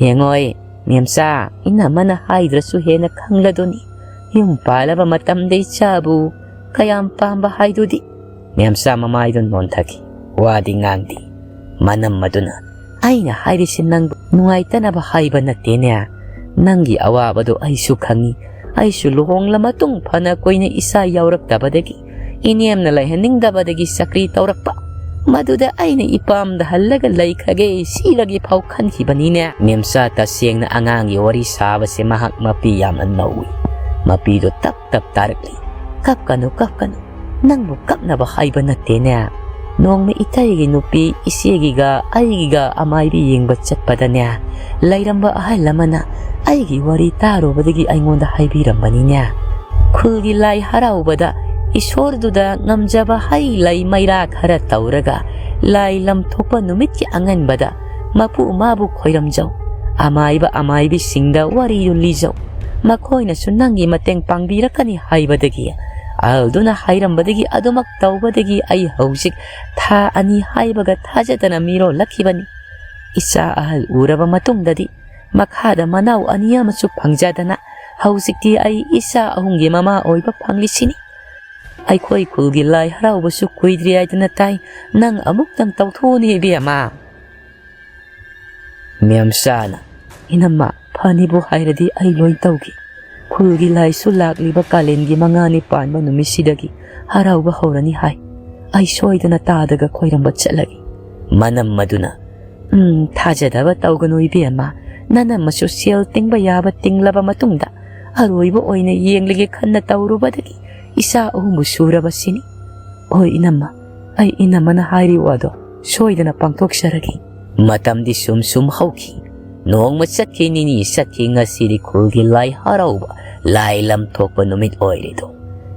ꯌꯦꯡꯉꯣꯏ, ꯃꯦꯝꯆꯥ, ꯏꯅꯝꯃꯅ ꯍꯥꯏꯗ꯭ꯔꯁꯨ ꯍꯦꯟꯅ ꯈꯪꯂꯗꯨꯅꯤ꯫ ꯌꯨꯝ ꯄꯥꯜꯂꯕ ꯃꯇꯝꯗ ꯏꯆꯥꯕꯨ ꯀꯌꯥꯝ ꯄꯥꯝꯕ ꯍꯥꯏꯗꯨꯗꯤ꯫" ꯃꯦꯝꯆꯥ ꯃꯃꯥꯏꯗꯨ ꯅꯣꯟꯊꯈꯤ꯫ ꯋꯥꯗꯤ ꯉꯥꯡꯗꯦ꯫ ꯃꯅꯝ ꯑꯗꯨꯅ, "ꯑꯩꯅ ꯍꯥꯏꯔꯤꯁꯤ ꯅꯪꯕꯨ ꯅꯨꯡꯉꯥꯏꯇꯅꯕ ꯍꯥꯏꯕ ꯅꯠꯇꯦꯅꯦ꯫ ꯅꯪꯒꯤ ꯑꯋꯥꯕꯗꯨ ꯑꯩꯁꯨ ꯈꯪꯉꯤ꯫ ꯑꯩꯁꯨ ꯂꯨꯍꯣꯡꯂ ꯃꯇꯨꯡ ꯐꯅ ꯀꯨꯏꯅ ꯏꯆꯥ ꯌꯥꯎꯔꯛꯇꯕꯗꯒꯤ, ꯏꯅꯦꯝꯅ ꯂꯩꯍꯟꯅꯤꯡꯗꯕꯗꯒꯤ ꯆꯀ꯭ꯔꯤ ꯇꯧꯔꯛꯄ꯫ ꯃꯗꯨꯗ ꯑꯩꯅ ꯏꯄꯥꯝꯗ ꯍꯜꯂꯒ ꯂꯩꯈ꯭ꯔꯒꯦ, ꯁꯤꯔꯒꯦ ꯐꯥꯎ ꯈꯟꯈꯤꯕꯅꯤꯅꯦ꯫" ꯃꯦꯝꯆꯥ ꯇꯁꯦꯡꯅ ꯑꯉꯥꯡꯒꯤ ꯋꯥꯔꯤ ꯁꯥꯕꯁꯦ ꯃꯍꯥꯛ ꯃꯄꯤ ꯌꯥꯝꯅ ꯅꯧꯏ꯫ ꯃꯄꯤꯗꯨ ꯇꯞ ꯇꯞ ꯇꯥꯔꯛꯂꯤ꯫ "ꯀꯞꯀꯅꯨ, ꯀꯞꯀꯅꯨ꯫ ꯅꯪꯕꯨ ꯀꯞꯅꯕ ꯍꯥꯏꯕ ꯅꯠꯇꯦꯅꯦ꯫ ꯅꯣꯡꯃ ꯏꯇꯩꯒꯤ ꯅꯨꯄꯤ ꯏꯆꯦꯒꯤꯒ ꯑꯩꯒꯤꯒ ꯑꯃꯥꯏꯕꯤ ꯌꯦꯡꯕ ꯆꯠꯄꯗꯅꯦ, ꯂꯩꯔꯝꯕ ꯑꯍꯜ ꯑꯃꯅ ꯑꯩꯒꯤ ꯋꯥꯔꯤ ꯇꯥꯔꯨꯕꯗꯒꯤ ꯑꯩꯉꯣꯟꯗ ꯍꯥꯏꯕꯤꯔꯝꯕꯅꯤꯅꯦ꯫ ꯈꯨꯜꯒꯤ ꯂꯥꯏ ꯍꯔꯥꯎꯕꯗ ꯏꯁꯣꯔꯗꯨꯗ ꯉꯝꯖꯕ ꯍꯩ ꯂꯩ ꯃꯩꯔꯥ ꯈꯔ ꯇꯧꯔꯒ ꯂꯥꯏ ꯂꯝꯊꯣꯛꯄ ꯅꯨꯃꯤꯠꯀꯤ ꯑꯉꯟꯕꯗ ꯃꯄꯨ ꯃꯥꯕꯨ ꯈꯣꯏꯔꯝꯖꯧ꯫ ꯑꯃꯥꯏꯕ ꯑꯃꯥꯏꯕꯤꯁꯤꯡꯗ ꯋꯥꯔꯤꯗꯨ ꯂꯤꯖꯧ꯫ ꯃꯈꯣꯏꯅꯁꯨ ꯅꯪꯒꯤ ꯃꯇꯦꯡ ꯄꯥꯡꯕꯤꯔꯛꯀꯅꯤ ꯍꯥꯏꯕꯗꯒꯤ, ꯑꯍꯜꯗꯨꯅ ꯍꯥꯏꯔꯝꯕꯗꯒꯤ ꯑꯗꯨꯃꯛ ꯇꯧꯕꯗꯒꯤ ꯑꯩ ꯍꯧꯖꯤꯛ ꯊꯥ ꯑꯅꯤ ꯍꯥꯏꯕꯒ ꯊꯥꯖꯗꯅ ꯃꯤꯔꯣꯜꯂꯛꯈꯤꯕꯅꯤ꯫ ꯏꯆꯥ ꯑꯍꯜ ꯎꯔꯕ ꯃꯇꯨꯡꯗꯗꯤ ꯃꯈꯥꯗ ꯃꯅꯥꯎ ꯑꯅꯤ ꯑꯃꯁꯨ ꯐꯪꯖꯗꯅ ꯍꯧꯖꯤꯛꯇꯤ ꯑꯩ ꯏꯆꯥ ꯑꯍꯨꯝꯒꯤ ꯃꯃꯥ ꯑꯣꯏꯕ ꯐꯪꯂꯤꯁꯤꯅꯤ꯫ ꯑꯩꯈꯣꯏ ꯈꯨꯜꯒꯤ ꯂꯥꯏ ꯍꯔꯥꯎꯕꯁꯨ ꯀꯨꯏꯗ꯭ꯔꯤ ꯍꯥꯏꯗꯅ ꯇꯥꯏ, ꯅꯪ ꯑꯃꯨꯛꯇꯪ ꯇꯧꯊꯣꯛꯎꯅꯦ ꯏꯕꯦꯝꯃ꯫ ꯃꯦꯝꯆꯥꯅ, "ꯏꯅꯝꯃ, ꯐꯅꯤꯕꯨ ꯍꯥꯏꯔꯗꯤ ꯑꯩ ꯂꯣꯏ ꯇꯧꯒꯦ꯫ ꯈꯨꯜꯒꯤ ꯂꯥꯏꯁꯨ ꯂꯥꯛꯂꯤꯕ ꯀꯥꯂꯦꯟꯒꯤ ꯃꯉꯥꯅꯤ ꯄꯥꯟꯕ ꯅꯨꯃꯤꯠꯁꯤꯗꯒꯤ ꯍꯔꯥꯎꯕ ꯍꯧꯔꯅꯤ ꯍꯥꯏ꯫ ꯑꯩ ꯁꯣꯏꯗꯅ ꯇꯥꯗꯒ ꯈꯣꯏꯔꯝꯕ ꯆꯠꯂꯒꯦ꯫" ꯃꯅꯝ ꯑꯗꯨꯅ, "ꯎꯝ, ꯊꯥꯖꯗꯕ ꯇꯧꯒꯅꯨ ꯏꯕꯦꯝꯃ꯫ ꯅꯅꯝꯃꯁꯨ ꯁꯦꯜ ꯇꯤꯡꯕ ꯌꯥꯕ ꯇꯤꯡꯂꯕ ꯃꯇꯨꯡꯗ ꯑꯔꯣꯏꯕ ꯑꯣꯏꯅ ꯌꯦꯡꯂꯒꯦ ꯈꯟꯅ ꯇꯧꯔꯨꯕꯗꯒꯤ ꯏꯆꯥ ꯑꯍꯨꯝꯕꯨ ꯁꯨꯔꯕꯁꯤꯅꯤ꯫ ꯍꯣꯏ ꯏꯅꯝꯃ, ꯑꯩ ꯏꯅꯝꯃꯅ ꯍꯥꯏꯔꯤ ꯋꯥꯗꯣ ꯁꯣꯏꯗꯅ ꯄꯥꯡꯊꯣꯛꯆꯔꯒꯦ꯫" ꯃꯇꯝꯗꯤ ꯁꯨꯝ ꯁꯨꯝ ꯍꯧꯈꯤ꯫ ꯅꯣꯡꯃ ꯆꯠꯈꯤ, ꯅꯤꯅꯤ ꯆꯠꯈꯤ, ꯉꯁꯤꯗꯤ ꯈꯨꯜꯒꯤ ꯂꯥꯏ ꯍꯔꯥꯎꯕ, ꯂꯥꯏ ꯂꯝ ꯊꯣꯛꯄ ꯅꯨꯃꯤꯠ ꯑꯣꯏꯔꯦꯗꯣ꯫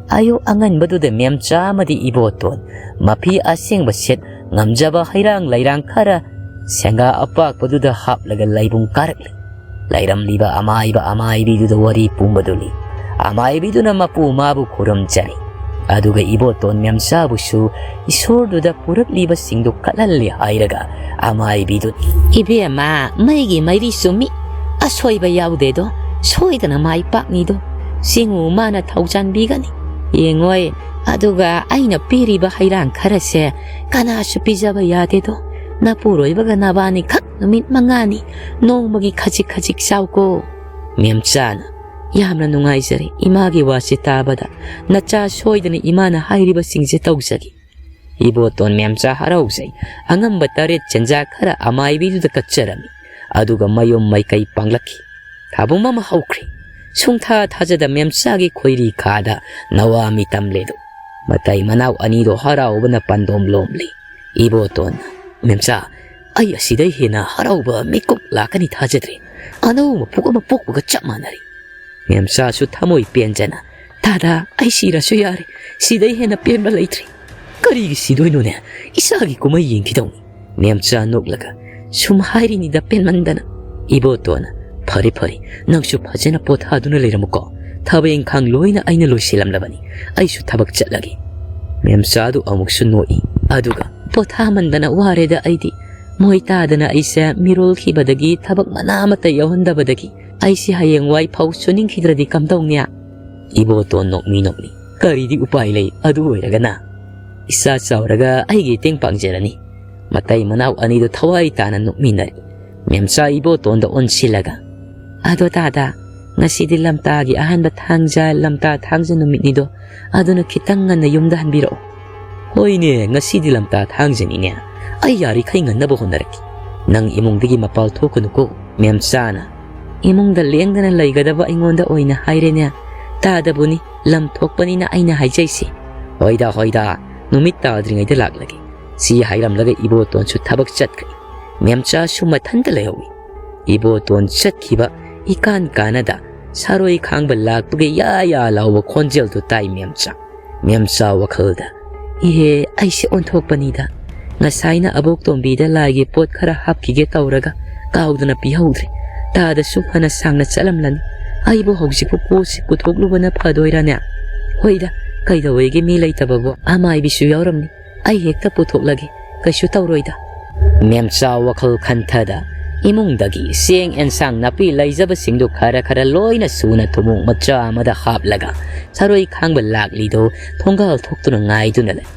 ꯑꯌꯨꯛ ꯑꯉꯟꯕꯗꯨꯗ ꯃꯦꯝꯆꯥ ꯑꯃꯗꯤ ꯏꯕꯣꯇꯣꯟ ꯃꯐꯤ ꯑꯁꯦꯡꯕ ꯁꯦꯠ, ꯉꯝꯖꯕ ꯍꯩꯔꯥꯡ ꯂꯩꯔꯥꯡ ꯈꯔ, ꯁꯦꯡꯒꯥ ꯑꯄꯥꯛꯄꯗꯨꯗ ꯍꯥꯞꯂꯒ ꯂꯩꯕꯨꯡ ꯀꯥꯔꯛꯂꯤ꯫ ꯂꯩꯔꯝꯂꯤꯕ ꯑꯃꯥꯏꯕ ꯑꯃꯥꯏꯕꯤꯗꯨꯗ ꯋꯥꯔꯤ ꯄꯨꯝꯕꯗꯨ ꯂꯤ꯫ ꯑꯃꯥꯏꯕꯤꯗꯨꯅ ꯃꯄꯨ ꯃꯥꯕꯨ ꯈꯨꯔꯨꯝꯖꯔꯤ꯫ ꯑꯗꯨꯒ ꯏꯕꯣꯇꯣꯟ ꯃꯦꯝꯆꯥꯕꯨꯁꯨ ꯏꯁꯣꯔꯗꯨꯗ ꯄꯨꯔꯛꯂꯤꯕꯁꯤꯡꯗꯨ ꯀꯠꯍꯜꯂꯤ ꯍꯥꯏꯔꯒ ꯑꯃꯥꯏꯕꯤꯗꯨ, "ꯏꯕꯦꯝꯃ, ꯃꯩꯒꯤ ꯃꯩꯔꯤ ꯆꯨꯝꯃꯤ, ꯑꯁꯣꯏꯕ ꯌꯥꯎꯗꯦꯗꯣ, ꯁꯣꯏꯗꯅ ꯃꯥꯏ ꯄꯥꯛꯅꯤꯗꯣ꯫ ꯆꯤꯡꯉꯨ ꯃꯥꯅ ꯊꯧꯖꯥꯟꯕꯤꯒꯅꯤ꯫ ꯌꯦꯡꯉꯣꯏ, ꯑꯗꯨꯒ ꯑꯩꯅ ꯄꯤꯔꯤꯕ ꯍꯩꯔꯥꯡ ꯈꯔꯁꯦ ꯀꯅꯥꯁꯨ ꯄꯤꯖꯕ ꯌꯥꯗꯦꯗꯣ꯫ ꯅꯄꯨꯔꯣꯏꯕꯒ ꯅꯕꯥꯅꯤꯈꯛ ꯅꯨꯃꯤꯠ ꯃꯉꯥꯅꯤ ꯅꯣꯡꯃꯒꯤ ꯈꯖꯤꯛ ꯈꯖꯤꯛ ꯆꯥꯎꯀꯣ꯫" ꯃꯦꯝꯆꯥꯅ, "ꯌꯥꯝꯅ ꯅꯨꯡꯉꯥꯏꯖꯔꯦ ꯏꯃꯥꯒꯤ ꯋꯥꯁꯦ ꯇꯥꯕꯗ꯫ ꯅꯆꯥ ꯁꯣꯏꯗꯅ ꯏꯃꯥꯅ ꯍꯥꯏꯔꯤꯕꯁꯤꯡꯁꯦ ꯇꯧꯖꯒꯦ꯫" ꯏꯕꯣꯇꯣꯟ ꯃꯦꯝꯆꯥ ꯍꯔꯥꯎꯖꯩ꯫ ꯑꯉꯝꯕ ꯇꯔꯦꯠ ꯆꯦꯟꯖꯥ ꯈꯔ ꯑꯃꯥꯏꯕꯤꯗꯨꯗ ꯀꯠꯆꯔꯝꯃꯤ꯫ ꯑꯗꯨꯒ ꯃꯌꯨꯝ ꯃꯥꯏꯀꯩ ꯄꯥꯡꯂꯛꯈꯤ꯫ ꯊꯥꯕꯨꯝ ꯑꯃ ꯍꯧꯈ꯭ꯔꯦ꯫ ꯁꯨꯡꯊꯥ ꯊꯥꯖꯗ ꯃꯦꯝꯆꯥꯒꯤ ꯈꯣꯏꯔꯤ ꯈꯥꯗ ꯅꯋꯥ ꯃꯤꯇꯝ ꯂꯦꯗꯨ꯫ ꯃꯇꯩ ꯃꯅꯥꯎ ꯑꯅꯤꯗꯣ ꯍꯔꯥꯎꯕꯅ ꯄꯥꯟꯗꯣꯝ ꯂꯣꯝꯂꯤ꯫ ꯏꯕꯣꯇꯣꯟꯅ, "ꯃꯦꯝꯆꯥ, ꯑꯩ ꯑꯁꯤꯗꯩ ꯍꯦꯟꯅ ꯍꯔꯥꯎꯕ ꯃꯤꯀꯨꯞ ꯂꯥꯛꯀꯅꯤ ꯊꯥꯖꯗ꯭ꯔꯦ꯫ ꯑꯅꯧꯕ ꯄꯣꯛ ꯑꯃ ꯄꯣꯛꯄꯒ ꯆꯞ ꯃꯥꯟꯅꯔꯦ꯫" ꯃꯦꯝꯆꯥꯁꯨ ꯊꯃꯣꯏ ꯄꯦꯟꯖꯅ, "ꯇꯥꯗ, ꯑꯩ ꯁꯤꯔꯁꯨ ꯌꯥꯔꯦ, ꯁꯤꯗꯩ ꯍꯦꯟꯅ ꯄꯦꯟꯕ ꯂꯩꯇ꯭ꯔꯦ꯫" "ꯀꯔꯤꯒꯤ ꯁꯤꯗꯣꯏꯅꯣꯅꯦ? ꯏꯆꯥꯒꯤ ꯀꯨꯝꯍꯩ ꯌꯦꯡꯈꯤꯗꯧꯅꯤ꯫" ꯃꯦꯝꯆꯥ ꯅꯣꯛꯂꯒ, "ꯁꯨꯝ ꯍꯥꯏꯔꯤꯅꯤꯗ ꯄꯦꯟꯃꯟꯗꯅ꯫" ꯏꯕꯣꯇꯣꯟꯅ, "ꯐꯔꯦ, ꯐꯔꯦ, ꯅꯪꯁꯨ ꯐꯖꯅ ꯄꯣꯊꯥꯗꯨꯅ ꯂꯩꯔꯝꯃꯨꯀꯣ꯫ ꯊꯕꯛ ꯏꯪꯈꯥꯡ ꯂꯣꯏꯅ ꯑꯩꯅ ꯂꯣꯏꯁꯤꯜꯂꯝꯂꯕꯅꯤ꯫ ꯑꯩꯁꯨ ꯊꯕꯛ ꯆꯠꯂꯒꯦ꯫" ꯃꯦꯝꯆꯥꯗꯨ ꯑꯃꯨꯛꯁꯨ ꯅꯣꯛꯏ꯫ ꯑꯗꯨꯒ, "ꯄꯣꯊꯥꯃꯟꯗꯅ ꯋꯥꯔꯦꯗ ꯑꯩꯗꯤ꯫ ꯃꯣꯏ ꯇꯥꯗꯅ ꯑꯩꯁꯦ ꯃꯤꯔꯣꯜꯈꯤꯕꯗꯒꯤ, ꯊꯕꯛ ꯃꯅꯥ ꯑꯃꯠꯇ ꯌꯥꯎꯍꯟꯗꯕꯗꯒꯤ ꯑꯩꯁꯦ ꯍꯌꯦꯡꯋꯥꯏ ꯐꯧ ꯁꯨꯅꯤꯡꯈꯤꯗ꯭ꯔꯗꯤ ꯀꯝꯗꯧꯅꯤ?" ꯏꯕꯣꯇꯣꯟ ꯅꯣꯛꯃꯤ ꯅꯣꯛꯃꯤ꯫ "ꯀꯔꯤꯗꯤ ꯎꯄꯥꯏ ꯂꯩ, ꯑꯗꯨ ꯑꯣꯏꯔꯒꯅ? ꯏꯆꯥ ꯆꯥꯎꯔꯒ ꯑꯩꯒꯤ ꯏꯇꯦꯡ ꯄꯥꯡꯖꯔꯅꯤ꯫" ꯃꯇꯩ ꯃꯅꯥꯎ ꯑꯅꯤꯗꯨ ꯊꯋꯥꯏ ꯇꯥꯅ ꯅꯣꯛꯃꯤꯟꯅꯔꯤ꯫ ꯃꯦꯝꯆꯥ ꯏꯕꯣꯇꯣꯟꯗ ꯑꯣꯟꯁꯤꯜꯂꯒ, "ꯑꯗꯣ ꯇꯥꯗ, ꯉꯁꯤꯗꯤ ꯂꯝꯇꯥꯒꯤ ꯑꯍꯥꯟꯕ ꯊꯥꯡꯖ, ꯂꯝꯇꯥ ꯊꯥꯡꯖ ꯅꯨꯃꯤꯠꯅꯤꯗꯣ, ꯑꯗꯨꯅ ꯈꯤꯇꯪ ꯉꯟꯅ ꯌꯨꯝꯗ ꯍꯟꯕꯤꯔꯛꯑꯣ꯫" "ꯍꯣꯏꯅꯦ, ꯉꯁꯤꯗꯤ ꯂꯝꯇꯥ ꯊꯥꯡꯖꯅꯤꯅꯦ꯫ ꯑꯩ ꯌꯥꯔꯤꯈꯩ ꯉꯟꯅꯕ ꯍꯣꯠꯅꯔꯛꯀꯦ꯫ ꯅꯪ ꯏꯃꯨꯡꯗꯒꯤ ꯃꯄꯥꯜ ꯊꯣꯛꯀꯅꯨꯀꯣ꯫" ꯃꯦꯝꯆꯥꯅ, "ꯏꯃꯨꯡꯗ ꯂꯦꯡꯗꯅ ꯂꯩꯒꯗꯕ ꯑꯩꯉꯣꯟꯗ ꯑꯣꯏꯅ ꯍꯥꯏꯔꯦꯅꯦ꯫ ꯇꯥꯗꯕꯨꯅꯤ, ꯂꯝ ꯊꯣꯛꯄꯅꯤꯅ ꯑꯩꯅ ꯍꯥꯏꯖꯩꯁꯦ꯫" "ꯍꯣꯏꯗ, ꯍꯣꯏꯗ, ꯅꯨꯃꯤꯠ ꯇꯥꯗ꯭ꯔꯤꯉꯩꯗ ꯂꯥꯛꯂꯒꯦ꯫" ꯁꯤ ꯍꯥꯏꯔꯝꯂꯒ ꯏꯕꯣꯇꯣꯟꯁꯨ ꯊꯕꯛ ꯆꯠꯈ꯭ꯔꯦ꯫ ꯃꯦꯝꯆꯥꯁꯨ ꯃꯊꯟꯇ ꯂꯩꯍꯧꯏ꯫ ꯏꯕꯣꯇꯣꯟ ꯆꯠꯈꯤꯕ ꯏꯀꯥꯟ ꯀꯥꯟꯅꯗ ꯁꯥꯔꯣꯏ ꯈꯥꯡꯕ ꯂꯥꯛꯄꯒꯤ ꯌꯥ ꯌꯥ ꯂꯥꯎꯕ ꯈꯣꯟꯖꯦꯜꯗꯨ ꯇꯥꯏ ꯃꯦꯝꯆꯥ꯫ ꯃꯦꯝꯆꯥ ꯋꯥꯈꯜꯗ, "ꯏꯍꯦ, ꯑꯩꯁꯦ ꯑꯣꯟꯊꯣꯛꯄꯅꯤꯗ꯫ ꯉꯁꯥꯏꯅ ꯑꯕꯣꯛꯇꯣꯝꯕꯤꯗ ꯂꯥꯏꯒꯤ ꯄꯣꯠ ꯈꯔ ꯍꯥꯞꯈꯤꯒꯦ ꯇꯧꯔꯒ ꯀꯥꯎꯗꯅ ꯄꯤꯍꯧꯗ꯭ꯔꯦ꯫ ꯇꯥꯗꯁꯨ ꯐꯅ ꯁꯥꯡꯅ ꯆꯠꯂꯝꯂꯅꯤ꯫ ꯑꯩꯕꯨ ꯍꯧꯖꯤꯛꯄꯨ ꯄꯣꯠꯁꯤ ꯄꯨꯊꯣꯛꯂꯨꯕꯅ ꯐꯗꯣꯏꯔꯥꯅꯦ? ꯍꯣꯏꯗ, ꯀꯩꯗꯧꯋꯦꯒꯦ ꯃꯤ ꯂꯩꯇꯕꯕꯨ? ꯑꯃꯥꯏꯕꯤꯁꯨ ꯌꯥꯎꯔꯝꯅꯤ꯫ ꯑꯩ ꯍꯦꯛꯇ ꯄꯨꯊꯣꯛꯂꯒꯦ, ꯀꯩꯁꯨ ꯇꯧꯔꯣꯏꯗ꯫" ꯃꯦꯝꯆꯥ ꯋꯥꯈꯜ ꯈꯟꯊꯗ ꯏꯃꯨꯡꯗꯒꯤ ꯆꯦꯡ ꯑꯦꯟꯁꯥꯡ ꯅꯥꯄꯤ ꯂꯩꯖꯕꯁꯤꯡꯗꯨ ꯈꯔ ꯈꯔ ꯂꯣꯏꯅ ꯁꯨꯅ ꯊꯨꯝꯃꯣꯛ ꯃꯆꯥ ꯑꯃꯗ ꯍꯥꯞꯂꯒ ꯁꯥꯔꯣꯏ ꯈꯥꯡꯕ ꯂꯥꯛꯂꯤꯗꯨ ꯊꯣꯡꯒꯥꯜ ꯊꯣꯛꯇꯨꯅ ꯉꯥꯏꯗꯨꯅ ꯂꯩ꯫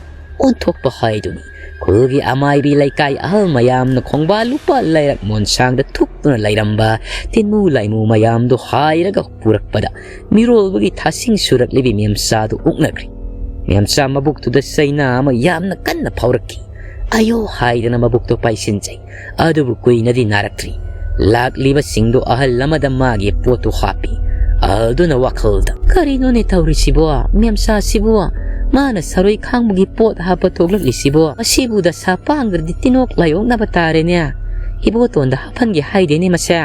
ꯑꯣꯟꯊꯣꯛꯄ ꯍꯥꯏꯗꯨꯅꯤ꯫ ꯈꯨꯜꯒꯤ ꯑꯃꯥꯏꯕꯤ ꯂꯩꯀꯥꯏ ꯑꯍꯜ ꯃꯌꯥꯝꯅ ꯈꯣꯡꯕꯥꯜ ꯂꯨꯄꯥ ꯂꯩꯔꯛ ꯃꯣꯟꯁꯥꯡꯗ ꯊꯨꯞꯇꯨꯅ ꯂꯩꯔꯝꯕ ꯇꯤꯟꯃꯨ ꯂꯥꯏꯃꯨ ꯃꯌꯥꯝꯗꯨ ꯍꯥꯏꯔꯒ ꯄꯨꯔꯛꯄꯗ ꯃꯤꯔꯣꯜꯕꯒꯤ ꯊꯥꯁꯤꯡ ꯁꯨꯔꯛꯂꯤꯕꯤ ꯃꯦꯝꯆꯥꯗꯨ ꯑꯣꯛꯅꯈ꯭ꯔꯦ꯫ ꯃꯦꯝꯆꯥ ꯃꯕꯨꯛꯇꯨꯗ ꯆꯩꯅꯥ ꯑꯃ ꯌꯥꯝꯅ ꯀꯟꯅ ꯐꯥꯎꯔꯛꯈꯤ꯫ "ꯑꯌꯣ" ꯍꯥꯏꯗꯅ ꯃꯕꯨꯛꯇꯣ ꯄꯥꯏꯁꯤꯟꯖꯩ꯫ ꯑꯗꯨꯕꯨ ꯀꯨꯏꯅꯗꯤ ꯅꯥꯔꯛꯇ꯭ꯔꯤ꯫ ꯂꯥꯛꯂꯤꯕꯁꯤꯡꯗꯨ ꯑꯍꯜ ꯑꯃꯗ ꯃꯥꯒꯤ ꯄꯣꯠꯇꯨ ꯍꯥꯞꯄꯤ꯫ ꯑꯍꯜꯗꯨꯅ ꯋꯥꯈꯜꯗ, "ꯀꯔꯤꯅꯣꯅꯦ ꯇꯧꯔꯤꯁꯤꯕꯣ? ꯃꯦꯝꯆꯥꯁꯤꯕꯨ ꯃꯥꯅ ꯁꯔꯣꯏ ꯈꯥꯡꯕꯒꯤ ꯄꯣꯠ ꯍꯥꯞꯄ ꯊꯣꯛꯂꯛꯂꯤꯁꯤꯕꯣ? ꯃꯁꯤꯕꯨ ꯗꯁꯥ ꯄꯥꯡꯗ꯭ꯔꯗꯤ ꯇꯤꯅꯣꯛ ꯂꯥꯏꯑꯣꯛꯅꯕ ꯇꯥꯔꯦꯅꯦ꯫ ꯏꯕꯣꯇꯣꯟꯗ ꯍꯥꯞꯍꯟꯒꯦ ꯍꯥꯏꯗꯦꯅꯦ ꯃꯁꯦ꯫"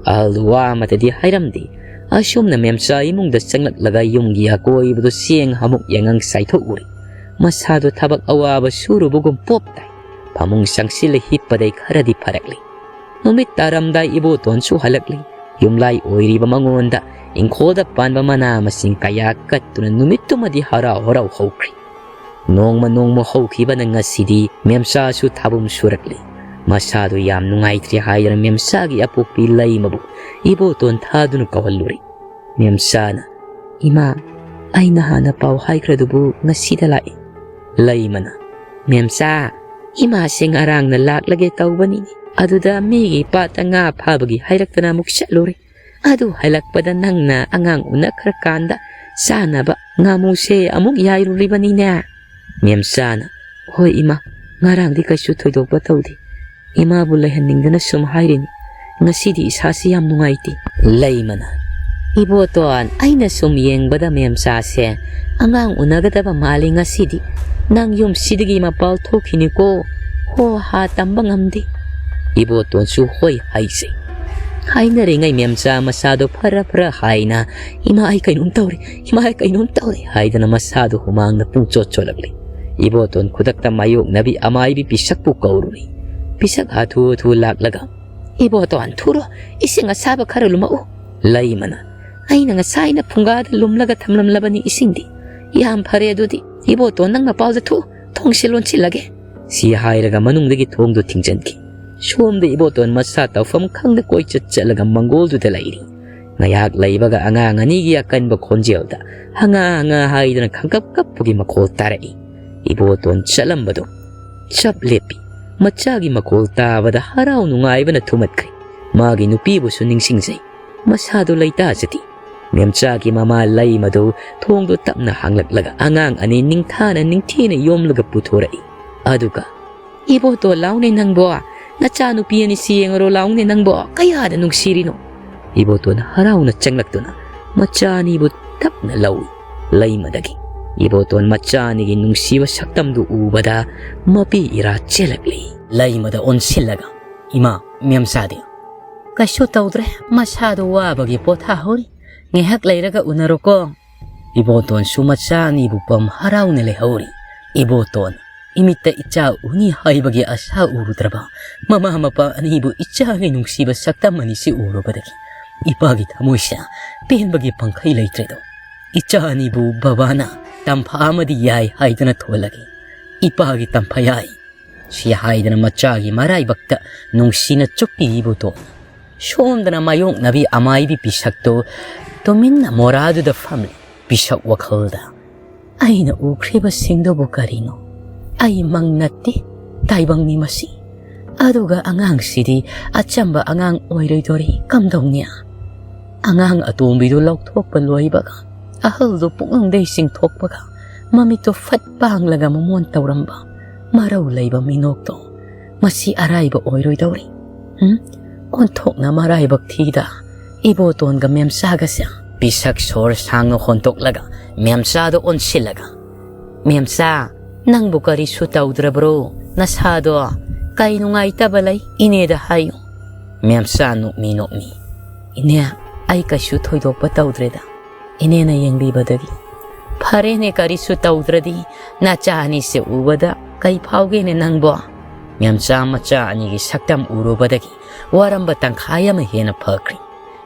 ꯑꯍꯜꯗꯨ ꯋꯥ ꯑꯃꯠꯇꯗꯤ ꯍꯥꯏꯔꯝꯗꯦ꯫ ꯑꯁꯨꯝꯅ ꯃꯦꯝꯆꯥ ꯏꯃꯨꯡꯗ ꯆꯪꯂꯛꯂꯒ ꯌꯨꯝꯒꯤ ꯑꯀꯣꯏꯕꯗꯨ ꯆꯦꯡ ꯍꯥꯃꯨꯛ ꯌꯥꯉꯪ ꯆꯥꯏꯊꯣꯛꯎꯔꯦ꯫ ꯃꯁꯥꯗꯨ ꯊꯕꯛ ꯑꯋꯥꯕ ꯁꯨꯔꯨꯕꯒꯨꯝ ꯄꯣꯞ ꯇꯥꯏ꯫ ꯐꯃꯨꯡ ꯆꯪꯁꯤꯜꯂ ꯍꯤꯞꯄꯗꯩ ꯈꯔꯗꯤ ꯐꯔꯛꯂꯦ꯫ ꯅꯨꯃꯤꯠ ꯇꯥꯔꯝꯗꯥꯏ ꯏꯕꯣꯇꯣꯟꯁꯨ ꯍꯜꯂꯛꯂꯦ꯫ ꯌꯨꯝꯂꯥꯏ ꯑꯣꯏꯔꯤꯕ ꯃꯉꯣꯟꯗ ꯏꯪꯈꯣꯜꯗ ꯄꯥꯟꯕ ꯃꯅꯥ ꯃꯁꯤꯡ ꯀꯌꯥ ꯀꯠꯇꯨꯅ ꯅꯨꯃꯤꯠꯇꯨꯃꯗꯤ ꯍꯔꯥꯎ ꯍꯔꯥꯎ ꯍꯧꯈ꯭ꯔꯦ꯫ ꯅꯣꯡꯃ ꯅꯣꯡꯃ ꯍꯧꯈꯤꯕꯅ ꯉꯁꯤꯗꯤ ꯃꯦꯝꯆꯥꯁꯨ ꯊꯥꯕꯨꯝ ꯁꯨꯔꯛꯂꯦ꯫ ꯃꯁꯥꯗꯨ ꯌꯥꯝ ꯅꯨꯡꯉꯥꯏꯇ꯭ꯔꯦ ꯍꯥꯏꯗꯨꯅ ꯃꯦꯝꯆꯥꯒꯤ ꯑꯄꯣꯛꯄꯤ ꯂꯩꯃꯕꯨ ꯏꯕꯣꯇꯣꯟ ꯊꯥꯗꯨꯅ ꯀꯧꯍꯜꯂꯨꯔꯦ꯫ ꯃꯦꯝꯆꯥꯅ, "ꯏꯃꯥ, ꯑꯩꯅ ꯍꯥꯟꯅ ꯄꯥꯎ ꯍꯥꯏꯈ꯭ꯔꯗꯨꯕꯨ ꯉꯁꯤꯗ ꯂꯥꯛꯏ꯫" ꯂꯩꯃꯅ, "ꯃꯦꯝꯆꯥ, ꯏꯃꯥꯁꯦ ꯉꯔꯥꯡꯅ ꯂꯥꯛꯂꯒꯦ ꯇꯧꯕꯅꯤꯅꯦ, ꯑꯗꯨꯗ ꯃꯤꯒꯤ ꯄꯥꯠꯇ ꯉꯥ ꯐꯥꯕꯒꯤ ꯍꯥꯏꯔꯛꯇꯅ ꯑꯃꯨꯛ ꯆꯠꯂꯨꯔꯦ꯫ ꯑꯗꯨ ꯍꯜꯂꯛꯄꯗ ꯅꯪꯅ ꯑꯉꯥꯡ ꯎꯅꯈ꯭ꯔꯀꯥꯟꯗ ꯆꯥꯅꯕ ꯉꯥꯃꯨꯁꯦ ꯑꯃꯨꯛ ꯌꯥꯏꯔꯨꯔꯤꯕꯅꯤꯅꯦ꯫" ꯃꯦꯝꯆꯥꯅ, "ꯍꯣꯏ ꯏꯃꯥ, ꯉꯔꯥꯡꯗꯤ ꯀꯩꯁꯨ ꯊꯣꯏꯗꯣꯛꯄ ꯇꯧꯗꯦ꯫ ꯏꯃꯥꯕꯨ ꯂꯩꯍꯟꯅꯤꯡꯗꯅ ꯁꯨꯝ ꯍꯥꯏꯔꯤꯅꯤ꯫ ꯉꯁꯤꯗꯤ ꯏꯁꯥꯁꯤ ꯌꯥꯝ ꯅꯨꯡꯉꯥꯏꯇꯦ꯫" ꯂꯩꯃꯅ, "ꯏꯕꯣꯇꯣꯟ, ꯑꯩꯅ ꯁꯨꯝ ꯌꯦꯡꯕꯗ ꯃꯦꯝꯆꯥꯁꯦ ꯑꯉꯥꯡ ꯎꯅꯒꯗꯕ ꯃꯥꯜꯂꯤ ꯉꯁꯤꯗꯤ꯫ ꯅꯪ ꯌꯨꯝꯁꯤꯗꯒꯤ ꯃꯄꯥꯜ ꯊꯣꯛꯈꯤꯅꯤꯀꯣ꯫ ꯍꯣ ꯍꯥ ꯇꯝꯕ ꯉꯝꯗꯦ꯫" ꯏꯕꯣꯇꯣꯟꯁꯨ ꯍꯣꯏ ꯍꯥꯏꯖꯩ꯫ ꯍꯥꯏꯅꯔꯤꯉꯩ ꯃꯦꯝꯆꯥ ꯃꯁꯥꯗꯣ ꯐꯔ ꯐꯔ ꯍꯥꯏꯅ, "ꯏꯃꯥ, ꯑꯩ ꯀꯩꯅꯣꯝ ꯇꯧꯔꯦ, ꯏꯃꯥ, ꯑꯩ ꯀꯩꯅꯣꯝ ꯇꯧꯔꯦ" ꯍꯥꯏꯗꯅ ꯃꯁꯥꯗꯣ ꯍꯨꯃꯥꯡꯅ ꯄꯨꯡꯆꯣꯠ ꯆꯣꯠꯂꯛꯂꯤ꯫ ꯏꯕꯣꯇꯣꯟ ꯈꯨꯗꯛꯇ ꯃꯥꯌꯣꯛꯅꯕꯤ ꯑꯃꯥꯏꯕꯤ ꯄꯤꯁꯛꯄꯨ ꯀꯧꯔꯨꯔꯤ꯫ ꯄꯤꯁꯛ ꯍꯥꯊꯨ ꯍꯥꯊꯨ ꯂꯥꯛꯂꯒ, "ꯏꯕꯣꯇꯣꯟ, ꯊꯨꯔꯣ, ꯏꯁꯤꯡ ꯑꯁꯥꯕ ꯈꯔ ꯂꯨꯝꯃꯛꯎ꯫" ꯂꯩꯃꯅ, "ꯑꯩꯅ ꯉꯁꯥꯏꯅ ꯐꯨꯡꯒꯥꯗ ꯂꯨꯝꯂꯒ ꯊꯝꯂꯝꯂꯕꯅꯤ ꯏꯁꯤꯡꯗꯤ꯫ ꯌꯥꯝ ꯐꯔꯦ ꯑꯗꯨꯗꯤ꯫ ꯏꯕꯣꯇꯣꯟ, ꯅꯪ ꯃꯄꯥꯜꯗ ꯊꯣꯛꯎ, ꯊꯣꯡꯁꯦ ꯂꯣꯟꯁꯤꯜꯂꯒꯦ꯫" ꯁꯤ ꯍꯥꯏꯔꯒ ꯃꯅꯨꯡꯗꯒꯤ ꯊꯣꯡꯗꯣ ꯊꯤꯡꯖꯤꯟꯈꯤ꯫ ꯁꯣꯝꯗ ꯏꯕꯣꯇꯣꯟ ꯃꯁꯥ ꯇꯧꯐꯝ ꯈꯪꯗ ꯀꯣꯏꯆꯠ ꯆꯠꯂꯒ ꯃꯪꯒꯣꯜꯗꯨꯗ ꯂꯩꯔꯤ꯫ ꯉꯥꯏꯍꯥꯛ ꯂꯩꯕꯒ ꯑꯉꯥꯡ ꯑꯅꯤꯒꯤ ꯑꯀꯟꯕ ꯈꯣꯟꯖꯦꯜꯗ ꯍꯉꯥ ꯍꯉꯥ ꯍꯥꯏꯗꯨꯅ ꯈꯪꯀꯞ ꯀꯞꯄꯒꯤ ꯃꯈꯣꯜ ꯇꯥꯔꯛꯏ꯫ ꯏꯕꯣꯇꯣꯟ ꯆꯠꯂꯝꯕꯗꯨ ꯆꯞ ꯂꯦꯞꯄꯤ꯫ ꯃꯆꯥꯒꯤ ꯃꯈꯣꯜ ꯇꯥꯕꯗ ꯍꯔꯥꯎ ꯅꯨꯡꯉꯥꯏꯕꯅ ꯊꯨꯝꯃꯠꯈ꯭ꯔꯦ꯫ ꯃꯥꯒꯤ ꯅꯨꯄꯤꯕꯨꯁꯨ ꯅꯤꯡꯁꯤꯡꯖꯩ꯫ ꯃꯁꯥꯗꯨ ꯂꯩꯇꯥꯖꯗꯦ꯫ ꯃꯦꯝꯆꯥꯒꯤ ꯃꯃꯥ ꯂꯩꯃꯗꯨ ꯊꯣꯡꯗꯨ ꯇꯞꯅ ꯍꯥꯡꯂꯛꯂꯒ ꯑꯉꯥꯡ ꯑꯅꯤ ꯅꯤꯡꯊꯥꯅ ꯅꯤꯡꯊꯤꯅ ꯌꯣꯝꯂꯒ ꯄꯨꯊꯣꯔꯛꯏ꯫ ꯑꯗꯨꯒ, "ꯏꯕꯣꯇꯣꯟ, ꯂꯥꯎꯅꯦ ꯅꯪꯕꯣ, ꯅꯆꯥꯅꯨꯄꯤ ꯑꯅꯤꯁꯤ ꯌꯦꯡꯉꯔꯣ ꯂꯥꯎꯅꯦ ꯅꯪꯕꯣ, ꯀꯌꯥꯗ ꯅꯨꯡꯁꯤꯔꯤꯅꯣ?" ꯏꯕꯣꯇꯣꯟ ꯍꯔꯥꯎꯅ ꯆꯪꯂꯛꯇꯨꯅ ꯃꯆꯥ ꯑꯅꯤꯕꯨ ꯇꯞꯅ ꯂꯧꯏ꯫ ꯂꯩꯃꯗꯒꯤ ꯏꯕꯣꯇꯣꯟ ꯃꯆꯥ ꯑꯅꯤꯒꯤ ꯅꯨꯡꯁꯤꯕ ꯁꯛꯇꯝꯗꯨ ꯎꯕꯗ ꯃꯄꯤ ꯏꯔꯥ ꯆꯦꯜꯂꯛꯂꯤ꯫ ꯂꯩꯃꯗ ꯑꯣꯟꯁꯤꯜꯂꯒ, "ꯏꯃꯥ, ꯃꯦꯝꯆꯥꯗꯤ?" "ꯀꯩꯁꯨ ꯇꯧꯗ꯭ꯔꯦ, ꯃꯁꯥꯗꯣ ꯋꯥꯕꯒꯤ ꯄꯣꯊꯥꯍꯧꯔꯤ꯫ ꯉꯥꯏꯍꯥꯛ ꯂꯩꯔꯒ ꯎꯅꯔꯣꯀꯣ꯫" ꯏꯕꯣꯇꯣꯟꯁꯨ ꯃꯆꯥ ꯑꯅꯤꯕꯨ ꯄꯝ ꯍꯔꯥꯎꯅ ꯂꯩꯍꯧꯔꯤ꯫ ꯏꯕꯣꯇꯣꯟ ꯏꯃꯤꯠꯇ ꯏꯆꯥ ꯎꯅꯤ ꯍꯥꯏꯕꯒꯤ ꯑꯁꯥ ꯎꯔꯨꯗ꯭ꯔꯕ ꯃꯃꯥ ꯃꯄꯥ ꯑꯅꯤꯕꯨ ꯏꯆꯥꯒꯤ ꯅꯨꯡꯁꯤꯕ ꯁꯛꯇꯝ ꯑꯅꯤꯁꯤ ꯎꯔꯨꯕꯗꯒꯤ ꯏꯄꯥꯒꯤ ꯊꯃꯣꯏꯁꯦ ꯄꯦꯟꯕꯒꯤ ꯄꯪꯈꯩ ꯂꯩꯇ꯭ꯔꯦꯗꯣ꯫ ꯏꯆꯥ ꯑꯅꯤꯕꯨ ꯕꯕꯥꯅ ꯇꯝꯐꯥ ꯑꯃꯗꯤ ꯌꯥꯏ ꯍꯥꯏꯗꯅ ꯊꯣꯜꯂꯒꯦ꯫ ꯏꯄꯥꯒꯤ ꯇꯝꯐꯥ ꯌꯥꯏ ꯁꯤ ꯍꯥꯏꯗꯅ ꯃꯆꯥꯒꯤ ꯃꯔꯥꯏꯕꯛꯇ ꯅꯨꯡꯁꯤꯅ ꯆꯨꯞꯄꯤꯔꯤꯕꯗꯣ꯫ ꯁꯣꯝꯗꯅ ꯃꯥꯌꯣꯛꯅꯕꯤ ꯑꯃꯥꯏꯕꯤ ꯄꯤꯁꯛꯇꯣ ꯇꯨꯃꯤꯟꯅ ꯃꯣꯔꯥꯗꯨꯗ ꯐꯝꯂꯤ꯫ ꯄꯤꯁꯛ ꯋꯥꯈꯜꯗ, "ꯑꯩꯅ ꯎꯈ꯭ꯔꯤꯕꯁꯤꯡꯗꯨꯕꯨ ꯀꯔꯤꯅꯣ? ꯑꯩ ꯃꯪ ꯅꯠꯇꯦ, ꯇꯥꯏꯕꯪꯅꯤ ꯃꯁꯤ꯫ ꯑꯗꯨꯒ ꯑꯉꯥꯡꯁꯤꯗꯤ ꯑꯆꯝꯕ ꯑꯉꯥꯡ ꯑꯣꯏꯔꯣꯏꯗꯣꯔꯤ, ꯀꯝꯗꯧꯅꯤ?" ꯑꯉꯥꯡ ꯑꯇꯣꯝꯕꯤꯗꯨ ꯂꯧꯊꯣꯛꯄ ꯂꯣꯏꯕꯒ, ꯑꯍꯜꯗꯨ ꯄꯨꯛꯅꯨꯡꯗꯩ ꯆꯤꯡꯊꯣꯛꯄꯒ, ꯃꯃꯤꯠꯇꯨ ꯐꯠ ꯄꯥꯡꯂꯒ ꯃꯃꯣꯟ ꯇꯧꯔꯝꯕ ꯃꯔꯧ ꯂꯩꯕ ꯃꯤꯅꯣꯛꯇꯣ ꯃꯁꯤ ꯑꯔꯥꯏꯕ ꯑꯣꯏꯔꯣꯏꯗꯧꯔꯤ꯫ ꯎꯝ? ꯑꯣꯟꯊꯣꯛꯅ ꯃꯔꯥꯏꯕꯛ ꯊꯤꯗ, ꯏꯕꯣꯇꯣꯟꯒ ꯃꯦꯝꯆꯥꯒꯁꯦ꯫ ꯄꯤꯁꯛ ꯁꯣꯔ ꯁꯥꯡꯅ ꯍꯣꯟꯇꯣꯛꯂꯒ ꯃꯦꯝꯆꯥꯗ ꯑꯣꯟꯁꯤꯜꯂꯒ, "ꯃꯦꯝꯆꯥ, ꯅꯪꯕꯨ ꯀꯔꯤꯁꯨ ꯇꯧꯗ꯭ꯔꯕ꯭ꯔꯣ? ꯅꯁꯥꯗꯣ ꯀꯩ ꯅꯨꯡꯉꯥꯏꯇꯕ ꯂꯩ? ꯏꯅꯦꯗ ꯍꯥꯏꯌꯨ꯫" ꯃꯦꯝꯆꯥ ꯅꯣꯛꯃꯤ ꯅꯣꯛꯃꯤ, "ꯏꯅꯦ, ꯑꯩ ꯀꯩꯁꯨ ꯊꯣꯏꯗꯣꯛꯄ ꯇꯧꯗ꯭ꯔꯦꯗ, ꯏꯅꯦꯅ ꯌꯦꯡꯕꯤꯕꯗꯒꯤ꯫" "ꯐꯔꯦꯅꯦ, ꯀꯔꯤꯁꯨ ꯇꯧꯗ꯭ꯔꯗꯤ, ꯅꯆꯥ ꯑꯅꯤꯁꯦ ꯎꯕꯗ ꯀꯩ ꯐꯥꯎꯒꯦꯅꯦ ꯅꯪꯕꯣ?" ꯃꯦꯝꯆꯥ ꯃꯆꯥ ꯑꯅꯤꯒꯤ ꯁꯛꯇꯝ ꯎꯔꯨꯕꯗꯒꯤ ꯋꯥꯔꯝꯕ ꯇꯪꯈꯥꯏ ꯑꯃ ꯍꯦꯟꯅ ꯐꯈ꯭ꯔꯦ꯫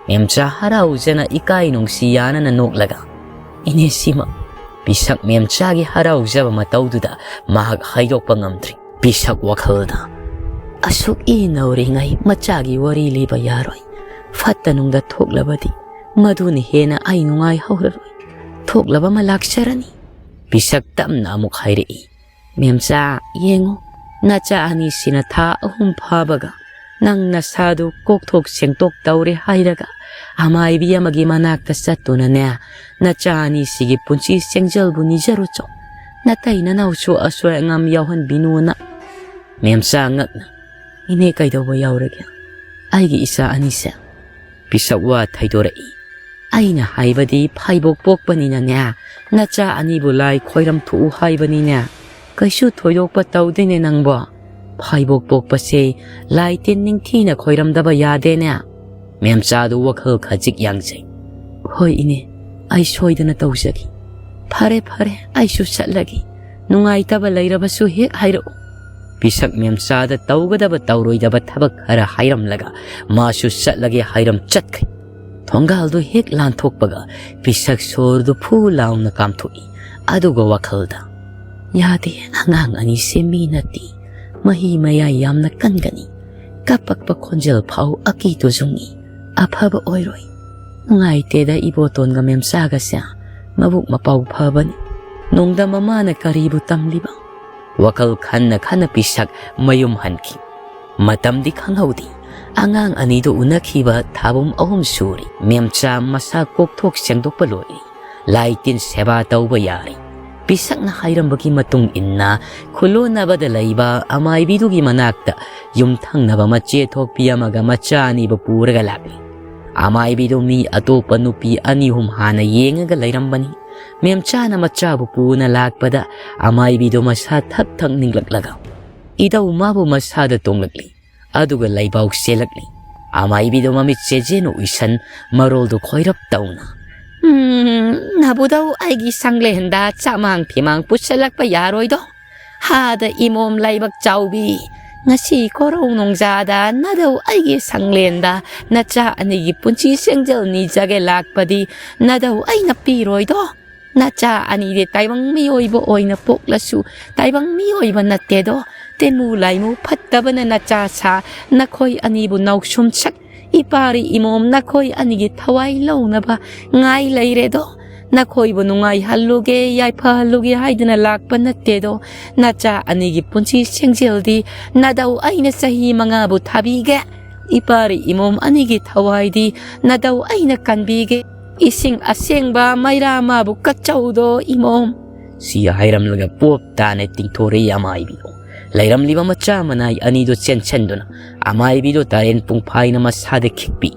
ꯃꯦꯝꯆꯥ ꯍꯔꯥꯎꯖꯅ ꯏꯀꯥꯏ ꯅꯨꯡꯁꯤ ꯌꯥꯅꯅ ꯅꯣꯛꯂꯒ, "ꯏꯅꯦ ꯁꯤꯃ꯫" ꯄꯤꯁꯛ ꯃꯦꯝꯆꯥꯒꯤ ꯍꯔꯥꯎꯖꯕ ꯃꯇꯧꯗꯨꯗ ꯃꯍꯥꯛ ꯍꯥꯏꯗꯣꯛꯄ ꯉꯝꯗ꯭ꯔꯤ꯫ ꯄꯤꯁꯛ ꯋꯥꯈꯜꯗ, "ꯑꯁꯨꯛ ꯏ ꯅꯧꯔꯤꯉꯩ ꯃꯆꯥꯒꯤ ꯋꯥꯔꯤ ꯂꯤꯕ ꯌꯥꯔꯣꯏ꯫ ꯐꯠꯇ ꯅꯨꯡꯗ ꯊꯣꯛꯂꯕꯗꯤ ꯃꯗꯨꯅ ꯍꯦꯟꯅ ꯑꯩ ꯅꯨꯡꯉꯥꯏꯍꯧꯔꯔꯣꯏ꯫ ꯊꯣꯛꯂꯕ ꯑꯃ ꯂꯥꯛꯆꯔꯅꯤ꯫" ꯄꯤꯁꯛ ꯇꯞꯅ ꯑꯃꯨꯛ ꯍꯥꯏꯔꯛꯏ, "ꯃꯦꯝꯆꯥ, ꯌꯦꯡꯉꯨ, ꯅꯆꯥ ꯑꯅꯤꯁꯤꯅ ꯊꯥ ꯑꯍꯨꯝ ꯐꯥꯕꯒ ꯅꯪ ꯅꯁꯥꯗꯨ ꯀꯣꯛꯊꯣꯛ ꯁꯦꯡꯇꯣꯛ ꯇꯧꯔꯦ ꯍꯥꯏꯔꯒ ꯑꯃꯥꯏꯕꯤ ꯑꯃꯒꯤ ꯃꯅꯥꯛꯇ ꯆꯠꯇꯨꯅꯅꯦ, ꯅꯆꯥ ꯑꯅꯤꯁꯤꯒꯤ ꯄꯨꯟꯁꯤ ꯆꯦꯡꯖꯜꯕꯨ ꯅꯤꯖꯔꯨꯆꯣ꯫ ꯅꯇꯩ ꯅꯅꯥꯎꯁꯨ ꯑꯁꯣꯏ ꯑꯉꯥꯝ ꯌꯥꯎꯍꯟꯕꯤꯅꯨꯅ꯫" ꯃꯦꯝꯆꯥ ꯉꯛꯅ, "ꯏꯅꯦ, ꯀꯩꯗꯧꯕ ꯌꯥꯎꯔꯒꯦ? ꯑꯩꯒꯤ ꯏꯆꯥ ꯑꯅꯤꯁꯦ?" ꯄꯤꯁꯛ ꯋꯥ ꯊꯩꯗꯣꯔꯛꯏ, "ꯑꯩꯅ ꯍꯥꯏꯕꯗꯤ ꯐꯥꯏꯕꯣꯛ ꯄꯣꯛꯄꯅꯤꯅꯅꯦ, ꯅꯆꯥ ꯑꯅꯤꯕꯨ ꯂꯥꯏ ꯈꯣꯏꯔꯝ ꯊꯣꯛꯎ ꯍꯥꯏꯕꯅꯤꯅꯦ꯫ ꯀꯩꯁꯨ ꯊꯣꯏꯗꯣꯛꯄ ꯇꯧꯗꯦꯅꯦ ꯅꯪꯕꯣ꯫ ꯐꯥꯏꯕꯣꯛ ꯄꯣꯛꯄꯁꯦ ꯂꯥꯏ ꯇꯤꯟ ꯅꯤꯡꯊꯤꯅ ꯈꯣꯏꯔꯝꯗꯕ ꯌꯥꯗꯦꯅꯦ꯫" ꯃꯦꯝꯆꯥꯗꯨ ꯋꯥꯈꯜ ꯈꯖꯤꯛ ꯌꯥꯡꯖꯩ꯫ "ꯍꯣꯏ ꯏꯅꯦ, ꯑꯩ ꯁꯣꯏꯗꯅ ꯇꯧꯖꯒꯦ꯫ ꯐꯔꯦ, ꯐꯔꯦ, ꯑꯩꯁꯨ ꯆꯠꯂꯒꯦ꯫ ꯅꯨꯡꯉꯥꯏꯇꯕ ꯂꯩꯔꯕꯁꯨ ꯍꯦꯛ ꯍꯥꯏꯔꯛꯎ꯫" ꯄꯤꯁꯛ ꯃꯦꯝꯆꯥꯗ ꯇꯧꯒꯗꯕ ꯇꯧꯔꯣꯏꯗꯕ ꯊꯕꯛ ꯈꯔ ꯍꯥꯏꯔꯝꯂꯒ ꯃꯥꯁꯨ ꯆꯠꯂꯒꯦ ꯍꯥꯏꯔꯝ ꯆꯠꯈ꯭ꯔꯦ꯫ ꯊꯣꯡꯒꯥꯜꯗꯨ ꯍꯦꯛ ꯂꯥꯟꯊꯣꯛꯄꯒ ꯄꯤꯁꯛ ꯁꯣꯔꯗꯨ ꯐꯨ ꯂꯥꯎꯅ ꯀꯥꯝꯊꯣꯛꯏ꯫ ꯑꯗꯨꯒ ꯋꯥꯈꯜꯗ, "ꯌꯥꯗꯦ, ꯑꯉꯥꯡ ꯑꯅꯤꯁꯦ ꯃꯤ ꯅꯠꯇꯦ꯫ ꯃꯍꯤ ꯃꯌꯥꯏ ꯌꯥꯝꯅ ꯀꯟꯒꯅꯤ꯫ ꯀꯞꯄꯛꯄ ꯈꯣꯟꯖꯦꯜ ꯐꯥꯎ ꯑꯀꯤꯗꯨ ꯆꯨꯡꯉꯤ꯫ ꯑꯐꯕ ꯑꯣꯏꯔꯣꯏ꯫ ꯅꯨꯡꯉꯥꯏꯇꯦꯗ, ꯏꯕꯣꯇꯣꯟꯒ ꯃꯦꯝꯆꯥꯒꯁꯦ ꯃꯕꯨꯛ ꯃꯄꯥꯎ ꯐꯕꯅꯤ꯫ ꯅꯣꯡꯗꯝ ꯃꯃꯥꯅ ꯀꯔꯤꯕꯨ ꯇꯝꯂꯤꯕ?" ꯋꯥꯈꯜ ꯈꯟꯅ ꯈꯟꯅ ꯄꯤꯁꯛ ꯃꯌꯨꯝ ꯍꯟꯈꯤ꯫ ꯃꯇꯝꯗꯤ ꯈꯪꯍꯧꯗꯦ꯫ ꯑꯉꯥꯡ ꯑꯅꯤꯗꯨ ꯎꯅꯈꯤꯕ ꯊꯥꯕꯨꯝ ꯑꯍꯨꯝ ꯁꯨꯔꯦ꯫ ꯃꯦꯝꯆꯥ ꯃꯁꯥ ꯀꯣꯛꯊꯣꯛ ꯁꯦꯡꯗꯣꯛꯄ ꯂꯣꯏꯔꯦ꯫ ꯂꯥꯏ ꯇꯤꯟ ꯁꯦꯕꯥ ꯇꯧꯕ ꯌꯥꯔꯦ꯫ ꯄꯤꯁꯛꯅ ꯍꯥꯏꯔꯝꯕꯒꯤ ꯃꯇꯨꯡ ꯏꯟꯅ ꯈꯨꯂꯣꯟꯅꯕꯗ ꯂꯩꯕ ꯑꯃꯥꯏꯕꯤꯗꯨꯒꯤ ꯃꯅꯥꯛꯇ ꯌꯨꯝꯊꯪꯅꯕ ꯃꯆꯦ ꯊꯣꯛꯄꯤ ꯑꯃꯒ ꯃꯆꯥ ꯑꯅꯤꯕꯨ ꯄꯨꯔꯒ ꯂꯥꯛꯂꯤ꯫ ꯑꯃꯥꯏꯕꯤꯗꯨ ꯃꯤ ꯑꯇꯣꯞꯄ ꯅꯨꯄꯤ ꯑꯅꯤ ꯑꯍꯨꯝ ꯍꯥꯟꯅ ꯌꯦꯡꯉꯒ ꯂꯩꯔꯝꯕꯅꯤ꯫ ꯃꯦꯝꯆꯥꯅ ꯃꯆꯥꯕꯨ ꯄꯨꯅ ꯂꯥꯛꯄꯗ ꯑꯃꯥꯏꯕꯤꯗꯨ ꯃꯁꯥ ꯊꯛ ꯊꯛ ꯅꯤꯛꯂꯛꯂꯒ ꯏꯙꯧ ꯃꯥꯕꯨ ꯃꯁꯥꯗ ꯇꯣꯡꯂꯛꯂꯤ꯫ ꯑꯗꯨꯒ ꯂꯩꯕꯥꯎ ꯆꯦꯜꯂꯛꯂꯤ꯫ ꯑꯃꯥꯏꯕꯤꯗꯨ ꯃꯃꯤꯠ ꯆꯦꯖꯦꯟ ꯎꯏꯁꯟ ꯃꯔꯣꯜꯗꯨ ꯈꯣꯏꯔꯞ ꯇꯧꯅ, "ꯎꯝ, ꯅꯕꯨꯙꯧ ꯑꯩꯒꯤ ꯁꯪꯂꯦꯟꯗ ꯆꯥꯃꯥꯡ ꯐꯤꯃꯥꯡ ꯄꯨꯁꯜꯂꯛꯄ ꯌꯥꯔꯣꯏꯗꯣ? ꯍꯥꯗ ꯏꯃꯣꯝ ꯂꯥꯏꯕꯛ ꯆꯥꯎꯕꯤ, ꯉꯁꯤ ꯀꯣꯔꯧ ꯅꯣꯡꯖꯥꯗ ꯅꯙꯧ ꯑꯩꯒꯤ ꯁꯪꯂꯦꯟꯗ ꯅꯆꯥ ꯑꯅꯤꯒꯤ ꯄꯨꯟꯁꯤ ꯁꯦꯡꯖꯦꯜ ꯅꯤꯖꯒꯦ ꯂꯥꯛꯄꯗꯤ ꯅꯙꯧ ꯑꯩꯅ ꯄꯤꯔꯣꯏꯗꯣ? ꯅꯆꯥ ꯑꯅꯤꯗꯤ ꯇꯥꯏꯕꯪ ꯃꯤꯑꯣꯏꯕ ꯑꯣꯏꯅ ꯄꯣꯛꯂꯁꯨ ꯇꯥꯏꯕꯪ ꯃꯤꯑꯣꯏꯕ ꯅꯠꯇꯦꯗꯣ꯫ ꯇꯤꯟꯃꯨ ꯂꯥꯏꯃꯨ ꯐꯠꯇꯕꯅ ꯅꯆꯥ ꯁꯥ ꯅꯈꯣꯏ ꯑꯅꯤꯕꯨ ꯅꯥꯎꯁꯨꯝ ꯁꯛ꯫ ꯏꯄꯥꯔꯤ ꯏꯃꯣꯝ ꯅꯈꯣꯏ ꯑꯅꯤꯒꯤ ꯊꯋꯥꯏ ꯂꯧꯅꯕ ꯉꯥꯏ ꯂꯩꯔꯦꯗꯣ꯫ ꯅꯈꯣꯏꯕꯨ ꯅꯨꯡꯉꯥꯏꯍꯜꯂꯨꯒꯦ, ꯌꯥꯏꯐꯍꯜꯂꯨꯒꯦ ꯍꯥꯏꯗꯨꯅ ꯂꯥꯛꯄ ꯅꯠꯇꯦꯗꯣ꯫ ꯅꯆꯥ ꯑꯅꯤꯒꯤ ꯄꯨꯟꯁꯤ ꯁꯦꯡꯖꯦꯜꯗꯤ ꯅꯙꯧ ꯑꯩꯅ ꯆꯍꯤ ꯃꯉꯥꯕꯨ ꯊꯥꯕꯤꯒꯦ꯫ ꯏꯄꯥꯔꯤ ꯏꯃꯣꯝ ꯑꯅꯤꯒꯤ ꯊꯋꯥꯏꯗꯤ ꯅꯙꯧ ꯑꯩꯅ ꯀꯟꯕꯤꯒꯦ꯫ ꯏꯁꯤꯡ ꯑꯁꯦꯡꯕ ꯃꯩꯔꯥ ꯃꯥꯕꯨ ꯀꯠꯆꯧꯗꯣ ꯏꯃꯣꯝ꯫" ꯁꯤ ꯍꯥꯏꯔꯝꯂꯒ ꯄꯣꯞ ꯇꯥꯅ ꯇꯤꯡꯊꯣꯔꯛꯏ ꯑꯃꯥꯏꯕꯤꯗꯣ꯫ ꯂꯩꯔꯝꯂꯤꯕ ꯃꯆꯥ ꯃꯅꯥꯏ ꯑꯅꯤꯗꯨ ꯆꯦꯟꯁꯤꯟꯗꯨꯅ ꯑꯃꯥꯏꯕꯤꯗꯣ ꯇꯥꯔꯦꯟ ꯄꯨꯡꯐꯥꯏꯅ ꯃꯁꯥꯗ ꯈꯤꯛꯄꯤ꯫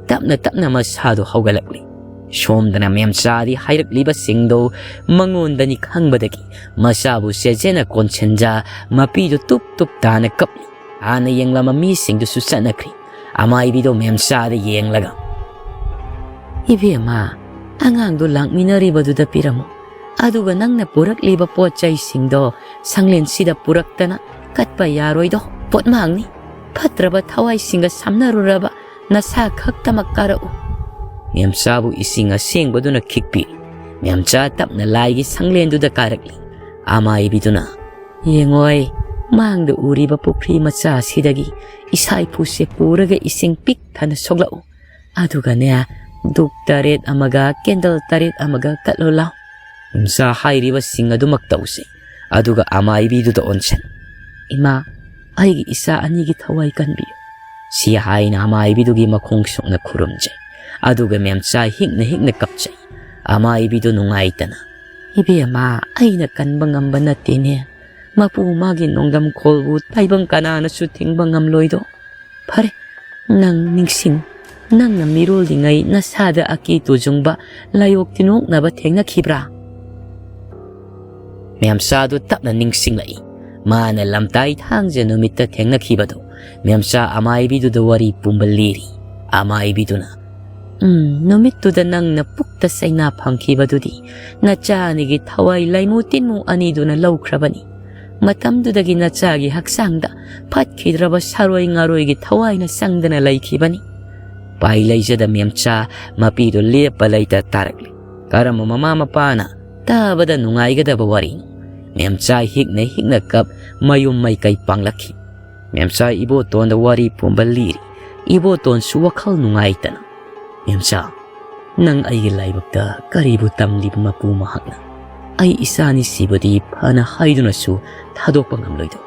ꯇꯞꯅ ꯇꯞꯅ ꯃꯁꯥꯗꯨ ꯍꯧꯒꯠꯂꯛꯂꯤ꯫ ꯁꯣꯝꯗꯅ ꯃꯦꯝꯆꯥꯗꯤ ꯍꯥꯏꯔꯛꯂꯤꯕꯁꯤꯡꯗꯨ ꯃꯉꯣꯟꯗꯅꯤ ꯈꯪꯕꯗꯒꯤ ꯃꯆꯥꯕꯨ ꯆꯦꯖꯦꯟꯅ ꯀꯣꯟꯁꯤꯟꯖ ꯃꯄꯤꯗꯨ ꯇꯨꯞ ꯇꯨꯞ ꯇꯥꯅ ꯀꯞꯂꯤ꯫ ꯍꯥꯟꯅ ꯌꯦꯡꯂꯝꯕ ꯃꯤꯁꯤꯡꯗꯨꯁꯨ ꯆꯠꯅꯈ꯭ꯔꯤ꯫ ꯑꯃꯥꯏꯕꯤꯗꯣ ꯃꯦꯝꯆꯥꯗ ꯌꯦꯡꯂꯒ, "ꯏꯕꯦꯝꯃ, ꯑꯉꯥꯡꯗꯣ ꯂꯥꯛꯃꯤꯟꯅꯔꯤꯕꯗꯨꯗ ꯄꯤꯔꯝꯃꯨ꯫ ꯑꯗꯨꯒ ꯅꯪꯅ ꯄꯨꯔꯛꯂꯤꯕ ꯄꯣꯠ ꯆꯩꯁꯤꯡꯗꯣ ꯁꯪꯂꯦꯟꯁꯤꯗ ꯄꯨꯔꯛꯇꯅ ꯀꯠꯄ ꯌꯥꯔꯣꯏꯗꯣ, ꯄꯣꯠꯃꯥꯡꯅꯤ꯫ ꯐꯠꯇ꯭ꯔꯕ ꯊꯋꯥꯏꯁꯤꯡꯒ ꯁꯝꯅꯔꯨꯔꯕ ꯅꯁꯥ ꯈꯛꯇꯃꯛ ꯀꯥꯔꯛꯎ꯫" ꯃꯦꯝꯆꯥꯕꯨ ꯏꯁꯤꯡ ꯑꯁꯦꯡꯕꯗꯨꯅ ꯈꯤꯛꯄꯤꯔꯤ꯫ ꯃꯦꯝꯆꯥ ꯇꯞꯅ ꯂꯥꯏꯒꯤ ꯁꯪꯂꯦꯟꯗꯨꯗ ꯀꯥꯔꯛꯂꯤ꯫ ꯑꯃꯥꯏꯕꯤꯗꯨꯅ, "ꯌꯦꯡꯉꯣꯏ, ꯃꯥꯡꯗ ꯎꯔꯤꯕ ꯄꯨꯈ꯭ꯔꯤ ꯃꯆꯥ ꯑꯁꯤꯗꯒꯤ ꯏꯁꯥ ꯏꯐꯨꯁꯦ ꯄꯨꯔꯒ ꯏꯁꯤꯡ ꯄꯤꯛ ꯊꯟꯅ ꯁꯣꯛꯂꯛꯎ꯫ ꯑꯗꯨꯒꯅꯦ, ꯙꯨꯞ ꯇꯔꯦꯠ ꯑꯃꯒ ꯀꯦꯟꯗꯜ ꯇꯔꯦꯠ ꯑꯃꯒ ꯀꯠꯂꯣ ꯂꯥꯎ꯫" ꯃꯦꯝꯆꯥ ꯍꯥꯏꯔꯤꯕꯁꯤꯡ ꯑꯗꯨꯃꯛ ꯇꯧꯁꯤ꯫ ꯑꯗꯨꯒ ꯑꯃꯥꯏꯕꯤꯗꯨꯗ ꯑꯣꯟꯁꯟ꯫ "ꯏꯃꯥ, ꯑꯩꯒꯤ ꯏꯆꯥ ꯑꯅꯤꯒꯤ ꯊꯋꯥꯏ ꯀꯟꯕꯤꯌꯨ꯫" ꯁꯤ ꯍꯥꯏꯅ ꯑꯃꯥꯏꯕꯤꯗꯨꯒꯤ ꯃꯈꯣꯡ ꯁꯣꯛꯅ ꯈꯨꯔꯨꯝꯖꯩ꯫ ꯑꯗꯨꯒ ꯃꯦꯝꯆꯥ ꯍꯤꯛꯅ ꯍꯤꯛꯅ ꯀꯞꯆꯩ꯫ ꯑꯃꯥꯏꯕꯤꯗꯨ ꯅꯨꯡꯉꯥꯏꯇꯅ, "ꯏꯕꯦꯝꯃ, ꯑꯩꯅ ꯀꯟꯕ ꯉꯝꯕ ꯅꯠꯇꯦꯅꯦ꯫ ꯃꯄꯨ ꯃꯥꯒꯤ ꯅꯣꯡꯗꯝ ꯈꯣꯜꯕꯨ ꯇꯥꯏꯕꯪ ꯀꯅꯥꯅꯁꯨ ꯊꯤꯡꯕ ꯉꯝꯂꯣꯏꯗꯣ꯫ ꯐꯔꯦ, ꯅꯪ ꯅꯤꯡꯁꯤꯡ, ꯅꯪꯅ ꯃꯤꯔꯣꯜꯂꯤꯉꯩ ꯅꯁꯥꯗ ꯑꯀꯤ ꯇꯨꯖꯨꯡꯕ ꯂꯥꯏꯑꯣꯛ ꯇꯤꯟꯑꯣꯛꯅꯕ ꯊꯦꯡꯅꯈꯤꯕ꯭ꯔꯥ?" ꯃꯦꯝꯆꯥꯗꯨ ꯇꯞꯅ ꯅꯤꯡꯁꯤꯡꯂꯛꯏ꯫ ꯃꯥꯅ ꯂꯝꯇꯥꯏ ꯊꯥꯡꯖ ꯅꯨꯃꯤꯠꯇ ꯊꯦꯡꯅꯈꯤꯕꯗꯨ꯫ ꯃꯦꯝꯆꯥ ꯑꯃꯥꯏꯕꯤꯗꯨꯗ ꯋꯥꯔꯤ ꯄꯨꯝꯕ ꯂꯤꯔꯤ꯫ ꯑꯃꯥꯏꯕꯤꯗꯨꯅ, "ꯎꯝ, ꯅꯨꯃꯤꯠꯇꯨꯗ ꯅꯪꯅ ꯄꯨꯛꯇ ꯆꯩꯅꯥ ꯐꯪꯈꯤꯕꯗꯨꯗꯤ ꯅꯆꯥ ꯑꯅꯤꯒꯤ ꯊꯋꯥꯏ ꯂꯥꯏꯃꯨ ꯇꯤꯟꯃꯨ ꯑꯅꯤꯗꯨꯅ ꯂꯧꯈ꯭ꯔꯕꯅꯤ꯫ ꯃꯇꯝꯗꯨꯗꯒꯤ ꯅꯆꯥꯒꯤ ꯍꯛꯆꯥꯡꯗ ꯐꯠꯈꯤꯗ꯭ꯔꯕ ꯁꯥꯔꯣꯏ ꯉꯥꯔꯣꯏꯒꯤ ꯊꯋꯥꯏꯅ ꯆꯪꯗꯅ ꯂꯩꯈꯤꯕꯅꯤ꯫" ꯄꯥꯏ ꯂꯩꯖꯗ ꯃꯦꯝꯆꯥ ꯃꯄꯤꯗꯨ ꯂꯦꯞꯄ ꯂꯩꯇ ꯇꯥꯔꯛꯂꯤ꯫ ꯀꯔꯝꯕ ꯃꯃꯥ ꯃꯄꯥꯅ ꯇꯥꯕꯗ ꯅꯨꯡꯉꯥꯏꯒꯗꯕ ꯋꯥꯔꯤꯅꯣ? ꯃꯦꯝꯆꯥ ꯍꯤꯛꯅ ꯍꯤꯛꯅ ꯀꯞ ꯃꯌꯨꯝ ꯃꯩꯀꯩ ꯄꯥꯡꯂꯛꯈꯤ꯫ ꯃꯦꯝꯆꯥ ꯏꯕꯣꯇꯣꯟꯗ ꯋꯥꯔꯤ ꯄꯨꯝꯕ ꯂꯤꯔꯤ꯫ ꯏꯕꯣꯇꯣꯟꯁꯨ ꯋꯥꯈꯜ ꯅꯨꯡꯉꯥꯏꯇꯅ, "ꯃꯦꯝꯆꯥ, ꯅꯪ ꯑꯩꯒꯤ ꯂꯥꯏꯕꯛꯇ ꯀꯔꯤꯕꯨ ꯇꯝꯂꯤꯕ ꯃꯄꯨ ꯃꯍꯥꯛꯅ? ꯑꯩ ꯏꯆꯥꯅꯤ ꯁꯤꯕꯗꯤ ꯐꯅ ꯍꯥꯏꯗꯨꯅꯁꯨ ꯊꯥꯗꯣꯛꯄ ꯉꯝꯂꯣꯏꯗꯣ꯫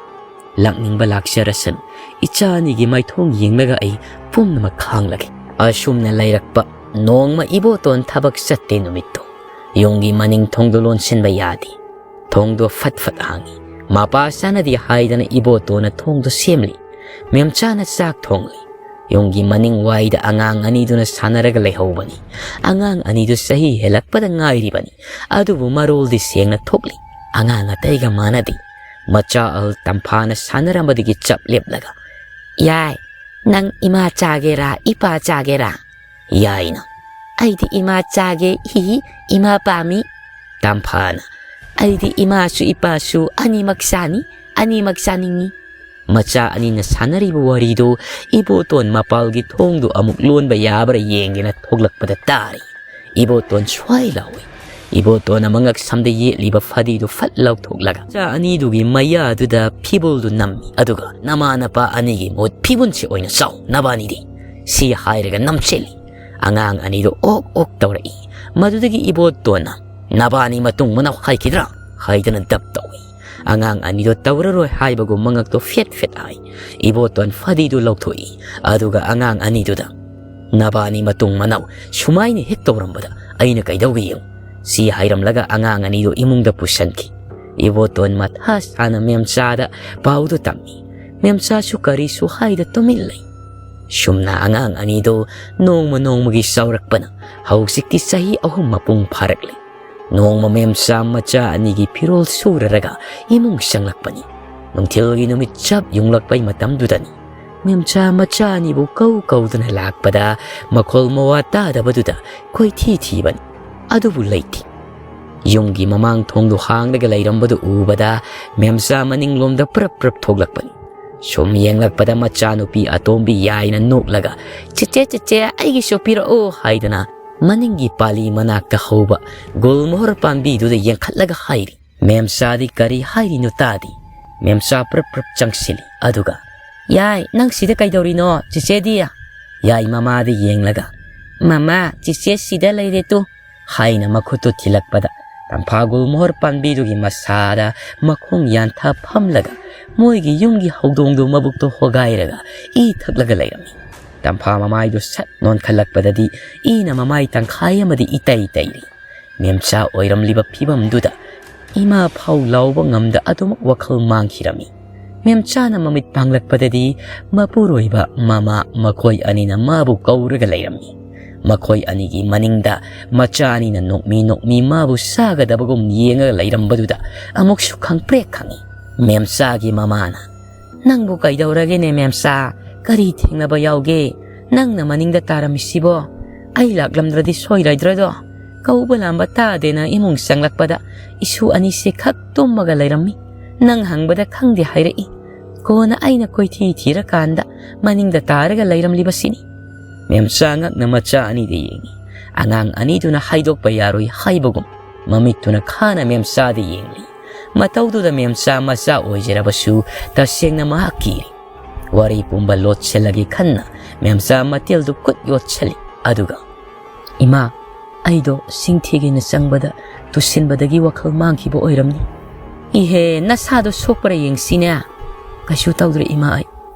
ꯂꯥꯛꯅꯤꯡꯕ ꯂꯥꯛꯆꯔꯁꯅꯨ, ꯏꯆꯥ ꯑꯅꯤꯒꯤ ꯃꯥꯏꯊꯣꯡ ꯌꯦꯡꯂꯒ ꯑꯩ ꯄꯨꯝꯅꯃꯛ ꯈꯥꯡꯂꯒꯦ꯫" ꯑꯁꯨꯝꯅ ꯂꯩꯔꯛꯄ ꯅꯣꯡꯃ ꯏꯕꯣꯇꯣꯟ ꯊꯕꯛ ꯆꯠꯇꯦ ꯅꯨꯃꯤꯠꯇꯣ꯫ ꯌꯨꯝꯒꯤ ꯃꯅꯤꯡ ꯊꯣꯡꯗꯣ ꯂꯣꯟꯁꯤꯟꯕ ꯌꯥꯗꯦ꯫ ꯊꯣꯡꯗꯣ ꯐꯠ ꯐꯠ ꯍꯥꯡꯉꯤ꯫ ꯃꯄꯥ ꯆꯥꯅꯗꯦ ꯍꯥꯏꯗꯅ ꯏꯕꯣꯇꯣꯟꯅ ꯊꯣꯡꯗꯣ ꯁꯦꯝꯂꯤ꯫ ꯃꯦꯝꯆꯥꯅ ꯆꯥꯛ ꯊꯣꯡꯂꯤ꯫ ꯌꯨꯝꯒꯤ ꯃꯅꯤꯡ ꯋꯥꯏꯗ ꯑꯉꯥꯡ ꯑꯅꯤꯗꯨꯅ ꯁꯥꯟꯅꯔꯒ ꯂꯩꯍꯧꯕꯅꯤ꯫ ꯑꯉꯥꯡ ꯑꯅꯤꯗꯨ ꯆꯍꯤ ꯍꯦꯜꯂꯛꯄꯗ ꯉꯥꯏꯔꯤꯕꯅꯤ꯫ ꯑꯗꯨꯕꯨ ꯃꯔꯣꯜꯗꯤ ꯁꯦꯡꯅ ꯊꯣꯛꯂꯤ꯫ ꯑꯉꯥꯡ ꯑꯇꯩꯒ ꯃꯥꯟꯅꯗꯦ꯫ ꯃꯆꯥ ꯑꯍꯜ ꯇꯝꯐꯥꯅ ꯁꯥꯟꯅꯔꯝꯕꯗꯒꯤ ꯆꯞ ꯂꯦꯞꯂꯒ, "ꯌꯥꯏ, ꯅꯪ ꯏꯃꯥ ꯆꯥꯒꯦꯔꯥ, ꯏꯄꯥ ꯆꯥꯒꯦꯔꯥ?" ꯌꯥꯏꯅ, "ꯑꯩꯗꯤ ꯏꯃꯥ ꯆꯥꯒꯦ, ꯍꯤ ꯍꯤ, ꯏꯃꯥ ꯄꯥꯝꯃꯤ꯫" ꯇꯝꯐꯥꯅ, "ꯑꯩꯗꯤ ꯏꯃꯥꯁꯨ ꯏꯄꯥꯁꯨ ꯑꯅꯤꯃꯛ ꯆꯥꯅꯤ, ꯑꯅꯤꯃꯛ ꯆꯥꯅꯤꯡꯉꯤ꯫" ꯃꯆꯥ ꯑꯅꯤꯅ ꯁꯥꯟꯅꯔꯤꯕ ꯋꯥꯔꯤꯗꯨ ꯏꯕꯣꯇꯣꯟ ꯃꯄꯥꯜꯒꯤ ꯊꯣꯡꯗꯨ ꯑꯃꯨꯛ ꯂꯣꯟꯕ ꯌꯥꯕ꯭ꯔꯥ ꯌꯦꯡꯒꯦꯅ ꯊꯣꯛꯂꯛꯄꯗ ꯇꯥꯔꯤ꯫ ꯏꯕꯣꯇꯣꯟ ꯁ꯭ꯋꯥꯏ ꯂꯥꯎꯏ꯫ ꯏꯕꯣꯇꯣꯟꯅ ꯃꯉꯛ ꯁꯝꯗ ꯌꯦꯠꯂꯤꯕ ꯐꯗꯤꯗꯨ ꯐꯠ ꯂꯧꯊꯣꯛꯂꯒ ꯃꯆꯥ ꯑꯅꯤꯗꯨꯒꯤ ꯃꯌꯥꯗꯨꯗ ꯐꯤꯕꯨꯜꯗꯨ ꯅꯝꯃꯤ꯫ ꯑꯗꯨꯒ "ꯅꯃꯥ ꯅꯄꯥ ꯑꯅꯤꯒꯤ ꯃꯍꯨꯠ ꯐꯤꯕꯨꯟꯁꯦ ꯑꯣꯏꯅ ꯆꯥꯎ, ꯅꯕꯥꯅꯤꯗꯤ," ꯁꯤ ꯍꯥꯏꯔꯒ ꯅꯝꯁꯤꯜꯂꯤ꯫ ꯑꯉꯥꯡ ꯑꯅꯤꯗꯨ ꯑꯣꯛ ꯑꯣꯛ ꯇꯧꯔꯛꯏ꯫ ꯃꯗꯨꯗꯒꯤ ꯏꯕꯣꯇꯣꯟꯅ "ꯅꯕꯥꯅꯤ ꯃꯇꯨꯡ ꯃꯅꯥꯎ ꯍꯥꯏꯈꯤꯗ꯭ꯔꯥ?" ꯍꯥꯏꯗꯅ ꯗꯞ ꯇꯧꯏ꯫ ꯑꯉꯥꯡ ꯑꯅꯤꯗꯣ ꯇꯧꯔꯔꯣꯏ ꯍꯥꯏꯕꯒꯨꯝ ꯃꯉꯛꯇꯣ ꯐꯦꯠ ꯐꯦꯠ ꯍꯥꯏ꯫ ꯏꯕꯣꯇꯣꯟ ꯐꯗꯤꯗꯨ ꯂꯧꯊꯣꯛꯏ꯫ ꯑꯗꯨꯒ ꯑꯉꯥꯡ ꯑꯅꯤꯗꯨꯗ "ꯅꯕꯥꯅꯤ ꯃꯇꯨꯡ ꯃꯅꯥꯎ ꯁꯨꯃꯥꯏꯅ ꯍꯦꯛ ꯇꯧꯔꯝꯕꯗ ꯑꯩꯅ ꯀꯩꯗꯧꯒꯦ ꯌꯦꯡꯉꯨ," ꯁꯤ ꯍꯥꯏꯔꯝꯂꯒ ꯑꯉꯥꯡ ꯑꯅꯤꯗꯨ ꯏꯃꯨꯡꯗ ꯄꯨꯁꯤꯟꯈꯤ꯫ ꯏꯕꯣꯇꯣꯟ ꯃꯊꯥ ꯁꯥꯅ ꯃꯦꯝꯆꯥꯗ ꯄꯥꯎꯗꯨ ꯇꯝꯃꯤ꯫ ꯃꯦꯝꯆꯥꯁꯨ ꯀꯔꯤꯁꯨ ꯍꯥꯏꯗ ꯇꯨꯃꯤꯟ ꯂꯩ꯫ ꯁꯨꯝꯅ ꯑꯉꯥꯡ ꯑꯅꯤꯗꯨ ꯅꯣꯡꯃ ꯅꯣꯡꯃꯒꯤ ꯆꯥꯎꯔꯛꯄꯅ ꯍꯧꯖꯤꯛꯇꯤ ꯆꯍꯤ ꯑꯍꯨꯝ ꯃꯄꯨꯡ ꯐꯥꯔꯛꯂꯦ꯫ ꯅꯣꯡꯃ ꯃꯦꯝꯆꯥ ꯃꯆꯥ ꯑꯅꯤꯒꯤ ꯐꯤꯔꯣꯜ ꯁꯨꯔꯔꯒ ꯏꯃꯨꯡ ꯆꯪꯂꯛꯄꯅꯤ꯫ ꯅꯨꯡꯊꯤꯜꯒꯤ ꯅꯨꯃꯤꯠ ꯆꯞ ꯌꯨꯡꯂꯛꯄꯩ ꯃꯇꯝꯗꯨꯗꯅꯤ꯫ ꯃꯦꯝꯆꯥ ꯃꯆꯥ ꯑꯅꯤꯕꯨ ꯀꯧ ꯀꯧꯗꯨꯅ ꯂꯥꯛꯄꯗ ꯃꯈꯣꯜ ꯃꯋꯥ ꯇꯥꯗꯕꯗꯨꯗ ꯀꯣꯏꯊꯤ ꯊꯤꯕꯅꯤ꯫ ꯑꯗꯨꯕꯨ ꯂꯩꯇꯦ꯫ ꯌꯨꯝꯒꯤ ꯃꯃꯥꯡ ꯊꯣꯡꯗꯨ ꯍꯥꯡꯂꯒ ꯂꯩꯔꯝꯕꯗꯨ ꯎꯕꯗ ꯃꯦꯝꯆꯥ ꯃꯅꯤꯡꯂꯣꯝꯗ ꯄ꯭ꯔꯞ ꯄ꯭ꯔꯞ ꯊꯣꯛꯂꯛꯄꯅꯤ꯫ ꯁꯨꯝ ꯌꯦꯡꯂꯛꯄꯗ ꯃꯆꯥꯅꯨꯄꯤ ꯑꯇꯣꯝꯕꯤ ꯌꯥꯏꯅ ꯅꯣꯛꯂꯒ, "ꯆꯦꯆꯦ, ꯆꯦꯆꯦ, ꯑꯩꯒꯤꯁꯨ ꯄꯤꯔꯛꯑꯣ," ꯍꯥꯏꯗꯅ ꯃꯅꯤꯡꯒꯤ ꯄꯥꯂꯤ ꯃꯅꯥꯛꯇ ꯍꯧꯕ ꯒꯨꯜꯃꯣꯍꯔ ꯄꯥꯝꯕꯤꯗꯨꯗ ꯌꯦꯡꯈꯠꯂꯒ ꯍꯥꯏꯔꯤ꯫ ꯃꯦꯝꯆꯥꯗꯤ ꯀꯔꯤ ꯍꯥꯏꯔꯤꯅꯣ ꯇꯥꯗꯦ꯫ ꯃꯦꯝꯆꯥ ꯄ꯭ꯔꯞ ꯄ꯭ꯔꯞ ꯆꯪꯁꯤꯜꯂꯤ꯫ ꯑꯗꯨꯒ, "ꯌꯥꯏ, ꯅꯪ ꯁꯤꯗ ꯀꯩꯗꯧꯔꯤꯅꯣ, ꯆꯦꯆꯦꯗꯤ?" ꯌꯥꯏ ꯃꯃꯥꯗ ꯌꯦꯡꯂꯒ, "ꯃꯃꯥ, ꯆꯦꯆꯦ ꯁꯤꯗ ꯂꯩꯔꯦ ꯇꯨ," ꯍꯥꯏꯅ ꯃꯈꯨꯠꯇꯨ ꯊꯤꯜꯂꯛꯄꯗ, ꯇꯝꯐꯥ ꯒꯨꯜꯃꯣꯍꯔ ꯄꯥꯝꯕꯤꯗꯨꯒꯤ ꯃꯁꯥꯗ ꯃꯈꯣꯡ ꯌꯥꯟꯊ ꯐꯝꯂꯒ ꯃꯣꯏꯒꯤ ꯌꯨꯝꯒꯤ ꯍꯧꯗꯣꯡꯗꯨ ꯃꯕꯨꯛꯇꯣ ꯍꯣꯒꯥꯏꯔꯒ ꯏ ꯊꯛꯂꯒ ꯂꯩꯔꯝꯃꯤ꯫ ꯇꯝꯐꯥ ꯃꯃꯥꯏꯗꯨ ꯁꯠ ꯅꯣꯟꯈꯠꯂꯛꯄꯗꯗꯤ ꯏꯅ ꯃꯃꯥꯏ ꯇꯪꯈꯥꯏ ꯑꯃꯗꯤ ꯏꯇꯩ ꯇꯩꯔꯤ꯫ ꯃꯦꯝꯆꯥ ꯑꯣꯏꯔꯝꯂꯤꯕ ꯐꯤꯕꯝꯗꯨꯗ ꯏꯃꯥ ꯐꯥꯎ ꯂꯥꯎꯕ ꯉꯝꯗ ꯑꯗꯨꯃꯛ ꯋꯥꯈꯜ ꯃꯥꯡꯈꯤꯔꯝꯃꯤ꯫ ꯃꯦꯝꯆꯥꯅ ꯃꯃꯤꯠ ꯄꯥꯡꯂꯛꯄꯗꯗꯤ ꯃꯄꯨꯔꯣꯏꯕ, ꯃꯃꯥ, ꯃꯈꯣꯏ ꯑꯅꯤꯅ ꯃꯥꯕꯨ ꯀꯧꯔꯒ ꯂꯩꯔꯝꯃꯤ꯫ ꯃꯈꯣꯏ ꯑꯅꯤꯒꯤ ꯃꯅꯤꯡꯗ ꯃꯆꯥ ꯑꯅꯤꯅ ꯅꯣꯛꯃꯤ ꯅꯣꯛꯃꯤ ꯃꯥꯕꯨ ꯁꯥꯒꯗꯕꯒꯨꯝ ꯌꯦꯡꯉꯒ ꯂꯩꯔꯝꯕꯗꯨꯗ ꯑꯃꯨꯛꯁꯨ ꯈꯪꯄ꯭ꯔꯦꯛ ꯈꯪꯉꯤ꯫ ꯃꯦꯝꯆꯥꯒꯤ ꯃꯃꯥꯅ, "ꯅꯪꯕꯨ ꯀꯩꯗꯧꯔꯒꯦꯅꯦ ꯃꯦꯝꯆꯥ? ꯀꯔꯤ ꯊꯦꯡꯅꯕ ꯌꯥꯎꯒꯦ? ꯅꯪꯅ ꯃꯅꯤꯡꯗ ꯇꯥꯔꯝꯃꯤꯁꯤꯕꯣ? ꯑꯩ ꯂꯥꯛꯂꯝꯗ꯭ꯔꯗꯤ ꯁꯣꯏꯔꯣꯏꯗ꯭ꯔꯗꯣ? ꯀꯧꯕ ꯂꯥꯝꯕ ꯇꯥꯗꯦꯅ ꯏꯃꯨꯡ ꯆꯪꯂꯛꯄꯗ ꯏꯁꯨ ꯑꯅꯤꯁꯦ ꯈꯛ ꯇꯨꯝꯃꯒ ꯂꯩꯔꯝꯃꯤ꯫ ꯅꯪ ꯍꯪꯕꯗ ꯈꯪꯗꯦ ꯍꯥꯏꯔꯛꯏ꯫ ꯀꯣꯟꯅ ꯑꯩꯅ ꯀꯣꯏꯊꯤ ꯊꯤꯔꯀꯥꯟꯗ ꯃꯅꯤꯡꯗ ꯇꯥꯔꯒ ꯂꯩꯔꯝꯂꯤꯕꯁꯤꯅꯤ꯫ ꯃꯦꯝꯆꯥ ꯉꯛꯅ ꯃꯆꯥ ꯑꯅꯤꯗ ꯌꯦꯡꯉꯤ꯫ ꯑꯉꯥꯡ ꯑꯅꯤꯗꯨꯅ ꯍꯥꯏꯗꯣꯛꯄ ꯌꯥꯔꯣꯏ ꯍꯥꯏꯕꯒꯨꯝ ꯃꯃꯤꯠꯇꯨꯅ ꯈꯥꯅ ꯃꯦꯝꯆꯥꯗ ꯌꯦꯡꯂꯤ꯫ ꯃꯇꯧꯗꯨꯗ ꯃꯦꯝꯆꯥ ꯃꯆꯥ ꯑꯣꯏꯖꯔꯕꯁꯨ ꯇꯁꯦꯡꯅ ꯃꯍꯥꯛ ꯀꯤꯔꯤ꯫ ꯋꯥꯔꯤ ꯄꯨꯝꯕ ꯂꯣꯠꯁꯤꯜꯂꯒꯦ ꯈꯟꯅ ꯃꯦꯝꯆꯥ ꯃꯇꯦꯜꯗꯨ ꯈꯨꯠ ꯌꯣꯠꯁꯤꯜꯂꯤ꯫ ꯑꯗꯨꯒ, "ꯏꯃꯥ, ꯑꯩꯗꯣ ꯁꯤꯡ ꯊꯤꯒꯦꯅ ꯆꯪꯕꯗ ꯇꯨꯁꯤꯟꯕꯗꯒꯤ ꯋꯥꯈꯜ ꯃꯥꯡꯈꯤꯕ ꯑꯣꯏꯔꯝꯅꯤ꯫" "ꯏꯍꯦ, ꯅꯁꯥꯗꯣ ꯁꯣꯛꯄ꯭ꯔꯥ ꯌꯦꯡꯁꯤꯅꯦ꯫" "ꯀꯩꯁꯨ ꯇꯧꯗ꯭ꯔꯦ ꯏꯃꯥ ꯑꯩ꯫"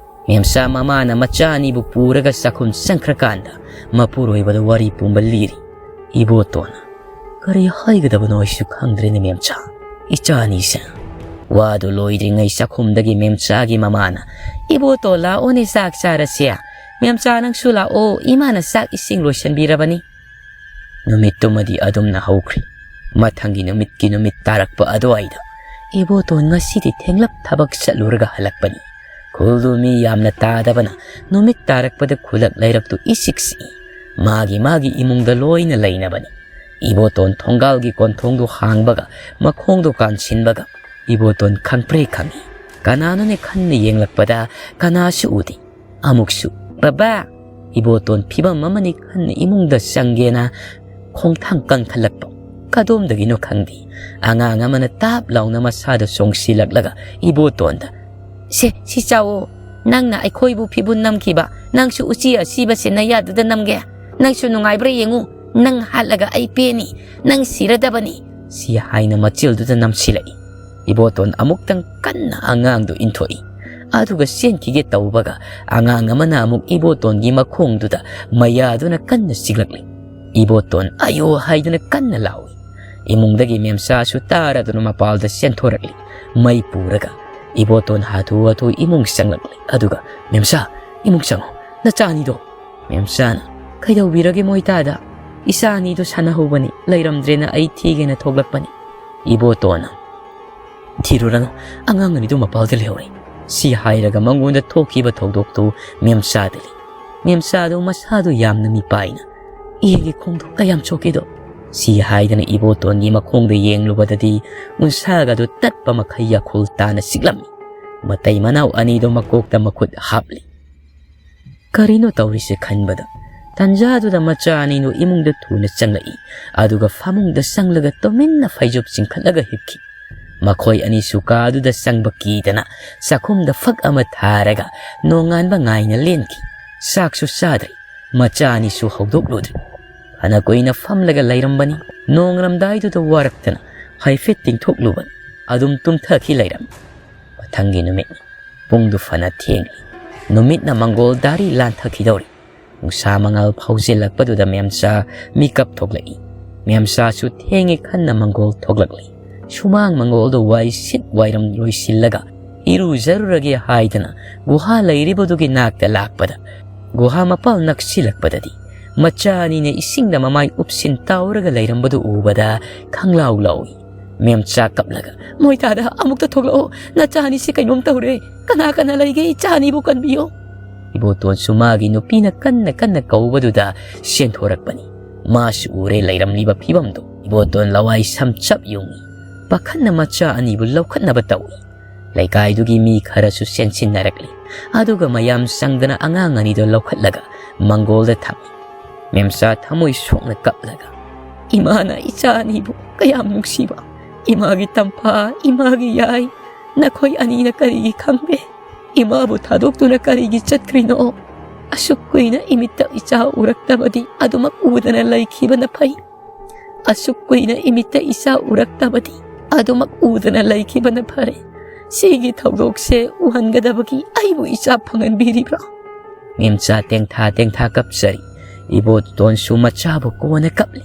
ꯃꯦꯝꯆꯥ ꯃꯃꯥꯅ ꯃꯆꯥ ꯑꯅꯤꯕꯨ ꯄꯨꯔꯒ ꯆꯥꯛꯈꯨꯝ ꯆꯪꯈ꯭ꯔꯀꯥꯟꯗ ꯃꯄꯨꯔꯣꯏꯕꯗ ꯋꯥꯔꯤ ꯄꯨꯝꯕ ꯂꯤꯔꯤ꯫ ꯏꯕꯣꯇꯣꯟꯅ, "ꯀꯔꯤ ꯍꯥꯏꯒꯗꯕꯅꯣ ꯑꯩꯁꯨ ꯈꯪꯗ꯭ꯔꯦꯅꯦ ꯃꯦꯝꯆꯥ, ꯏꯆꯥ ꯑꯅꯤꯁꯦ꯫" ꯋꯥꯗꯨ ꯂꯣꯏꯗ꯭ꯔꯤꯉꯩ ꯆꯥꯛꯈꯨꯝꯗꯒꯤ ꯃꯦꯝꯆꯥꯒꯤ ꯃꯃꯥꯅ, "ꯏꯕꯣꯇꯣꯟ, ꯂꯥꯛꯑꯣꯅꯦ, ꯆꯥꯛ ꯆꯥꯔꯁꯦ꯫ ꯃꯦꯝꯆꯥ, ꯅꯪꯁꯨ ꯂꯥꯛꯑꯣ, ꯏꯃꯥꯅ ꯆꯥꯛ ꯏꯁꯤꯡ ꯂꯣꯏꯁꯤꯟꯕꯤꯔꯕꯅꯤ꯫" ꯅꯨꯃꯤꯠꯇꯨꯃꯗꯤ ꯑꯗꯨꯝꯅ ꯍꯧꯈ꯭ꯔꯤ꯫ ꯃꯊꯪꯒꯤ ꯅꯨꯃꯤꯠꯀꯤ ꯅꯨꯃꯤꯠ ꯇꯥꯔꯛꯄ ꯑꯗꯨꯋꯥꯏꯗ, "ꯏꯕꯣꯇꯣꯟ ꯉꯁꯤꯗꯤ ꯊꯦꯡꯂꯞ ꯊꯕꯛ ꯆꯠꯂꯨꯔꯒ ꯍꯜꯂꯛꯄꯅꯤ꯫ ꯈꯨꯜꯗꯨ ꯃꯤ ꯌꯥꯝꯅ ꯇꯥꯗꯕꯅ ꯅꯨꯃꯤꯠ ꯇꯥꯔꯛꯄꯗ ꯈꯨꯜꯂꯛ ꯂꯩꯔꯛꯇꯨ ꯏꯆꯤꯛ ꯆꯤꯛꯏ꯫ ꯃꯥꯒꯤ ꯃꯥꯒꯤ ꯏꯃꯨꯡꯗ ꯂꯣꯏꯅ ꯂꯩꯅꯕꯅꯤ꯫ ꯏꯕꯣꯇꯣꯟ ꯊꯣꯡꯒꯥꯜꯒꯤ ꯀꯣꯟꯊꯣꯡꯗꯨ ꯍꯥꯡꯕꯒ ꯃꯈꯣꯡꯗꯨ ꯀꯥꯟꯁꯤꯟꯕꯒ ꯏꯕꯣꯇꯣꯟ ꯈꯪꯄ꯭ꯔꯦ ꯈꯪꯏ꯫ ꯀꯅꯥꯅꯣꯅꯦ ꯈꯟꯅ ꯌꯦꯡꯂꯛꯄꯗ ꯀꯅꯥꯁꯨ ꯎꯗꯦ꯫ ꯑꯃꯨꯛꯁꯨ, "ꯕꯕꯥ!" ꯏꯕꯣꯇꯣꯟ ꯐꯤꯕꯝ ꯑꯃꯅꯤ ꯈꯟꯅ ꯏꯃꯨꯡꯗ ꯆꯪꯒꯦꯅ ꯈꯣꯡꯊꯥꯡ ꯀꯟꯈꯠꯂꯛꯄ꯫ ꯀꯗꯣꯝꯗꯒꯤꯅꯣ ꯈꯪꯗꯦ, ꯑꯉꯥꯡ ꯑꯃꯅ ꯇꯥꯞ ꯂꯥꯎꯅ ꯃꯁꯥꯗ ꯆꯣꯡꯁꯤꯜꯂꯛꯂꯒ ꯏꯕꯣꯇꯣꯟꯗ, "ꯁꯦ, ꯁꯤ ꯆꯥꯎꯑꯣ꯫ ꯅꯪꯅ ꯑꯩꯈꯣꯏꯕꯨ ꯐꯤꯕꯨꯟ ꯅꯝꯈꯤꯕ, ꯅꯪꯁꯨ ꯎꯆꯤ ꯑꯁꯤꯕꯁꯦ ꯅꯌꯥꯗꯨꯗ ꯅꯝꯒꯦ? ꯅꯪꯁꯨ ꯅꯨꯡꯉꯥꯏꯕ꯭ꯔꯥ ꯌꯦꯡꯉꯨ꯫ ꯅꯪ ꯍꯥꯠꯂꯒ ꯑꯩ ꯄꯦꯟꯅꯤ꯫ ꯅꯪ ꯁꯤꯔꯗꯕꯅꯤ꯫" ꯁꯤ ꯍꯥꯏꯅ ꯃꯆꯤꯜꯗꯨꯗ ꯅꯝꯁꯤꯜꯂꯛꯏ꯫ ꯏꯕꯣꯇꯣꯟ ꯑꯃꯨꯛꯇꯪ ꯀꯟꯅ ꯑꯉꯥꯡꯗꯨ ꯏꯟꯊꯣꯛꯏ꯫ ꯑꯗꯨꯒ ꯆꯦꯟꯈꯤꯒꯦ ꯇꯧꯕꯒ ꯑꯉꯥꯡ ꯑꯃꯅ ꯑꯃꯨꯛ ꯏꯕꯣꯇꯣꯟꯒꯤ ꯃꯈꯣꯡꯗꯨꯗ ꯃꯌꯥꯗꯨꯅ ꯀꯟꯅ ꯆꯤꯛꯂꯛꯂꯤ꯫ ꯏꯕꯣꯇꯣꯟ "ꯑꯌꯣ" ꯍꯥꯏꯗꯨꯅ ꯀꯟꯅ ꯂꯥꯎꯏ꯫ ꯏꯃꯨꯡꯗꯒꯤ ꯃꯦꯝꯆꯥꯁꯨ ꯇꯥꯔꯗꯨꯅ ꯃꯄꯥꯜꯗ ꯆꯦꯟꯊꯣꯔꯛꯂꯤ꯫ ꯃꯩ ꯄꯨꯔꯒ ꯏꯕꯣꯇꯣꯟ ꯍꯥꯊꯨ ꯍꯥꯊꯨ ꯏꯃꯨꯡ ꯆꯪꯂꯛꯂꯤ꯫ ꯑꯗꯨꯒ, "ꯃꯦꯝꯆꯥ, ꯏꯃꯨꯡ ꯆꯪꯉꯣ, ꯅꯆꯥ ꯑꯅꯤꯗꯣ꯫" ꯃꯦꯝꯆꯥꯅ, "ꯀꯩꯗꯧꯕꯤꯔꯒꯦ ꯃꯣꯏ ꯇꯥꯗ? ꯏꯆꯥ ꯑꯅꯤꯗꯣ ꯁꯥꯟꯅꯍꯧꯕꯅꯤ, ꯂꯩꯔꯝꯗ꯭ꯔꯦꯅ ꯑꯩ ꯊꯤꯒꯦꯅ ꯊꯣꯛꯂꯛꯄꯅꯤ꯫" ꯏꯕꯣꯇꯣꯟꯅ, "ꯊꯤꯔꯨꯔꯅꯨ, ꯑꯉꯥꯡ ꯑꯅꯤꯗꯨ ꯃꯄꯥꯜꯗ ꯂꯩꯍꯧꯔꯦ꯫" ꯁꯤ ꯍꯥꯏꯔꯒ ꯃꯉꯣꯟꯗ ꯊꯣꯛꯈꯤꯕ ꯊꯧꯗꯣꯛꯇꯨ ꯃꯦꯝꯆꯥꯗ ꯂꯤ꯫ ꯃꯦꯝꯆꯥꯗꯨ ꯃꯁꯥꯗꯨ ꯌꯥꯝꯅ ꯃꯤꯄꯥꯏꯅ, "ꯏꯍꯦꯒꯤ ꯈꯣꯡꯗꯣ ꯀꯌꯥꯝ ꯁꯣꯛꯀꯦꯗꯣ?" ꯁꯤ ꯍꯥꯏꯗꯅ ꯏꯕꯣꯇꯣꯟꯒꯤ ꯃꯈꯣꯡꯗ ꯌꯦꯡꯂꯨꯕꯗꯗꯤ ꯎꯟꯁꯥꯒꯗꯨ ꯇꯠꯄ ꯃꯈꯩ ꯌꯥꯈꯨꯜ ꯇꯥꯅ ꯆꯤꯛꯂꯝꯃꯤ꯫ ꯃꯇꯩ ꯃꯅꯥꯎ ꯑꯅꯤꯗꯣ ꯃꯀꯣꯛꯇ ꯃꯈꯨꯠ ꯍꯥꯞꯂꯤ꯫ ꯀꯔꯤꯅꯣ ꯇꯧꯔꯤꯁꯦ ꯈꯟꯕꯗ, ꯇꯟꯖꯥꯗꯨꯗ ꯃꯆꯥ ꯑꯅꯤꯗꯨ ꯏꯃꯨꯡꯗ ꯊꯨꯅ ꯆꯪꯂꯛꯏ꯫ ꯑꯗꯨꯒ ꯐꯃꯨꯡꯗ ꯆꯪꯂꯒ ꯇꯨꯃꯤꯟꯅ ꯐꯩꯖꯨꯞ ꯆꯤꯡꯈꯠꯂꯒ ꯍꯤꯞꯈꯤ꯫ ꯃꯈꯣꯏ ꯑꯅꯤꯁꯨ ꯀꯥꯗꯨꯗ ꯆꯪꯕ ꯀꯤꯗꯅ ꯆꯥꯛꯈꯨꯝꯗ ꯐꯛ ꯑꯃ ꯊꯥꯔꯒ ꯅꯣꯡꯉꯥꯟꯕ ꯉꯥꯏꯅ ꯂꯦꯟꯈꯤ꯫ ꯆꯥꯛꯁꯨ ꯆꯥꯗ꯭ꯔꯤ꯫ ꯃꯆꯥ ꯑꯅꯤꯁꯨ ꯍꯧꯗꯣꯛꯂꯨꯗ꯭ꯔꯤ꯫ ꯐꯅ ꯀꯨꯏꯅ ꯐꯝꯂꯒ ꯂꯩꯔꯝꯕꯅꯤ꯫ ꯅꯣꯡꯉꯥꯜꯂꯝꯗꯥꯏꯗꯨꯗ ꯋꯥꯔꯛꯇꯅ ꯍꯥꯏꯐꯦꯠ ꯇꯤꯡꯊꯣꯛꯂꯨꯕꯅꯤ꯫ ꯑꯗꯨꯝ ꯇꯨꯝꯊꯈꯤ ꯂꯩꯔꯝꯃꯤ꯫ ꯃꯊꯪꯒꯤ ꯅꯨꯃꯤꯠꯅꯤ꯫ ꯄꯨꯡꯗꯨ ꯐꯅ ꯊꯦꯡꯂꯤ꯫ ꯅꯨꯃꯤꯠꯅ ꯃꯪꯒꯣꯜ ꯗꯥꯔꯤ ꯂꯥꯟꯊꯈꯤꯗꯧꯔꯤ꯫ ꯅꯨꯡꯁꯥ ꯃꯉꯥꯜ ꯐꯥꯎꯖꯤꯜꯂꯛꯄꯗꯨꯗ ꯃꯦꯝꯆꯥ ꯃꯤꯀꯞ ꯊꯣꯛꯂꯛꯏ꯫ ꯃꯦꯝꯆꯥꯁꯨ ꯊꯦꯡꯉꯦ ꯈꯟꯅ ꯃꯪꯒꯣꯜ ꯊꯣꯛꯂꯛꯂꯤ꯫ ꯁꯨꯃꯥꯡ ꯃꯪꯒꯣꯜꯗꯨ ꯋꯥꯏ ꯁꯤꯠ ꯋꯥꯏꯔꯝ ꯂꯣꯏꯁꯤꯜꯂꯒ ꯏꯔꯨꯖꯔꯨꯔꯒꯦ ꯍꯥꯏꯗꯅ ꯒꯨꯍꯥ ꯂꯩꯔꯤꯕꯗꯨꯒꯤ ꯅꯥꯛꯇ ꯂꯥꯛꯄꯗ, ꯒꯨꯍꯥ ꯃꯄꯥꯜ ꯅꯛꯁꯤꯜꯂꯛꯄꯗꯗꯤ ꯃꯆꯥ ꯑꯅꯤꯅ ꯏꯁꯤꯡꯗ ꯃꯃꯥꯏ ꯎꯞꯁꯤꯟ ꯇꯥꯎꯔꯒ ꯂꯩꯔꯝꯕꯗꯨ ꯎꯕꯗ ꯈꯪꯂꯥꯎ ꯂꯥꯎꯏ꯫ ꯃꯦꯝꯆꯥ ꯀꯞꯂꯒ, "ꯃꯣꯏ ꯇꯥꯗ ꯑꯃꯨꯛꯇ ꯊꯣꯛꯂꯛꯑꯣ, ꯅꯆꯥ ꯑꯅꯤꯁꯤ ꯀꯩꯅꯣꯝ ꯇꯧꯔꯦ꯫ ꯀꯅꯥ ꯀꯅꯥ ꯂꯩꯒꯦ? ꯏꯆꯥ ꯑꯅꯤꯕꯨ ꯀꯟꯕꯤꯌꯣ꯫" ꯏꯕꯣꯇꯣꯟꯁꯨ ꯃꯥꯒꯤ ꯅꯨꯄꯤꯅ ꯀꯟꯅ ꯀꯟꯅ ꯀꯧꯕꯗꯨꯗ ꯆꯦꯟꯊꯣꯔꯛꯄꯅꯤ꯫ ꯃꯥꯁꯨ ꯎꯔꯦ ꯂꯩꯔꯝꯂꯤꯕ ꯐꯤꯕꯝꯗꯨ꯫ ꯏꯕꯣꯇꯣꯟ ꯂꯋꯥꯏ ꯁꯝ ꯆꯞ ꯌꯨꯡꯏ꯫ ꯄꯥꯈꯠꯅ ꯃꯆꯥ ꯑꯅꯤꯕꯨ ꯂꯧꯈꯠꯅꯕ ꯇꯧꯏ꯫ ꯂꯩꯀꯥꯏꯗꯨꯒꯤ ꯃꯤ ꯈꯔꯁꯨ ꯆꯦꯟꯁꯤꯟꯅꯔꯛꯂꯤ꯫ ꯑꯗꯨꯒ ꯃꯌꯥꯝ ꯆꯪꯗꯅ ꯑꯉꯥꯡ ꯑꯅꯤꯗꯨ ꯂꯧꯈꯠꯂꯒ ꯃꯪꯒꯣꯜꯗ ꯊꯝꯃꯤ꯫ ꯃꯦꯝꯆꯥ ꯊꯃꯣꯏ ꯁꯣꯛꯅ ꯀꯞꯂꯒ, "ꯏꯃꯥꯅ ꯏꯆꯥ ꯑꯅꯤꯕꯨ ꯀꯌꯥꯝ ꯅꯨꯡꯁꯤꯕ! ꯏꯃꯥꯒꯤ ꯇꯝꯐꯥ, ꯏꯃꯥꯒꯤ ꯌꯥꯏ, ꯅꯈꯣꯏ ꯑꯅꯤꯅ ꯀꯔꯤꯒꯤ ꯈꯪꯗꯦ? ꯏꯃꯥꯕꯨ ꯊꯥꯗꯣꯛꯇꯨꯅ ꯀꯔꯤꯒꯤ ꯆꯠꯈ꯭ꯔꯤꯅꯣ? ꯑꯁꯨꯛ ꯀꯨꯏꯅ ꯏꯃꯤꯠꯇ ꯏꯆꯥ ꯎꯔꯛꯇꯕꯗꯤ ꯑꯗꯨꯃꯛ ꯎꯗꯅ ꯂꯩꯈꯤꯕꯅ ꯐꯩ꯫ ꯑꯁꯨꯛ ꯀꯨꯏꯅ ꯏꯃꯤꯠꯇ ꯏꯆꯥ ꯎꯔꯛꯇꯕꯗꯤ ꯑꯗꯨꯃꯛ ꯎꯗꯅ ꯂꯩꯈꯤꯕꯅ ꯐꯔꯦ꯫ ꯁꯤꯒꯤ ꯊꯧꯗꯣꯛꯁꯦ ꯎꯍꯟꯒꯗꯕꯒꯤ ꯑꯩꯕꯨ ꯏꯆꯥ ꯐꯪꯍꯟꯕꯤꯔꯤꯕ꯭ꯔꯥ?" ꯃꯦꯝꯆꯥ ꯇꯦꯡꯊꯥ ꯇꯦꯡꯊꯥ ꯀꯞꯆꯔꯤ꯫ ꯏꯕꯣꯇꯣꯟꯁꯨ ꯃꯆꯥꯕꯨ ꯀꯣꯟꯅ ꯀꯞꯂꯤ꯫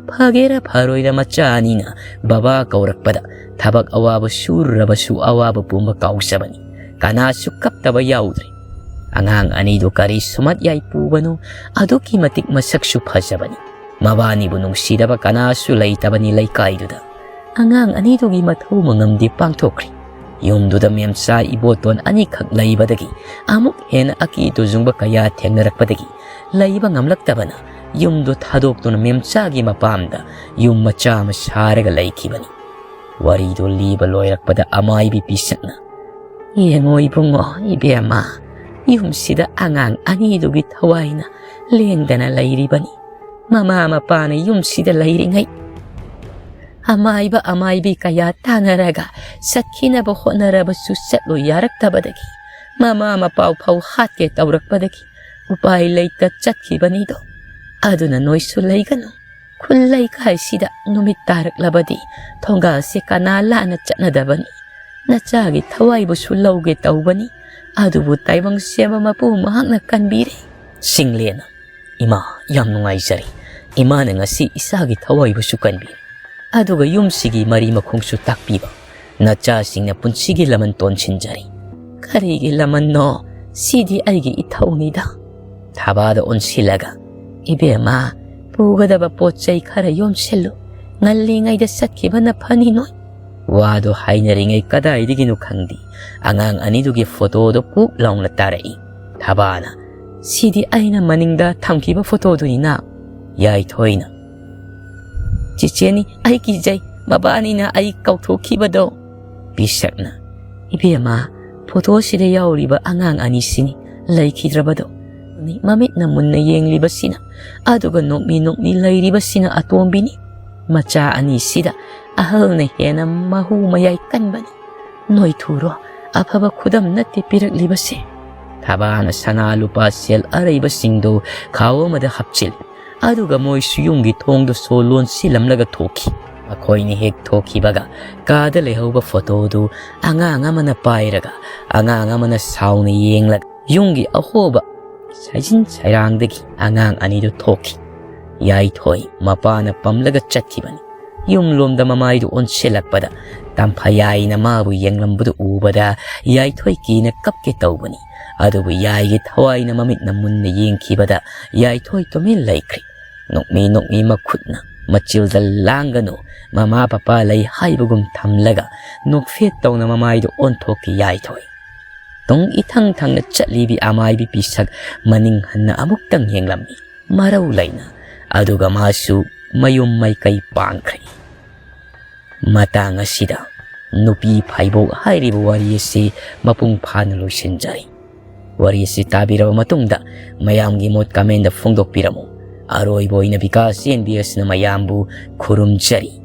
ꯐꯒꯦꯔꯥ ꯐꯔꯣꯏꯔ ꯃꯆꯥ ꯑꯅꯤꯅ ꯕꯕꯥ ꯀꯧꯔꯛꯄꯗ ꯊꯕꯛ ꯑꯋꯥꯕ ꯁꯨꯔꯨꯔꯕꯁꯨ ꯑꯋꯥꯕ ꯄꯨꯝꯕ ꯀꯥꯎꯖꯕꯅꯤ꯫ ꯀꯅꯥꯁꯨ ꯀꯞꯇꯕ ꯌꯥꯎꯗ꯭ꯔꯦ꯫ ꯑꯉꯥꯡ ꯑꯅꯤꯗꯨ ꯀꯔꯤ ꯁꯨꯃꯠ ꯌꯥꯏ ꯄꯨꯕꯅꯣ, ꯑꯗꯨꯛꯀꯤ ꯃꯇꯤꯛ ꯃꯁꯛꯁꯨ ꯐꯖꯕꯅꯤ꯫ ꯃꯕꯥꯅꯤꯕꯨ ꯅꯨꯡꯁꯤꯗꯕ ꯀꯅꯥꯁꯨ ꯂꯩꯇꯕꯅꯤ ꯂꯩꯀꯥꯏꯗꯨꯗ꯫ ꯑꯉꯥꯡ ꯑꯅꯤꯗꯨꯒꯤ ꯃꯊꯧ ꯃꯉꯝꯗꯤ ꯄꯥꯡꯊꯣꯛꯈ꯭ꯔꯤ꯫ ꯌꯨꯝꯗꯨꯗ ꯃꯦꯝꯆꯥ ꯏꯕꯣꯇꯣꯟ ꯑꯅꯤꯈꯛ ꯂꯩꯕꯗꯒꯤ ꯑꯃꯨꯛ ꯍꯦꯟꯅ ꯑꯀꯤ ꯇꯨꯖꯨꯡꯕ ꯀꯌꯥ ꯊꯦꯡꯅꯔꯛꯄꯗꯒꯤ ꯂꯩꯕ ꯉꯝꯂꯛꯇꯕꯅ ꯌꯨꯝꯗꯨ ꯊꯥꯗꯣꯛꯇꯨꯅ ꯃꯦꯝꯆꯥꯒꯤ ꯃꯄꯥꯝꯗ ꯌꯨꯝ ꯃꯆꯥ ꯑꯃ ꯁꯥꯔꯒ ꯂꯩꯈꯤꯕꯅꯤ꯫ ꯋꯥꯔꯤꯗꯨ ꯂꯤꯕ ꯂꯣꯏꯔꯛꯄꯗ ꯑꯃꯥꯏꯕꯤ ꯄꯤꯁꯛꯅ, "ꯌꯦꯡꯉꯣ ꯏꯕꯨꯡꯉꯣ, ꯏꯕꯦꯝꯃ, ꯌꯨꯝꯁꯤꯗ ꯑꯉꯥꯡ ꯑꯅꯤꯗꯨꯒꯤ ꯊꯋꯥꯏꯅ ꯂꯦꯡꯗꯅ ꯂꯩꯔꯤꯕꯅꯤ꯫ ꯃꯃꯥ ꯃꯄꯥꯅ ꯌꯨꯝꯁꯤꯗ ꯂꯩꯔꯤꯉꯩ ꯑꯃꯥꯏꯕ ꯑꯃꯥꯏꯕꯤ ꯀꯌꯥ ꯇꯥꯟꯅꯔꯒ ꯆꯠꯈꯤꯅꯕ ꯍꯣꯠꯅꯔꯕꯁꯨ ꯆꯠꯂꯨ ꯌꯥꯔꯛꯇꯕꯗꯒꯤ, ꯃꯃꯥ ꯃꯄꯥ ꯐꯥꯎ ꯍꯥꯠꯀꯦ ꯇꯧꯔꯛꯄꯗꯒꯤ ꯎꯄꯥꯏ ꯂꯩꯇ ꯆꯠꯈꯤꯕꯅꯤꯗꯣ꯫ ꯑꯗꯨꯅ ꯅꯣꯏꯁꯨ ꯂꯩꯒꯅꯨ꯫ ꯈꯨꯜ ꯂꯩꯀꯥꯏꯁꯤꯗ ꯅꯨꯃꯤꯠ ꯇꯥꯔꯛꯂꯕꯗꯤ ꯊꯣꯡꯒꯥꯜꯁꯦ ꯀꯅꯥ ꯂꯥꯟꯅ ꯆꯠꯅꯗꯕꯅꯤ꯫ ꯅꯆꯥꯒꯤ ꯊꯋꯥꯏꯕꯨꯁꯨ ꯂꯧꯒꯦ ꯇꯧꯕꯅꯤ, ꯑꯗꯨꯕꯨ ꯇꯥꯏꯕꯪ ꯁꯦꯝꯕ ꯃꯄꯨ ꯃꯍꯥꯛꯅ ꯀꯟꯕꯤꯔꯦ꯫" ꯁꯤꯡꯂꯦꯅ, "ꯏꯃꯥ, ꯌꯥꯝ ꯅꯨꯡꯉꯥꯏꯖꯔꯦ꯫ ꯏꯃꯥꯅ ꯉꯁꯤ ꯏꯆꯥꯒꯤ ꯊꯋꯥꯏꯕꯨꯁꯨ ꯀꯟꯕꯤꯔꯦ꯫ ꯑꯗꯨꯒ ꯌꯨꯝꯁꯤꯒꯤ ꯃꯔꯤ ꯃꯈꯣꯡꯁꯨ ꯇꯥꯛꯄꯤꯕ꯫ ꯅꯆꯥꯁꯤꯡꯅ ꯄꯨꯟꯁꯤꯒꯤ ꯂꯃꯟ ꯇꯣꯟꯁꯤꯟꯖꯔꯤ꯫" "ꯀꯔꯤꯒꯤ ꯂꯃꯟꯅꯣ? ꯁꯤꯗꯤ ꯑꯩꯒꯤ ꯏꯊꯧꯅꯤꯗ꯫" ꯊꯕꯥꯗ ꯑꯣꯟꯁꯤꯜꯂꯒ, "ꯏꯕꯦꯝꯃ, ꯄꯨꯒꯗꯕ ꯄꯣꯠ ꯆꯩ ꯈꯔ ꯌꯣꯝꯁꯤꯜꯂꯨ꯫ ꯉꯜꯂꯤꯉꯩꯗ ꯆꯠꯈꯤꯕꯅ ꯐꯅꯤ ꯅꯣꯏ꯫" ꯋꯥꯗꯣ ꯍꯥꯏꯅꯔꯤꯉꯩ ꯀꯗꯥꯏꯗꯒꯤꯅꯣ ꯈꯪꯗꯦ, ꯑꯉꯥꯡ ꯑꯅꯤꯗꯨꯒꯤ ꯐꯣꯇꯣꯗꯣ ꯄꯨꯛ ꯂꯥꯎꯅ ꯇꯥꯔꯛꯏ꯫ ꯊꯕꯥꯅ, "ꯁꯤꯗꯤ ꯑꯩꯅ ꯃꯅꯤꯡꯗ ꯊꯝꯈꯤꯕ ꯐꯣꯇꯣꯗꯨꯅꯤꯅ꯫" ꯌꯥꯏꯊꯣꯏꯅ, "ꯆꯤꯆꯦꯅꯤ, ꯑꯩ ꯀꯤꯖꯩ, ꯃꯕꯥꯅꯤꯅ ꯑꯩ ꯀꯧꯊꯣꯛꯈꯤꯕꯗꯣ꯫" ꯄꯤꯁꯛꯅ, "ꯏꯕꯦꯝꯃ, ꯐꯣꯇꯣꯁꯤꯗ ꯌꯥꯎꯔꯤꯕ ꯑꯉꯥꯡ ꯑꯅꯤꯁꯤꯅꯤ ꯂꯩꯈꯤꯗ꯭ꯔꯕꯗꯣ꯫ ꯃꯃꯤꯠꯅ ꯃꯨꯟꯅ ꯌꯦꯡꯂꯤꯕꯁꯤꯅ, ꯑꯗꯨꯒ ꯅꯣꯛꯃꯤ ꯅꯣꯛꯃꯤ ꯂꯩꯔꯤꯕꯁꯤꯅ ꯑꯇꯣꯝꯕꯤꯅꯤ꯫ ꯃꯆꯥ ꯑꯅꯤꯁꯤꯗ ꯑꯍꯜꯅ ꯍꯦꯟꯅ ꯃꯍꯨ ꯃꯌꯥꯏ ꯀꯟꯕꯅꯤ꯫ ꯅꯣꯏ ꯊꯨꯔꯣ, ꯑꯐꯕ ꯈꯨꯗꯝ ꯅꯠꯇꯦ ꯄꯤꯔꯛꯂꯤꯕꯁꯦ꯫" ꯊꯕꯥꯅ ꯁꯅꯥ ꯂꯨꯄꯥ ꯁꯦꯜ ꯑꯔꯩꯕꯁꯤꯡꯗꯨ ꯈꯥꯎ ꯑꯃꯗ ꯍꯥꯞꯆꯤꯜꯂꯤ꯫ ꯑꯗꯨꯒ ꯃꯣꯏꯁꯨ ꯌꯨꯝꯒꯤ ꯊꯣꯡꯗꯨ ꯁꯣ ꯂꯣꯟꯁꯤꯜꯂꯝꯂꯒ ꯊꯣꯛꯈꯤ꯫ ꯃꯈꯣꯏꯅ ꯍꯦꯛ ꯊꯣꯛꯈꯤꯕꯒ ꯀꯥꯗ ꯂꯩꯍꯧꯕ ꯐꯣꯇꯣꯗꯨ ꯑꯉꯥꯡ ꯑꯃꯅ ꯄꯥꯏꯔꯒ, ꯑꯉꯥꯡ ꯑꯃꯅ ꯁꯥꯎꯅ ꯌꯦꯡꯂꯒ, ꯌꯨꯝꯒꯤ ꯑꯍꯣꯕ ꯁꯥꯏꯖꯤꯟ ꯁꯥꯏꯔꯥꯡꯗꯒꯤ ꯑꯉꯥꯡ ꯑꯅꯤꯗꯨ ꯊꯣꯛꯈꯤ꯫ ꯌꯥꯏꯊꯣꯏ ꯃꯄꯥꯅ ꯄꯝꯂꯒ ꯆꯠꯈꯤꯕꯅꯤ꯫ ꯌꯨꯝꯂꯣꯝꯗ ꯃꯃꯥꯏꯗꯨ ꯑꯣꯟꯁꯤꯜꯂꯛꯄꯗ, ꯇꯝꯐꯌꯥꯏꯅ ꯃꯥꯕꯨ ꯌꯦꯡꯂꯝꯕꯗꯨ ꯎꯕꯗ, ꯌꯥꯏꯊꯣꯏ ꯀꯤꯅ ꯀꯞꯀꯦ ꯇꯧꯕꯅꯤ꯫ ꯑꯗꯨꯕꯨ ꯌꯥꯏꯒꯤ ꯊꯋꯥꯏꯅ ꯃꯃꯤꯠꯅ ꯃꯨꯟꯅ ꯌꯦꯡꯈꯤꯕꯗ, ꯌꯥꯏꯊꯣꯏ ꯇꯨꯃꯤꯟ ꯂꯩꯈ꯭ꯔꯤ꯫ ꯅꯣꯛꯃꯤ ꯅꯣꯛꯃꯤ ꯃꯈꯨꯠꯅ ꯃꯆꯤꯜꯗ ꯂꯥꯡꯒꯅꯨ, ꯃꯃꯥ ꯄꯄꯥ ꯂꯩ ꯍꯥꯏꯕꯒꯨꯝ ꯊꯝꯂꯒ, ꯅꯣꯛꯐꯦꯠ ꯇꯧꯅ ꯃꯃꯥꯏꯗꯨ ꯑꯣꯟꯊꯣꯛꯈꯤ ꯌꯥꯏꯊꯣꯏ꯫ ꯇꯨꯡ ꯏꯊꯪ ꯊꯪꯅ ꯆꯠꯂꯤꯕꯤ ꯑꯃꯥꯏꯕꯤ ꯄꯤꯁꯛ ꯃꯅꯤꯡ ꯍꯟꯅ ꯑꯃꯨꯛꯇꯪ ꯌꯦꯡꯂꯝꯃꯤ, ꯃꯔꯧ ꯂꯩꯅ꯫ ꯑꯗꯨꯒ ꯃꯥꯁꯨ ꯃꯌꯨꯝ ꯃꯥꯏꯀꯩ ꯄꯥꯡꯈ꯭ꯔꯦ꯫ ꯃꯇꯥꯡ ꯑꯁꯤꯗ ꯅꯨꯄꯤ ꯐꯥꯏꯕꯣꯛ ꯍꯥꯏꯔꯤꯕ ꯋꯥꯔꯤ ꯑꯁꯤ ꯃꯄꯨꯡ ꯐꯥꯅ ꯂꯣꯏꯁꯤꯟꯖꯔꯤ꯫ ꯋꯥꯔꯤ ꯑꯁꯤ ꯇꯥꯕꯤꯔꯕ ꯃꯇꯨꯡꯗ ꯃꯌꯥꯝꯒꯤ ꯃꯣꯠ comment ꯐꯣꯡꯗꯣꯛꯄꯤꯔꯝꯃꯨ꯫ ꯑꯔꯣꯏꯕ ꯑꯣꯏꯅ ꯕꯤꯀꯥꯁ ꯑꯦꯟ ꯕꯤ ꯑꯦꯁꯅ ꯃꯌꯥꯝꯕꯨ ꯈꯨꯔꯨꯝꯖꯔꯤ꯫